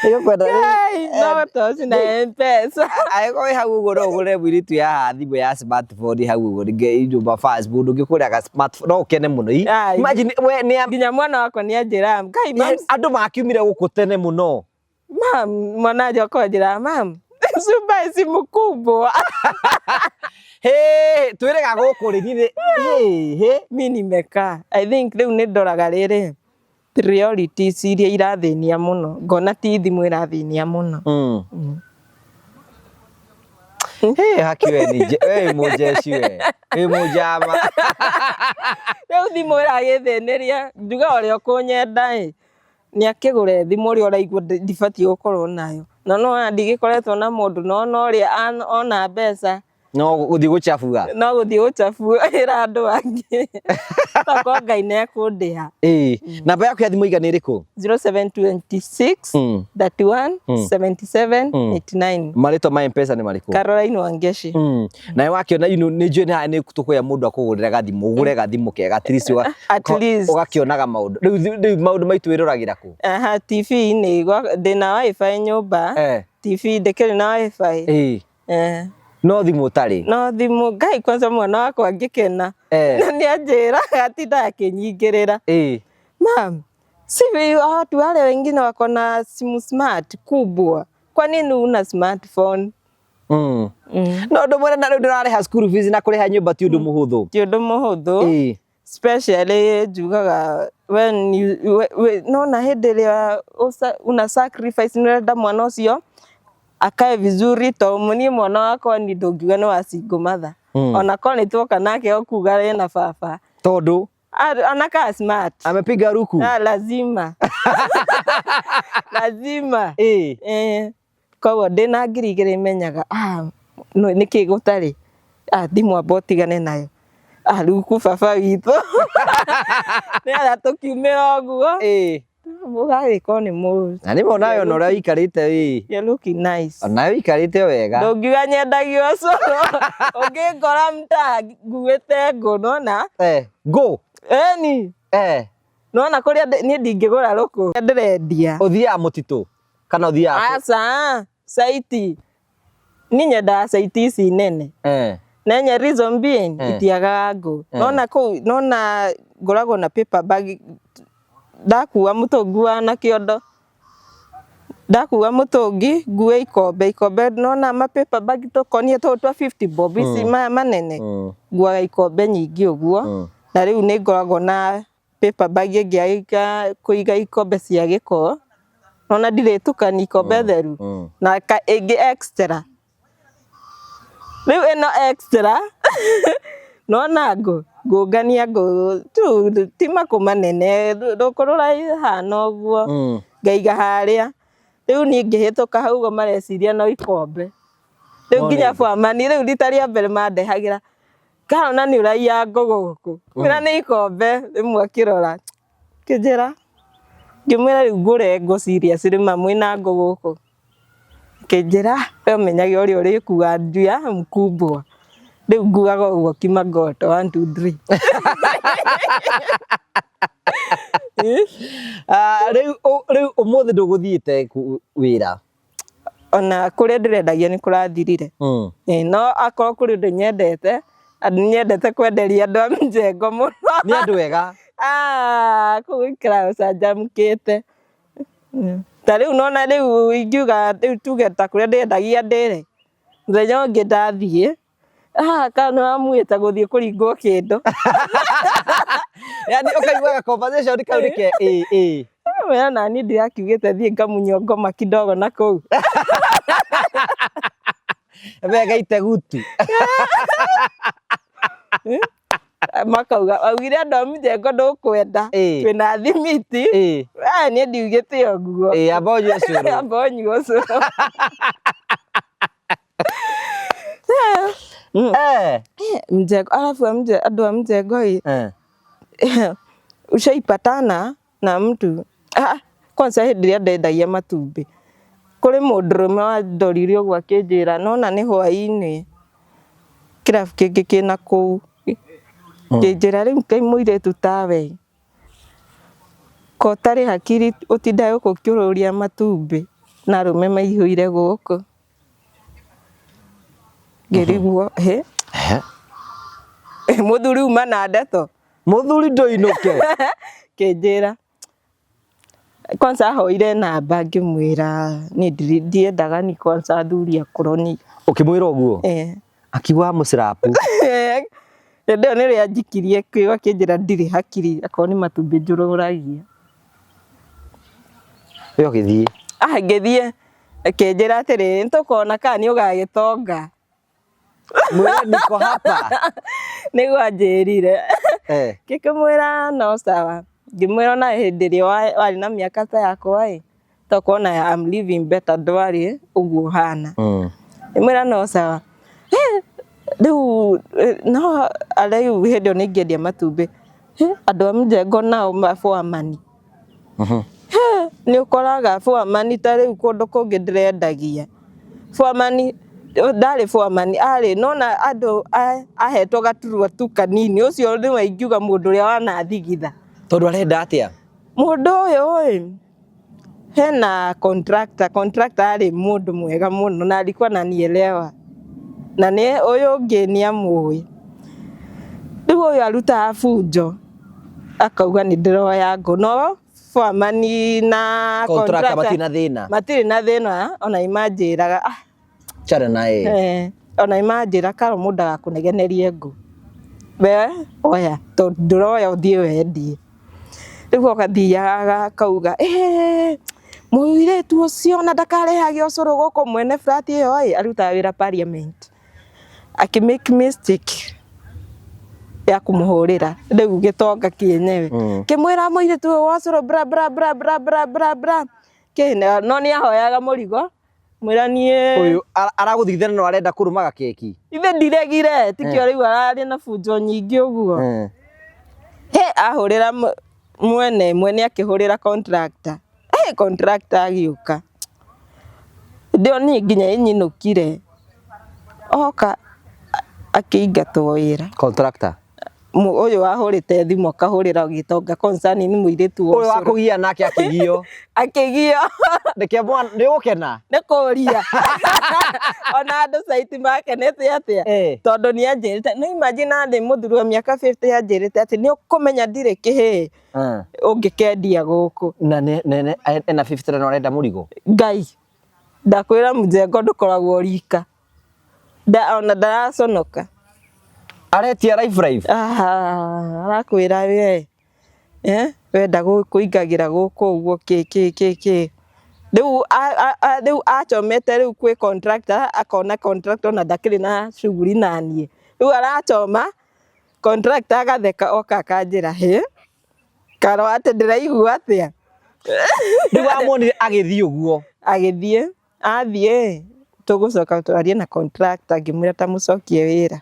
Nĩgũkwenda Ai, no toci na M-Pesa. Angĩkorwo wĩ hau ũguo no ũgũre mũirĩtu ya thimũ ya smartphone hau ũguo rĩngĩ nyũmba fast mũndũ ũngĩ kũrĩa smartphone no ũkene mũno. Ai. Imagine we nĩ Nginya mwana wakwa nĩ anjĩraga, Ngai, mam, andũ makiumire gũkũ tene mũno. Mam, mwana wakwa anjĩraga, mam, usibuy simu kubwa. Hey, twĩrĩga gũkũ rĩ niĩ hey, hey. Mi nimekaa. I think rĩu nĩ ndoraga rĩrĩ priorities iria irathĩnia mũno, ngona ti thimũ ĩrathĩnia mũno. Hey, haki we ni we mũjeshi we wĩ mũnjama. Rĩu thimũ ĩragĩthĩnĩria, njuga ũrĩa ũkũnyenda ĩ nĩ akĩgũre thimũ ũrĩa ũraigua ndibatiĩ gũkorwo nayo, na no ona ndigĩkoretwo na mũndũ no ona ũrĩa ona mbeca no gũthiĩ gũcabua no gũthiĩ gũchabuĩra andũ angĩ, tokorwo Ngai nĩ ekũndĩha. Ĩĩ, namba yaku ya thimũ iga nĩ ĩrĩkũ? 0726 31 77 89. Marĩtwa ma M-Pesa nĩ marĩkũ? Caroline Wangeci. Nawe wakĩona nĩ njũĩ nĩ haha nĩ tũkũhe mũndũ akũgũrĩre gathimũ, ũgũre gathimũ kega at least At least. ũgakĩonaga maũndũ. Rĩu maũndũ maitũ wĩroragĩra kũ? Aha, TV-inĩ ndĩna wifi nyũmba. TV ndĩkĩrĩ na wifi. No thimũ ũtarĩ? No thimũ, Ngai kwanza mwana wakwa angĩkena. Na nĩ anjĩraga atindaga akĩnyingĩrĩra. Mam, si watu wale wengine wako na simu smart kubwa, kwa nini una smartphone? No ũndũ mwena na rĩu ndũrarĩha school fees na kũrĩha nyũmba ti ũndũ mũhũthũ. Ti ũndũ mũhũthũ. Especially njugaga when you, we, nona hĩndĩ ĩrĩa una sacrifice nĩũrenda mwana ũcio akae vizuri, to niĩ mwana wakwa ni ndũngiuga nĩ wa single mother. Ona korwo nĩ tuoka nake okuga ena baba. Tondũ? Anakaa smart. Amepiga ruku. Ah, lazima. Lazima. Koguo ndĩna 2000 menyaga, nĩkĩ gũtarĩ? Thimũ amba ũtigane nayo. Rĩu ku baba witũ. Nĩ arĩa tũkiumĩra ũguo. Mũgagĩkorwo nĩ mũru. Na nĩ mona ona ũrĩa ũikarĩte ĩ. You're looking nice. Ona ũikarĩte wega. Ndũngiuga nyendagia ũcũrũ. Ũngĩngora mtaa nguĩte ngũ, nona? Ngũ? Ĩni. Nona kũrĩa niĩ ndingĩgũra rũkũ. Ndĩrendia. Ũthiaga mũtitũ? Kana ũthiaga kũ? Aca, caiti. Niĩ nyendaga caiti ici nene. Nenye reason being, itiagaga ngũ. Nona kũu, nona ngoragwo na paper bag, ndakua mũtũngi wa na kĩondo. Ndakua mũtũngi, ngue ikombe, ikombe nona ma paper bag tũkonie tũtũ twa 50 bob ici manene. Nguaga ikombe nyingĩ ũguo. Na rĩu nĩ ngoragwo na paper bag ĩngĩ ya kũiga ikombe cia gĩko. Nona ndirĩtukania ikombe theru. Na ĩngĩ extra. Rĩu ĩno extra, nona ngũ, ngũngania ngũ, tu ti makũ manene, rũkũ rũraihana ũguo, ngaiga harĩa. Rĩu niĩ ngĩhĩtũka hau ũguo mareciria no ikombe. Rĩu nginya bamani, rĩu rita rĩa mbere mandehagĩra, karona nĩ ũraiya ngũ gũkũ. Ngĩmwĩra nĩ ikombe, rĩmwe akĩrora, akĩnjĩra, ngĩmwĩra rĩu ngũre ngũ ciria cirĩma mwĩna ngũ gũkũ. Akĩnjĩra, we ũmenyage ũrĩa ũrĩkuaga nduya mkubwa. Rĩu nguaga ũguo kimagoto, 1 2 3. Rĩu ũmũthĩ ndũgũthiĩte wĩra? Ona kũrĩa ndĩrendagia nĩ kũrathirire. No akorwo kũrĩ ũndũ nyendete, nyendete kwenderia andũ a mjengo mũno. Nĩ andũ ega? Kũu gũikaraga gũcanjamũkĩte. Ta rĩu nona rĩu ingiuga rĩu tuge ta kũrĩa ndĩrendagia ndĩre, mũthenya ũngĩ ndathiĩ, kana nĩwamuĩte gũthiĩ kũringwo kĩndũ. Yaani ũkaiguaga conversation kau nĩ ke, ĩ, ĩ. We ona niĩ ndirakiugĩte thiĩ ngamunywo ngoma kidogo na kũu. Wegaite gutu. Makauga, augire andũ a mjengo ndũkwenda. Twĩna thimiti. Niĩ ndiugĩte ũguo. Amba ũnyue ũcũrũ. Amba ũnyue ũcũrũ. Mjengo, alafu andũ a mjengo ĩ. Ushaipatana na mtu. Kwanza hĩndĩ ĩrĩa ndendagia matumbĩ. Kũrĩ mũndũrũme wandorire ũguo akĩnjĩra, nona nĩ hwaĩ-inĩ, kĩrabu kĩngĩ kĩna kũu. Kĩnjĩra rĩu kaĩ mũirĩtu tawe, ko ũtarĩ hakiri ũtindaga gũkũ ũkĩũrũria matumbĩ. Na arũme maihũire gũkũ. Ngĩrigwo hĩ mũthuri uma na ndeto. Mũthuri ndũinũke. Kĩnjĩra kwanza ahoire namba ngĩmwĩra niĩ ndiendaga ni kwanza athuri akũrũ ni. Ũkĩmwĩra ũguo? Eh. Akiuga amũcirapu. Hĩndĩ ĩyo nĩrĩo anjikirie kĩo akĩnjĩra ndirĩ hakiri akorwo nĩ matumbĩ njũrũragia. We ũgĩthiĩ? Ah, ngĩthiĩ akĩnjĩra atĩrĩrĩ nĩtũkona kana nĩ ũgagĩtonga. Mwĩre niko hapa. Nĩguo anjĩrire. Eh. Ngĩkĩmwĩra no sawa. Ngĩmwĩra ona hĩndĩ ĩrĩa warĩ na mĩaka ta yakwa ĩ, tokorwo ona I'm living better ndwarĩ ũguo ũhana. Ngĩmwĩra no sawa. Rĩu no rĩu hĩndĩ ĩyo nĩ ingĩendia matumbĩ. Andũ a mjengo nao ma foreman. Nĩ ũkoraga foreman ta rĩu kũndũ kũngĩ ndĩrendagia. Foreman ndarĩ foreman arĩ nona andũ ahetwo gaturwa tu kanini ũcio nĩwe ingiuga mũndũ ũrĩa wanathigitha. Tondũ arenda atĩa? Mũndũ ũyũ ĩ, hena contractor, contractor arĩ mũndũ mwega mũno na alikuwa ananielewa. Na nĩ ũyũ ũngĩ nĩ amũĩ. Rĩu ũyũ arutaga bunjo akauga nĩ ndĩroya ngũ no foreman na Contractor matirĩ na thĩna. Matirĩ na thĩna ona nĩmanjĩraga ah Chana naye. Eh, ona nĩmanjĩra Karo mũndũ ndagakũnegenerie ngũ. We oya tondũ ndũroya ũthiĩ wendie. Rĩu agathiaga akauga mũirĩtu ũcio ona ndakarehage ũcũrũ gũkũ mwene flat ĩyo ĩ arutaga wĩra parliament. Akĩ make mistake ya kũmũhũrĩra rĩu gĩtonga kĩenyewe. Kĩmwĩra mũirĩtu ũyũ wa ũcũrũ bla bla bla bla bla bla bla. No nĩ ahoyaga mũrigo mwĩra niĩ Ũyũ aragũthigithana no arenda kũrũmaga keki. Ithe ndiregire tikĩo rĩu ararĩ na bunjo nyingĩ ũguo. He ahũrĩra mwene mwene akĩhũrĩra contractor. He contractor agĩũka. Hĩndĩ ĩyo niĩ nginya ĩnyinũkire. Oka akĩingatwo wĩra. Contractor? Ũyũ wahũrĩte thimũ akahũrĩra gĩtonga concerning mũirĩtu wa Ũyũ wa kũgia nake akĩgio. Akĩgio. Nĩkĩo mwana nĩ ũgũkena? Nĩ kũria. Ona andũ site makenete atĩa? Tondũ nĩ anjĩrĩte, no imagine ndĩ mũthuri wa mĩaka 50 anjĩrĩte atĩ nĩ ũkũmenya ndirĩ kĩhĩĩ ũngĩkendia gũkũ. Na ena 50 na arenda mũrigo? Ngai, ndakwĩra mjengo ndũkoragwo rika. Ona ndaraconoka. Aretia life life. Arakwĩra we wenda kũingagĩra gũkũ ũguo kĩ kĩ kĩ kĩ. Rĩu rĩu achomete rĩu kwĩ contractor akona contractor ona ndakĩrĩ na shughuli na niĩ. Rĩu arachoma contractor agatheka oka akanjĩra hĩ Karo atĩ ndĩraigua atĩa. Rĩu amuonire agĩthiĩ ũguo. Agĩthiĩ. Athiĩ tũgũcoka twarie na contractor ngĩmwĩra ta mũcokie wĩra.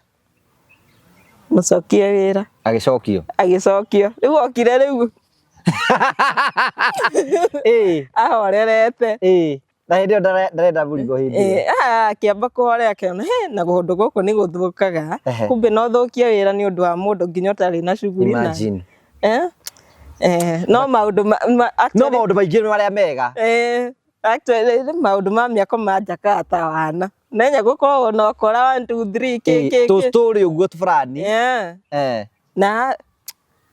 Mũcokie wĩra. Agĩcokio. Agĩcokio. Rĩu okire rĩu. Ahorerete. Na hĩndĩ ĩyo ndarenda mũrigo hĩndĩ ĩyo. Akĩamba kũhorera akĩona he na kũndũ gũkũ nĩ gũthũkaga. Kumbe no thũkie wĩra nĩ ũndũ wa mũndũ nginya ũtarĩ na shughuli na. Imagine. No maũndũ No maũndũ maingĩ nĩ marĩa mega. Actually maũndũ ma mĩako manjakaga ta wana. Menya gũkoragwo na ũkora 1 2 3 kĩ kĩ kĩ. Tũ story ũguo fulani. Na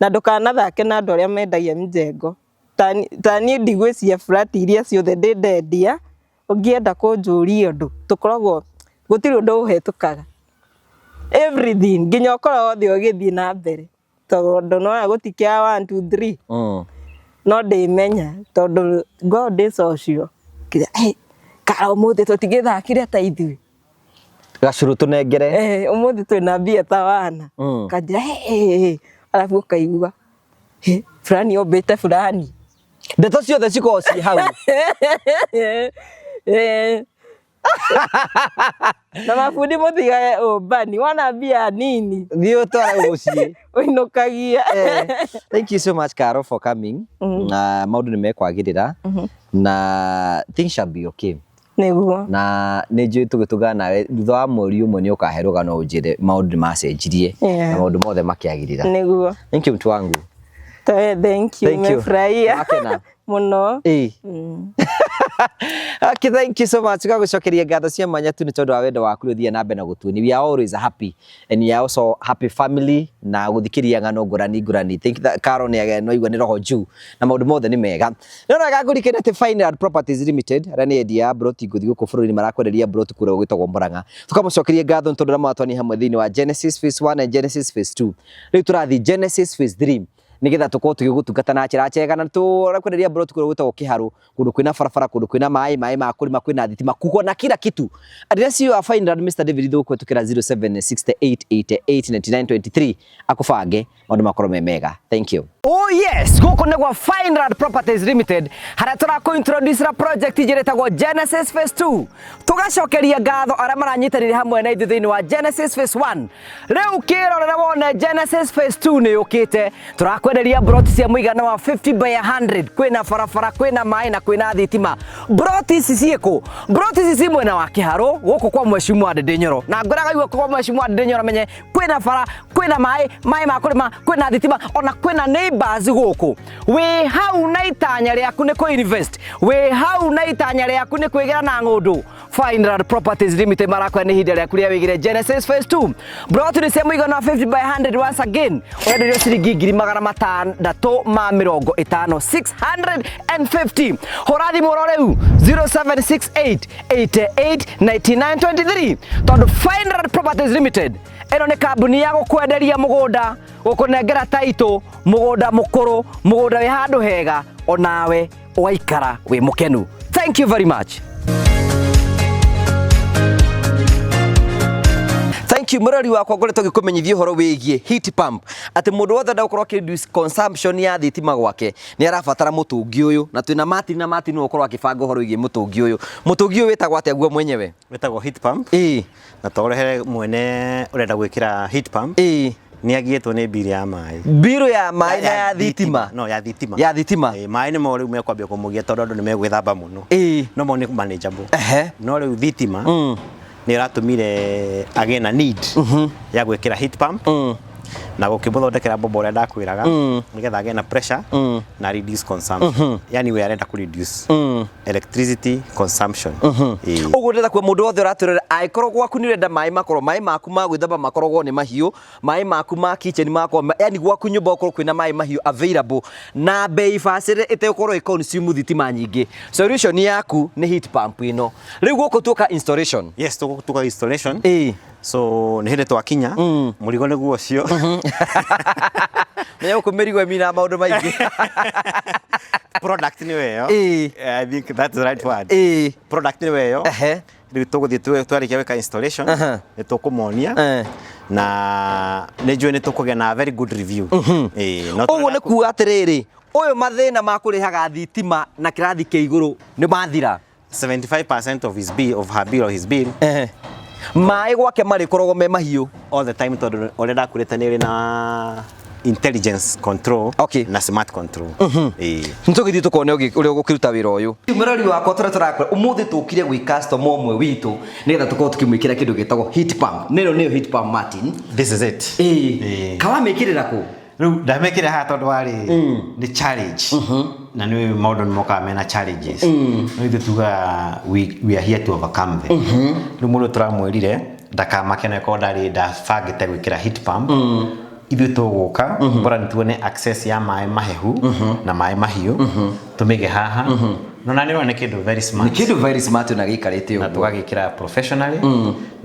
ndũkanathake na andũ arĩa mendagia mjengo. Ta niĩ ndigwĩciria flat iria ciothe ndĩ ndendia, ũngĩenda kũnjũria ũndũ, tũkoragwo gũtirĩ ũndũ ũhetũkaga. Everything nginya ũkora wothe ũgĩthiĩ na mbere. Tondũ nĩwona gũtikĩaga 1 2 3. No ndĩmenya tondũ ngoragwo ndĩ social. Kara ũmũthĩ tũtingĩthakire ta ithuĩ. Gacũrũ tũnengere. Ũmũthĩ twĩna mbia ta wana. Kanjĩra arabu ũkaigua fulani ombĩte fulani. Ndeto ciothe cikoragwo ciĩ hau. Na mabundi mũtigage ũmbani, wona mbia nini. Thiĩ ũtware mũciĩ. Ũinũkagia. Thank you so much Caro for coming. Na maũndũ nĩ mekwagĩrĩra. Na things shall be okay. Nĩguo. Na nĩ njũĩ tũgĩtũngana nawe thutha wa mweri ũmwe nĩ ũkahe rũgano ũnjĩre maũndũ nĩ macenjirie na maũndũ mothe makĩagĩrĩra. Nĩguo. Thank you mtu wangu. Thank you. Thank you. Nimefurahia. Wakena. Mũno. Okay, thank you so much. Gagũcokeria ngatho cia mwanya tu nĩ tondũ wa wendo waku ũthiĩ na mbere na gũtuonia. We are always happy and we are also happy family na gũthikĩrĩria ng'ano ngũrani ngũrani. Think that Caro nĩ no igua nĩ roho juu na maũndũ mothe nĩ mega. No wega ngũrikane atĩ Fine Properties Limited arĩa nĩ endia a broti ngũthi gũkũ bũrũri-inĩ marakwenderia broti kũrĩa gwĩtagwo Murang'a. Tũkamũcokeria ngatho nĩ tondũ ũrĩa mwatwania hamwe thĩinĩ wa Genesis Phase 1 and Genesis Phase 2. Rĩu tũrathiĩ Genesis Phase 3 nigetha tukorwo tugigutungata na njĩra njega na tũrakwenderia broti kũrĩa gwĩtagwo Kĩharũ, kũndũ kwĩna barabara, kũndũ kwĩna maĩ, maĩ ma kũrĩma, kwĩna thitima, kuko na kila kitu. Address you are Fineland Mr. David Thuku kũhetũkĩra 0768889923 akũbange maũndũ makorwo me mega. Thank you. Oh yes, gũkũ nĩ gwa Fineland Properties Limited harĩa tũrakũ introduce ra project njĩra ĩtagwo Genesis Phase 2. Tũgacokeria ngatho arĩa maranyitanĩire hamwe na ithuĩ thĩinĩ wa Genesis Phase 1. Rĩu kĩrorera wone Genesis Phase 2 nĩ yũkĩte. Tũrakwenderia broti cia mũigana wa 50 by 100, kwĩna barabara, kwĩna maĩ na kwĩna thitima. Broti ici ciĩkũ? Broti ici ci mwena wa Kĩharũ gũkũ kwa Mheshimiwa Ndindi Nyoro. Na ngwĩraga igua kwa Mheshimiwa Ndindi Nyoro menye kwĩna bara, kwĩna maĩ, maĩ ma kũrĩma, kwĩna thitima, ona kwĩna neighbors gũkũ. Wĩ hau na itanya rĩaku nĩ kũ invest. Wĩ hau na itanya rĩaku nĩ kwĩgĩra na ng'ũndũ. Fineland Properties Limited marakwĩra nĩ ihinda rĩaku rĩa wĩgĩre Genesis Phase 2. Broti nĩ cia mũigana wa 50 by 100 once again. Ũrenderio ciringi 650,000, 650. Hũra thimũ oro rĩu 0768 88 99 23 tondũ Fineland Properties Limited ĩno nĩ kambuni ya gũkwenderia mũgũnda, gũkũnengera taitũ, mũgũnda mũkũrũ, mũgũnda wĩ handũ hega, onawe ũgaikara wĩ mũkenu. Thank you very much. Thank you mũrori wakwa ngoretwo ngĩkũmenyithia ũhoro wĩgiĩ heat pump atĩ mũndũ wothe enda gũkorwo akĩ reduce consumption ya thitima gwake nĩ arabatara mũtũngi ũyũ, na twĩna Martin, na Martin nĩwe ũkorwo akĩbanga ũhoro wĩgiĩ mũtũngi ũyũ. Mũtũngi ũyũ wĩtagwo atĩa guo mwenyewe? Wĩtagwo heat pump. Na tũrehere mwene ũrenda gwĩkĩra heat pump nĩ agiĩtwo nĩ mbiri ya maĩ. Mbirũ ya maĩ na ya thitima? No, ya thitima. Ya thitima. Maĩ nĩmo rĩu mekwambia kũmũgia tondũ andũ nĩ megwĩthamba mũno. No mo nĩ manageable. No rĩu thitima nĩ ĩratũmire agĩe na need ya gwĩkĩra heat pump na gũkĩmũthondekera mbombo ũrĩa ndakwĩraga nĩgetha agĩe na pressure na reduce consumption. Yani we arenda kũ reduce electricity consumption. Ũguo ndĩrenda kuga mũndũ wothe ũratwĩrorera angĩkorwo gwaku nĩ ũrenda maĩ makorwo maĩ maku ma gwĩthamba makoragwo nĩ mahiũ, maĩ maku ma kitchen makorwo, yani gwaku nyũmba gũkorwo kwĩna maĩ mahiũ available na bei bacĩrĩre ĩtegũkorwo ĩ consume thitima nyingĩ, solution yaku nĩ heat pump ĩno. Rĩu gũkũ tuoka installation. Yes, tũgũtuka installation. So nĩ hĩndĩ twakinya mũrigo nĩguo ũcio. Menya gũkũ mĩrigo ĩminaga maũndũ maingĩ. Product nĩyo ĩyo. I think that's the right word. Product nĩyo ĩyo. Rĩu tũgũthiĩ twarĩkia gwĩka installation nĩ tũkũmonia na nĩ njũĩ nĩ tũkũgĩa na very good review. Ũguo nĩ kuga atĩrĩrĩ, ũyũ mathĩna ma kũrĩhaga thitima na kĩrathi kĩa igũrũ nĩ mathira. 75% of his bill, of her bill or his bill. Maĩ gwake marĩkoragwo me mahiũ all the time tondũ ũrĩa ndakwĩrĩte nĩ ĩrĩ na intelligence control na smart control. Nĩtũgĩthiĩ tũkone ũrĩa ũgũkĩruta wĩra ũyũ. Mũrori wakwa tũrĩa tũrakora ũmũthĩ tũkire gwĩ customer ũmwe witũ nĩgetha tũkorwo tũkĩmwĩkĩra kĩndũ gĩtagwo heat pump. Nĩno nĩyo heat pump, Martin. This is it. Kawamĩkĩrĩra kũ? Rĩu ndamĩkĩra haha tondũ warĩ nĩ challenge na nĩ maũndũ nĩ mokaga mena challenges, no ithuĩ tugaga we are here to overcome them. Rĩu mũndũ tũramwĩrire ndakamake na korwo ndarĩ ndabangĩte gwĩkĩra heat pump, ithuĩ tũgũka bora nĩ tuone access ya maĩ mahehu na maĩ mahiũ tũmĩige haha. No na nĩ ũrona nĩ kĩndũ very smart. Nĩ kĩndũ very smart na gĩikarĩte na ũguo. Tũgagĩkĩra professionally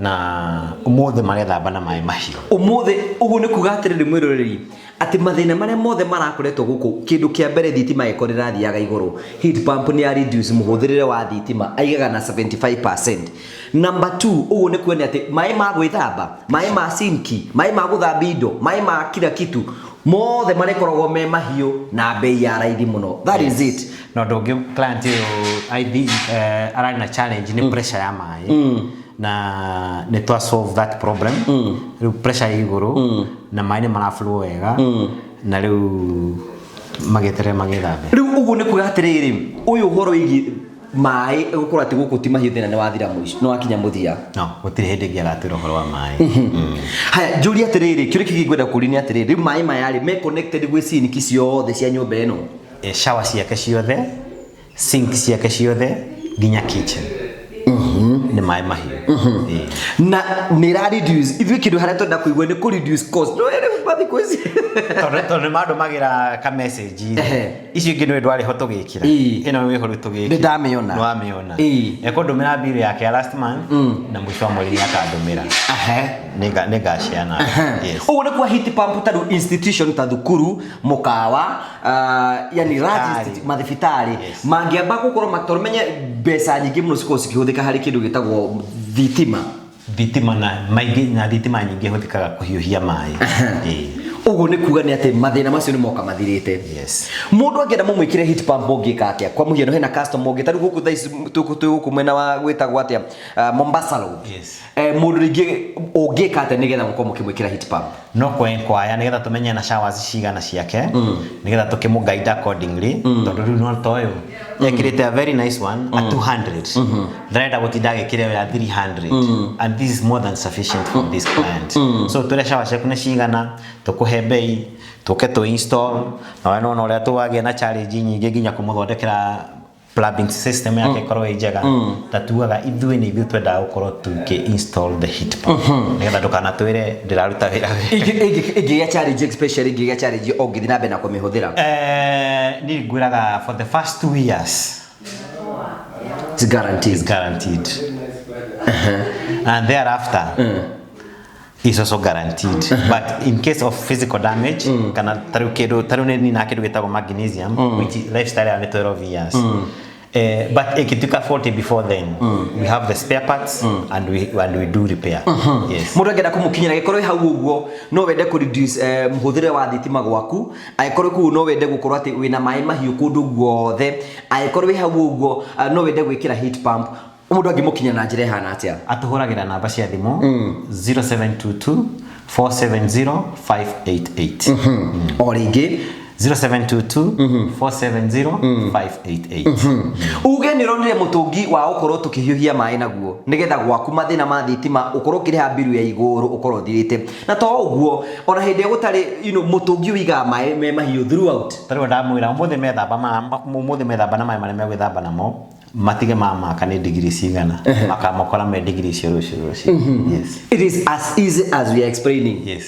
na ũmũthĩ marethamba na maĩ mahiũ. Ũmũthĩ ũguo nĩ kuga atĩrĩrĩ mwĩroreri atĩ mathĩna marĩa mothe marakoretwo gũkũ, kĩndũ kĩa mbere thitima ĩkorwo ĩrathiaga igũrũ, heat pump nĩ ya reduce mũhũthĩrĩre wa thitima aigaga na 75%. Number 2, ũguo nĩ kuonia atĩ maĩ ma gwĩthamba, maĩ ma sinki, maĩ ma gũthambia indo, maĩ ma kila kitu mothe marĩkoragwo me mahiũ na bei ya raithi mũno. That is it. Na ũndũ ũngĩ client ũyũ I think ararĩ na challenge nĩ pressure ya maĩ na nĩ twa solve that problem. Rĩu pressure ĩ igũrũ na maĩ nĩ maraflow wega na rĩu magĩeterere magĩthambe. Rĩu ũguo nĩ kuga atĩrĩrĩ, ũyũ ũhoro wĩgiĩ maĩ gũkorwo atĩ gũkũ ti mahiũ thĩna nĩ wathira mũico, nĩ wakinya mũthia. No, gũtirĩ hĩndĩ ĩngĩ agatwĩra ũhoro wa maĩ. Haya, njũrie atĩrĩrĩ, kĩũria kĩngĩ ngwenda kũũria nĩ atĩrĩrĩ, rĩu maĩ maya rĩ me connected gwĩ sinki ciothe cia nyũmba ĩno? Shower ciake ciothe, sink ciake ciothe, Nginya kitchen nĩ maĩ mahiũ. Ĩĩ. Na nä ra reduce ithuä kä ndå harä a twenda kũigua nä kå reduce cost no ere thikå ici. Tondũ nĩ mandũmagĩra ka message. Icio ingĩ nĩ ndwarĩ ho tũgĩkĩra. Ĩno wĩho rĩu tũgĩkĩra. Nĩ ndamĩona. Nĩ wamĩona. Ekũndũmĩra bill yake ya last month na mũico wa mweri nĩ akandũmĩra. Nĩ ngaciana. Yes. Ũguo nĩ kwa heat pump ta rĩu institution ta thukuru, mũkawa, yani large Thibitarĩ. Mathibitarĩ mangĩamba gũkorwo tondũ menye mbeca nyingĩ mũno cikoragwo cikĩhũthĩka harĩ kĩndũ gĩtagwo thitima. Thitima na maingĩ na thitima nyingĩ hũthĩkaga kũhiũhia maĩ. Ĩĩ. Ũguo nĩ kuga nĩ atĩ mathĩna macio nĩ moka mathirĩte. Yes. Mũndũ angĩenda mũmwĩkĩre heat pump ũngĩka atĩa? Kwa mũhiano hena customer ũngĩ tarĩu gũkũ thaa ici twĩ gũkũ mwena wa gwĩtagwo atĩa, Mombasa Road. Yes. Mũndũ rĩngĩ ũngĩka atĩa nĩgetha mũkorwo mũkĩmwĩkĩra heat pump? No kwenkwaya nĩgetha tũmenye na showers cigana ciake, nĩgetha tũkĩmũ guide accordingly, tondũ rĩu no ta ũyũ ekĩrĩte a very nice one a 200, ndarenda gũtinda agĩkĩra ĩyo ya 300, and this is more than sufficient for this client. So tũrĩa shower ciaku nĩ cigana, tũkũhe bei, tũke tũ install na we nona ũrĩa tũwagĩa na challenge nyingĩ nginya kũmũthondekera plumbing system yake ĩkorwo ĩ njega. Ta tugaga ithuĩ nĩ ithuĩ twendaga gũkorwo tũkĩ install the heat pump nĩgetha ndũkanatwĩre ndĩraruta wĩra wega. Ĩngĩgĩa challenge, especially ĩngĩgĩa challenge ũngĩthiĩ na mbere na kũmĩhũthĩra? Niĩ ngwĩraga for the first 2 years It's guaranteed. Is guaranteed and thereafter is also guaranteed, but in case of physical damage kana tarĩu kĩndũ tarĩu nĩ nina kĩndũ gĩtagwo magnesium, which is lifestyle ya nĩ 12 years. But ikituka 40 before then, we have the spare parts and we do repair. Yes. Mũndũ angĩenda kũmũkinyĩra gĩkorwo hau ũguo no wende kũ reduce mũhũthĩre wa thitima gwaku, angĩkorwo kũu no wende gũkorwo atĩ wĩna maĩ mahiũ kũndũ guothe, angĩkorwo wĩ hau ũguo no wende gwĩkĩra heat pump, mũndũ angĩmũkinya na njĩra ĩhana atĩa? Atũhũragĩra namba cia thimũ 0722 470 588. O rĩngĩ? 0722 470 588. Uge nĩ ũronire mũtũngi wa gũkorwo tũkĩhiũhia maĩ naguo nĩgetha gwaku mathĩna ma thitima ũkorwo ũkĩrĩha mbiru ya igũrũ ũkorwo ũthirĩte, na to ũguo ona hĩndĩ ĩrĩa gũtarĩ mũtũngi ũigaga maĩ me mahiũ throughout. Tarĩu ndamwĩra ũmũthĩ methamba na maĩ marĩa megwĩthamba namo matige mamaka nĩ digiri cigana, makamokora me digiri icio rũciũ. Yes. It is as easy as we are explaining. Yes.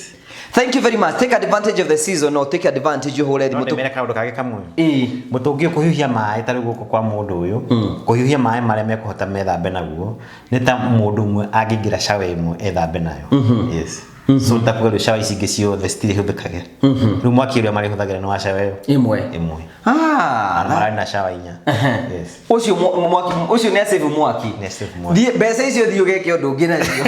Thank you very much. Take advantage of the season or take advantage ũhũre No thimũ. ndĩmere kaũndũ kangĩ kamwe. Ĩĩ. Mũtũngi ũkũhiũhia maĩ tarĩu gũkũ kwa mũndũ ũyũ, kũhiũhia maĩ marĩa mekũhota methambe naguo nĩ ta mũndũ ũmwe angĩingĩra shower ĩmwe ethambe nayo. Yes, so takuga rĩu shower ici ingĩ ciothe citirĩhũthĩkage, rĩu mwaki ũrĩa marĩhũthagĩra nĩ wa shower ĩyo ĩmwe. Ĩmwe. Ah. Na mararĩ na shower inya. Yes. Ũcio mwaki ũcio nĩ asave mwaki. Nĩ asave mwaki. Thiĩ mbeca icio, thiĩ ũgeke ũndũ ũngĩ nacio.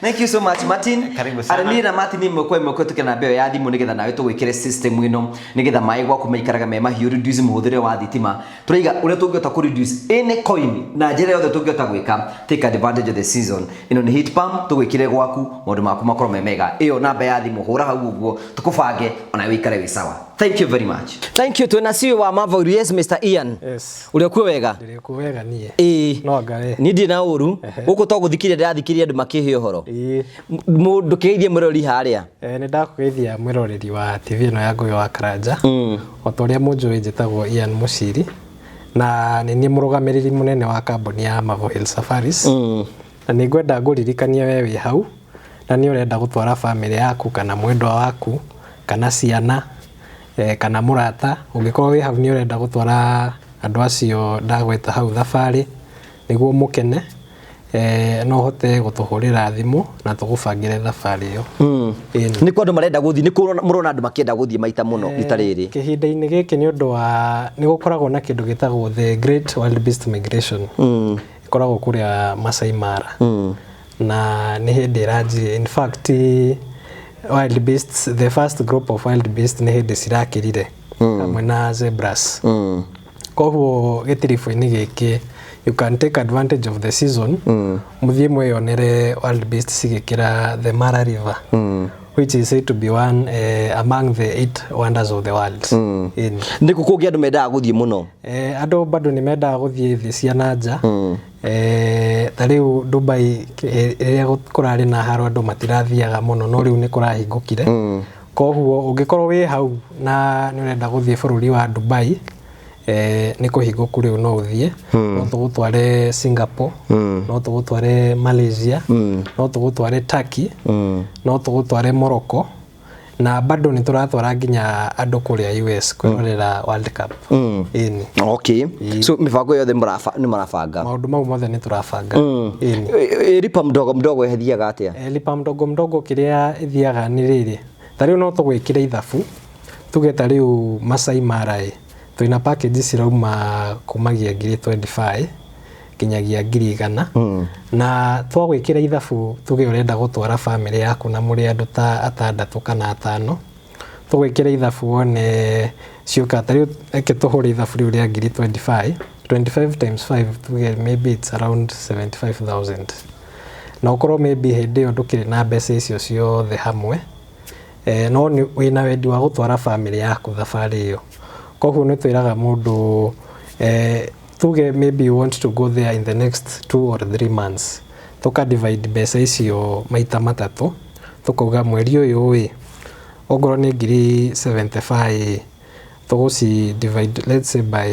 Thank you so much, Martin. Karibu sana. Arĩ niĩ na Martin ĩmwe kwa ĩmwe kũhetũkĩra namba ĩyo ya thimũ nĩgetha nawe tũgwĩkĩre system ĩno nĩgetha maĩ gwaku maikaraga me mahiũ, reduce mũhũthĩre wa thitima. Tũraiga ũrĩa tũngĩhota kũ reduce any coin na njĩra yothe tũngĩhota gwĩka. Take advantage of the season. Ĩno nĩ heat pump tũgwĩkĩre gwaku maũndũ maku makorwo me mega. Ĩyo namba ya thimũ hũra hau ũguo tũkũbange ona wĩikare wĩ sawa. Thank you very much. Thank you. Twĩna CEO wa Marvel. Yes, Mr. Ian. Yes. Ũrĩa kuo wega? Ndĩrĩ kuo wega niĩ. Ĩĩ. No anga Niĩ ndirĩ na ũru gũkũ to gũthikĩrĩria ndĩrathikĩrĩria andũ makĩhe ũhoro. Ĩĩ. Ndũkĩgeithie mũrori harĩa. Nĩ ndakũgeithia mwĩroreri wa TV ĩno ya Ngũgĩ wa Karanja. O ta ũrĩa mũnjũĩ, njĩtagwo Ian Mũciri na nĩ niĩ mũrũgamĩrĩri mũnene wa kambuni ya Marvel Hill Safaris. Na nĩ ngwenda ngũririkanie we wĩ hau na nĩ ũrenda gũtwara bamĩrĩ yaku kana mwendwa waku kana ciana kana mũrata, ũngĩkorwo wĩ hau nĩ ũrenda gũtwara andũ acio ndagweta hau thabarĩ nĩguo mũkene, no ũhote gũtũhũrĩra thimũ na tũgũbangĩre thabarĩ ĩyo. Ĩni. Nĩ kwa andũ marenda gũthiĩ, nĩ kũ mũrona andũ makĩenda gũthiĩ maita mũno rita rĩrĩ? Kĩhinda-inĩ gĩkĩ nĩ ũndũ wa nĩ gũkoragwo na kĩndũ gĩtagwo the Great Wildebeest Migration, ĩkoragwo kũrĩa Masai Mara na nĩ hĩndĩ ĩranjirie. In fact, wildebeests, the first group of wildebeest nĩ hĩndĩ cirakĩrire hamwe na zebras. Koguo gĩtiribũ-inĩ gĩkĩ you can take advantage of the season, mũthiĩ mwĩyonere wildebeest cigĩkĩra the Mara River, which is said to be one among the eight wonders of the world. Ĩni. Nĩ kũ kũngĩ andũ mendaga gũthiĩ mũno? Andũ bado nĩ mendaga gũthiĩ thĩ cia na nja. Ta rĩu Dubai, rĩrĩa kũrarĩ na haro andũ matirathiaga mũno, no rĩu nĩ kũrahingũkire. Koguo ũngĩkorwo wĩ hau na nĩ ũrenda gũthiĩ bũrũri wa Dubai, Nĩ kũhingũku rĩu, no ũthiĩ. No tũgũtware Singapore, no tũgũtware Malaysia, no tũgũtware Turkey, no tũgũtware Morocco, na bado nĩ tũratwara nginya andũ kũrĩa US kwĩrorera World Cup. Ĩni. Okay, so mĩbango yothe nĩ mũrabanga? Maũndũ mau mothe nĩ tũrabanga, ĩni. Lipa mdogo mdogo ĩthiaga atĩa? Lipa mdogo mdogo kĩrĩa ĩthiaga nĩ rĩrĩ, ta rĩu no tũgwĩkĩre ithabu, tuge ta rĩu Masai Mara ĩ, twĩna package cirauma kumagia ngiri 25 nginyagia 100,000. Na twagwĩkĩra ithabu, tuge ũrenda gũtwara famĩlĩ yaku na mũrĩ andũ ta atandatũ kana atano, tũgwĩkĩra ithabu wone ciũka. Ta rĩu reke tũhũre ithabu rĩu rĩa ngiri 25. 25 times 5, tuge maybe it's around 75,000, na ũkorwo maybe hĩndĩ ĩyo ndũkĩrĩ na mbeca icio ciothe hamwe, no nĩ wĩna wendi wa gũtwara famĩlĩ yaku thabarĩ ĩyo. Koguo nĩ twĩraga mũndũ, tuge maybe you want to go there in the next 2 or 3 months, tũka divide mbeca icio maita matatũ, tũkauga mweri ũyũ ĩ, ongorwo nĩ ngiri 75, tũgũci divide, let's say, by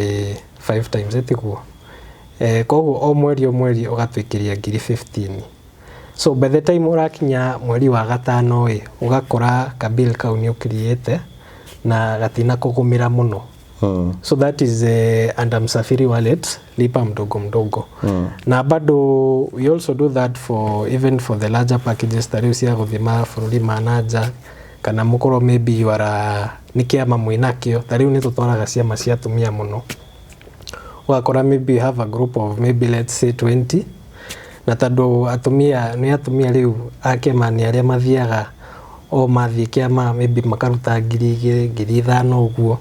5 times, ĩtiguo? Koguo o mweri ũgatwĩkĩria ngiri 15. So by the time ũrakinya mweri wa gatano ĩ, ũgakora kabill kau nĩ ũkiriĩte na gatina kũgũmĩra mũno. So that is under Msafiri Wallet, lipa mdogo mdogo. Na bado we also do that for even for the larger packages, ta rĩu cia gũthiĩ mabũrũri ma nanja, kana mũkorwo maybe you are nĩ kĩama mwĩnakĩo. Ta rĩu nĩ tũtwaraga ciama cia atumia mũno, ũgakora maybe you have a group of maybe, let's say, 20, na tondũ atumia nĩ atumia rĩu a kĩama nĩ arĩa mathiaga o mathiĩ kĩama maybe makaruta 2,000, 5,000 ũguo,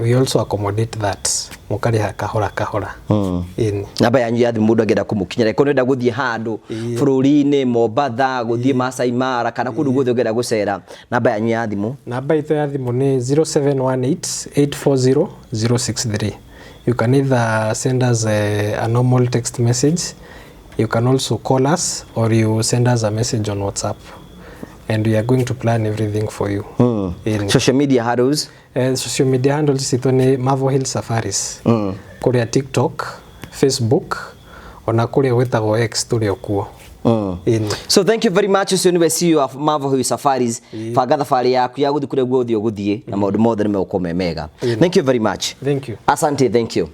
we also accommodate that, mũkarĩha kahora kahora. Ĩni. Namba yanyu ya thimũ mũndũ angĩenda kũmũkinyĩra, ĩkorwo nĩenda gũthiĩ handũ bũrũri-inĩ, Mombatha, gũthiĩ Masai Mara, kana kũndũ guothe ũngĩenda gũcera, namba yanyu ya thimũ? Namba itũ ya thimũ nĩ 0718 840 063. You can either send us a normal text message, you can also call us, or you send us a message on WhatsApp, and we are going to plan everything for you. Ĩni. Social media handles? Social media handles citũ nĩ Marvel Hill Safaris, kũrĩa TikTok, Facebook, ona kũrĩa gwĩtagwo X tũrĩ o kuo. Ĩni. So thank you very much. Ũcio nĩwe CEO of Marvel Hill Safaris. Banga thabarĩ yaku ya gũthiĩ kũrĩa guothe ũgũthiĩ na maũndũ mothe nĩ megũkorwo me mega. Thank you very much. Thank you. Asante, thank you.